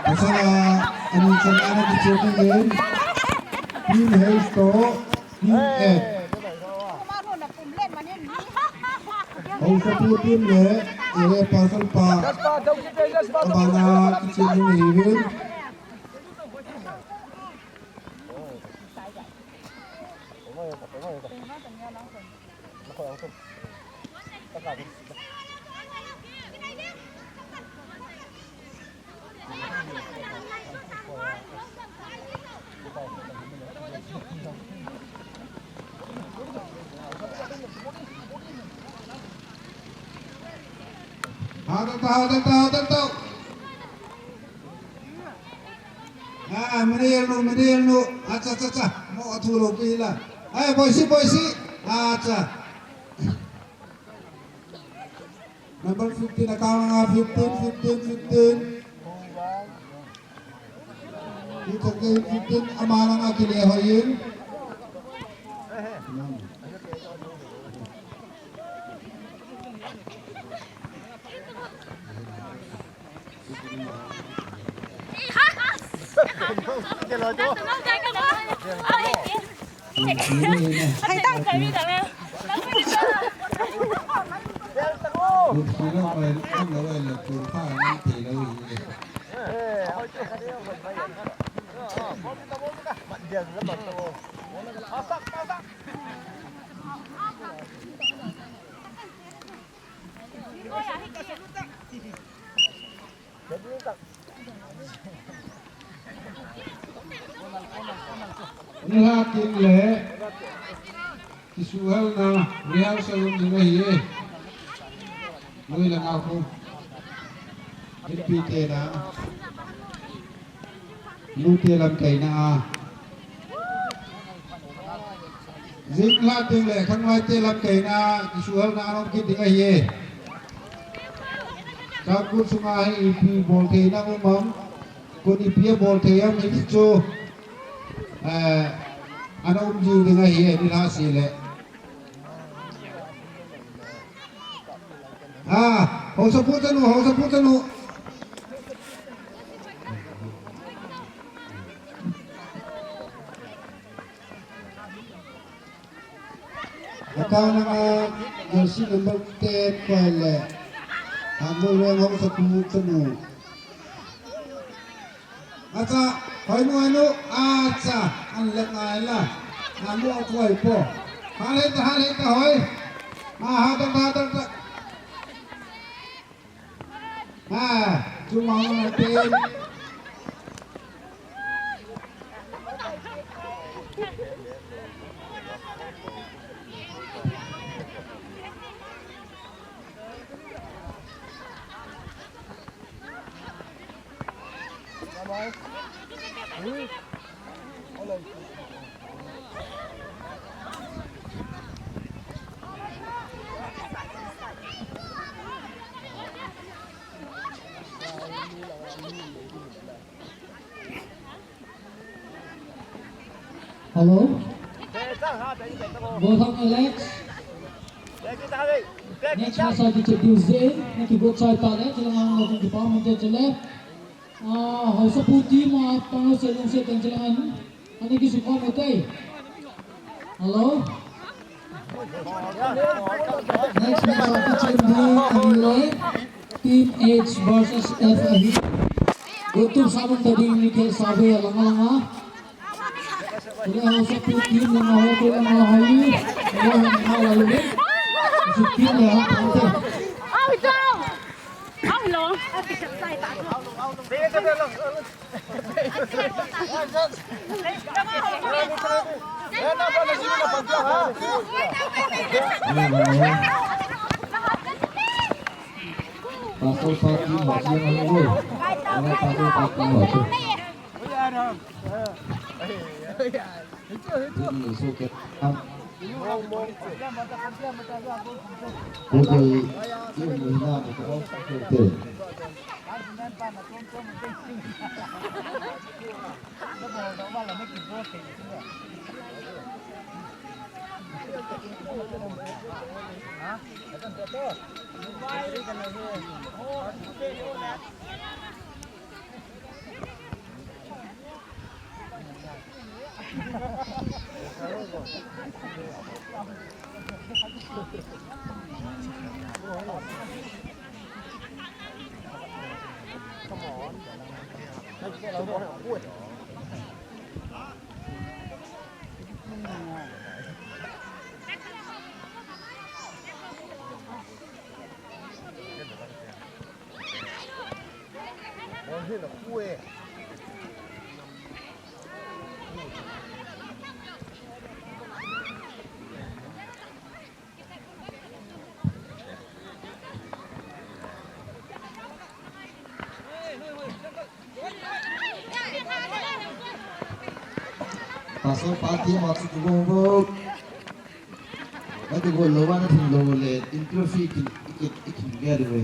Pasal a, ani chang ana kichep in. Team H to Team F. Hausapu team le, ele pasal pa. Abana kichep in hiuvin. Hada ta, hada ta, hada ta. Ah, merial nu, merial nu. Acha, acha, acha. Mo athu lo pi la. Ai, boisi, boisi. Acha. Number fifteen, account nga fifteen, fifteen, fifteen. Fifteen, fifteen, ama nga kile hoyin. Nilhah teng le kisuhelna rehearsal um ding ahi e. Lui le ngau khu. Mipi te na. Nute lamkaina a. Jing lha teng le khanglai te lamkaina a, kisuhelna anom kit ding ahi e. Changkut sunga hi ipi boltheina um am, kon ipi abolthei am hiti chu, eh, ana um jiu ding ahi e, nilhah seh le. Ah, hausapu chanu, hausapu chanu. Account number, jersey number ten, koi le. Amul Reng hausapu chanu. Acha, hoi nu, hoi nu. Acha, an le ngai la. An mo ko hoi po. Ha le ta, ha le ta hoi. Ha, ha ta, ha ta, ha ta. Ha, chu ma ma pe. Hello? Bothang Alex. Next match a kichep diu jeh in, na kigot chai ta le, chule ngang lo kong kipa man te chule. Ah, Haosapu team a, pang lo se long se teng chule ngan. Ani kisukhom u te. Hello? Next match a kichep diu ahile Team H versus F ahi. Gotup sabun ta ding ni ke sabe a langa langa. Ini Haosapu team langa ho ko langa ho ni. Ho langa ho lalu ni. Su team le ha pante. Au, au. Au, lo. Pastor Pati Machi yang ni. Pastor Pati Machi. Ini so ke. Koi, koi, ini na, Pastor Pati Machi tu bong bong. Ati go lo wan thing lo le interview kin, kin, kin ga de we.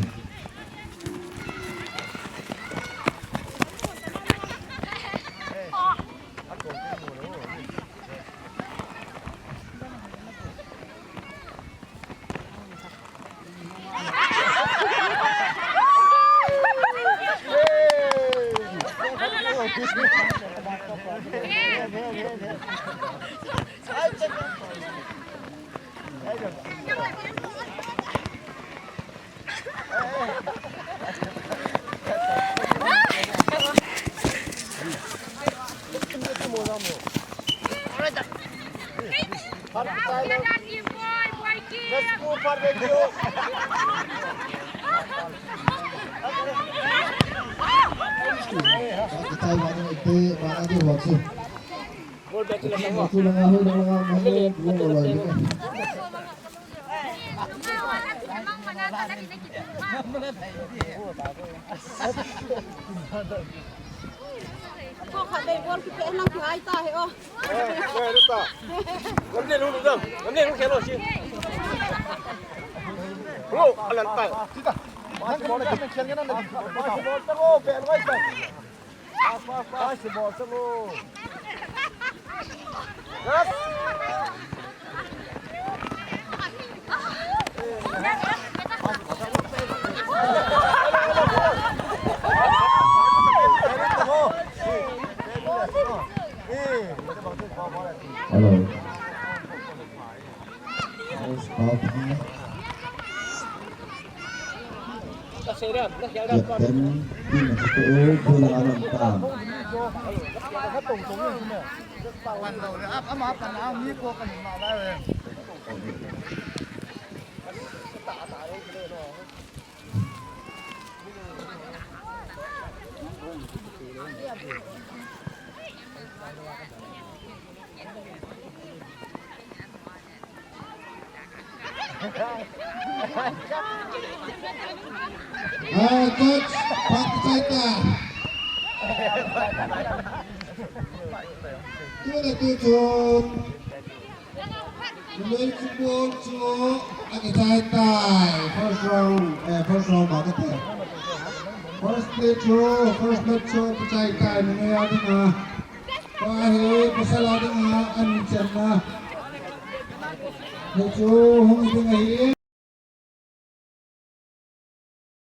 Ko khat dei bol kipe nang ki ai ta he o. Lamlen hung dam, lamlen hung khel o si. Ho, alan ta. Nang bol na khel nge nang na. Bol ta ko, pe lo ta. Hello. Captain, team a chu ko, ko la lam tam. Ah, coach, phat chai ta. Tuna tu chun. Numei football chu akichai tai. First round, eh, first round ba kati. First play chu, first match chu akichai tai. Numei a dinga. Tua hi pasal a dinga, anchanna. Hichu hung ding ahi.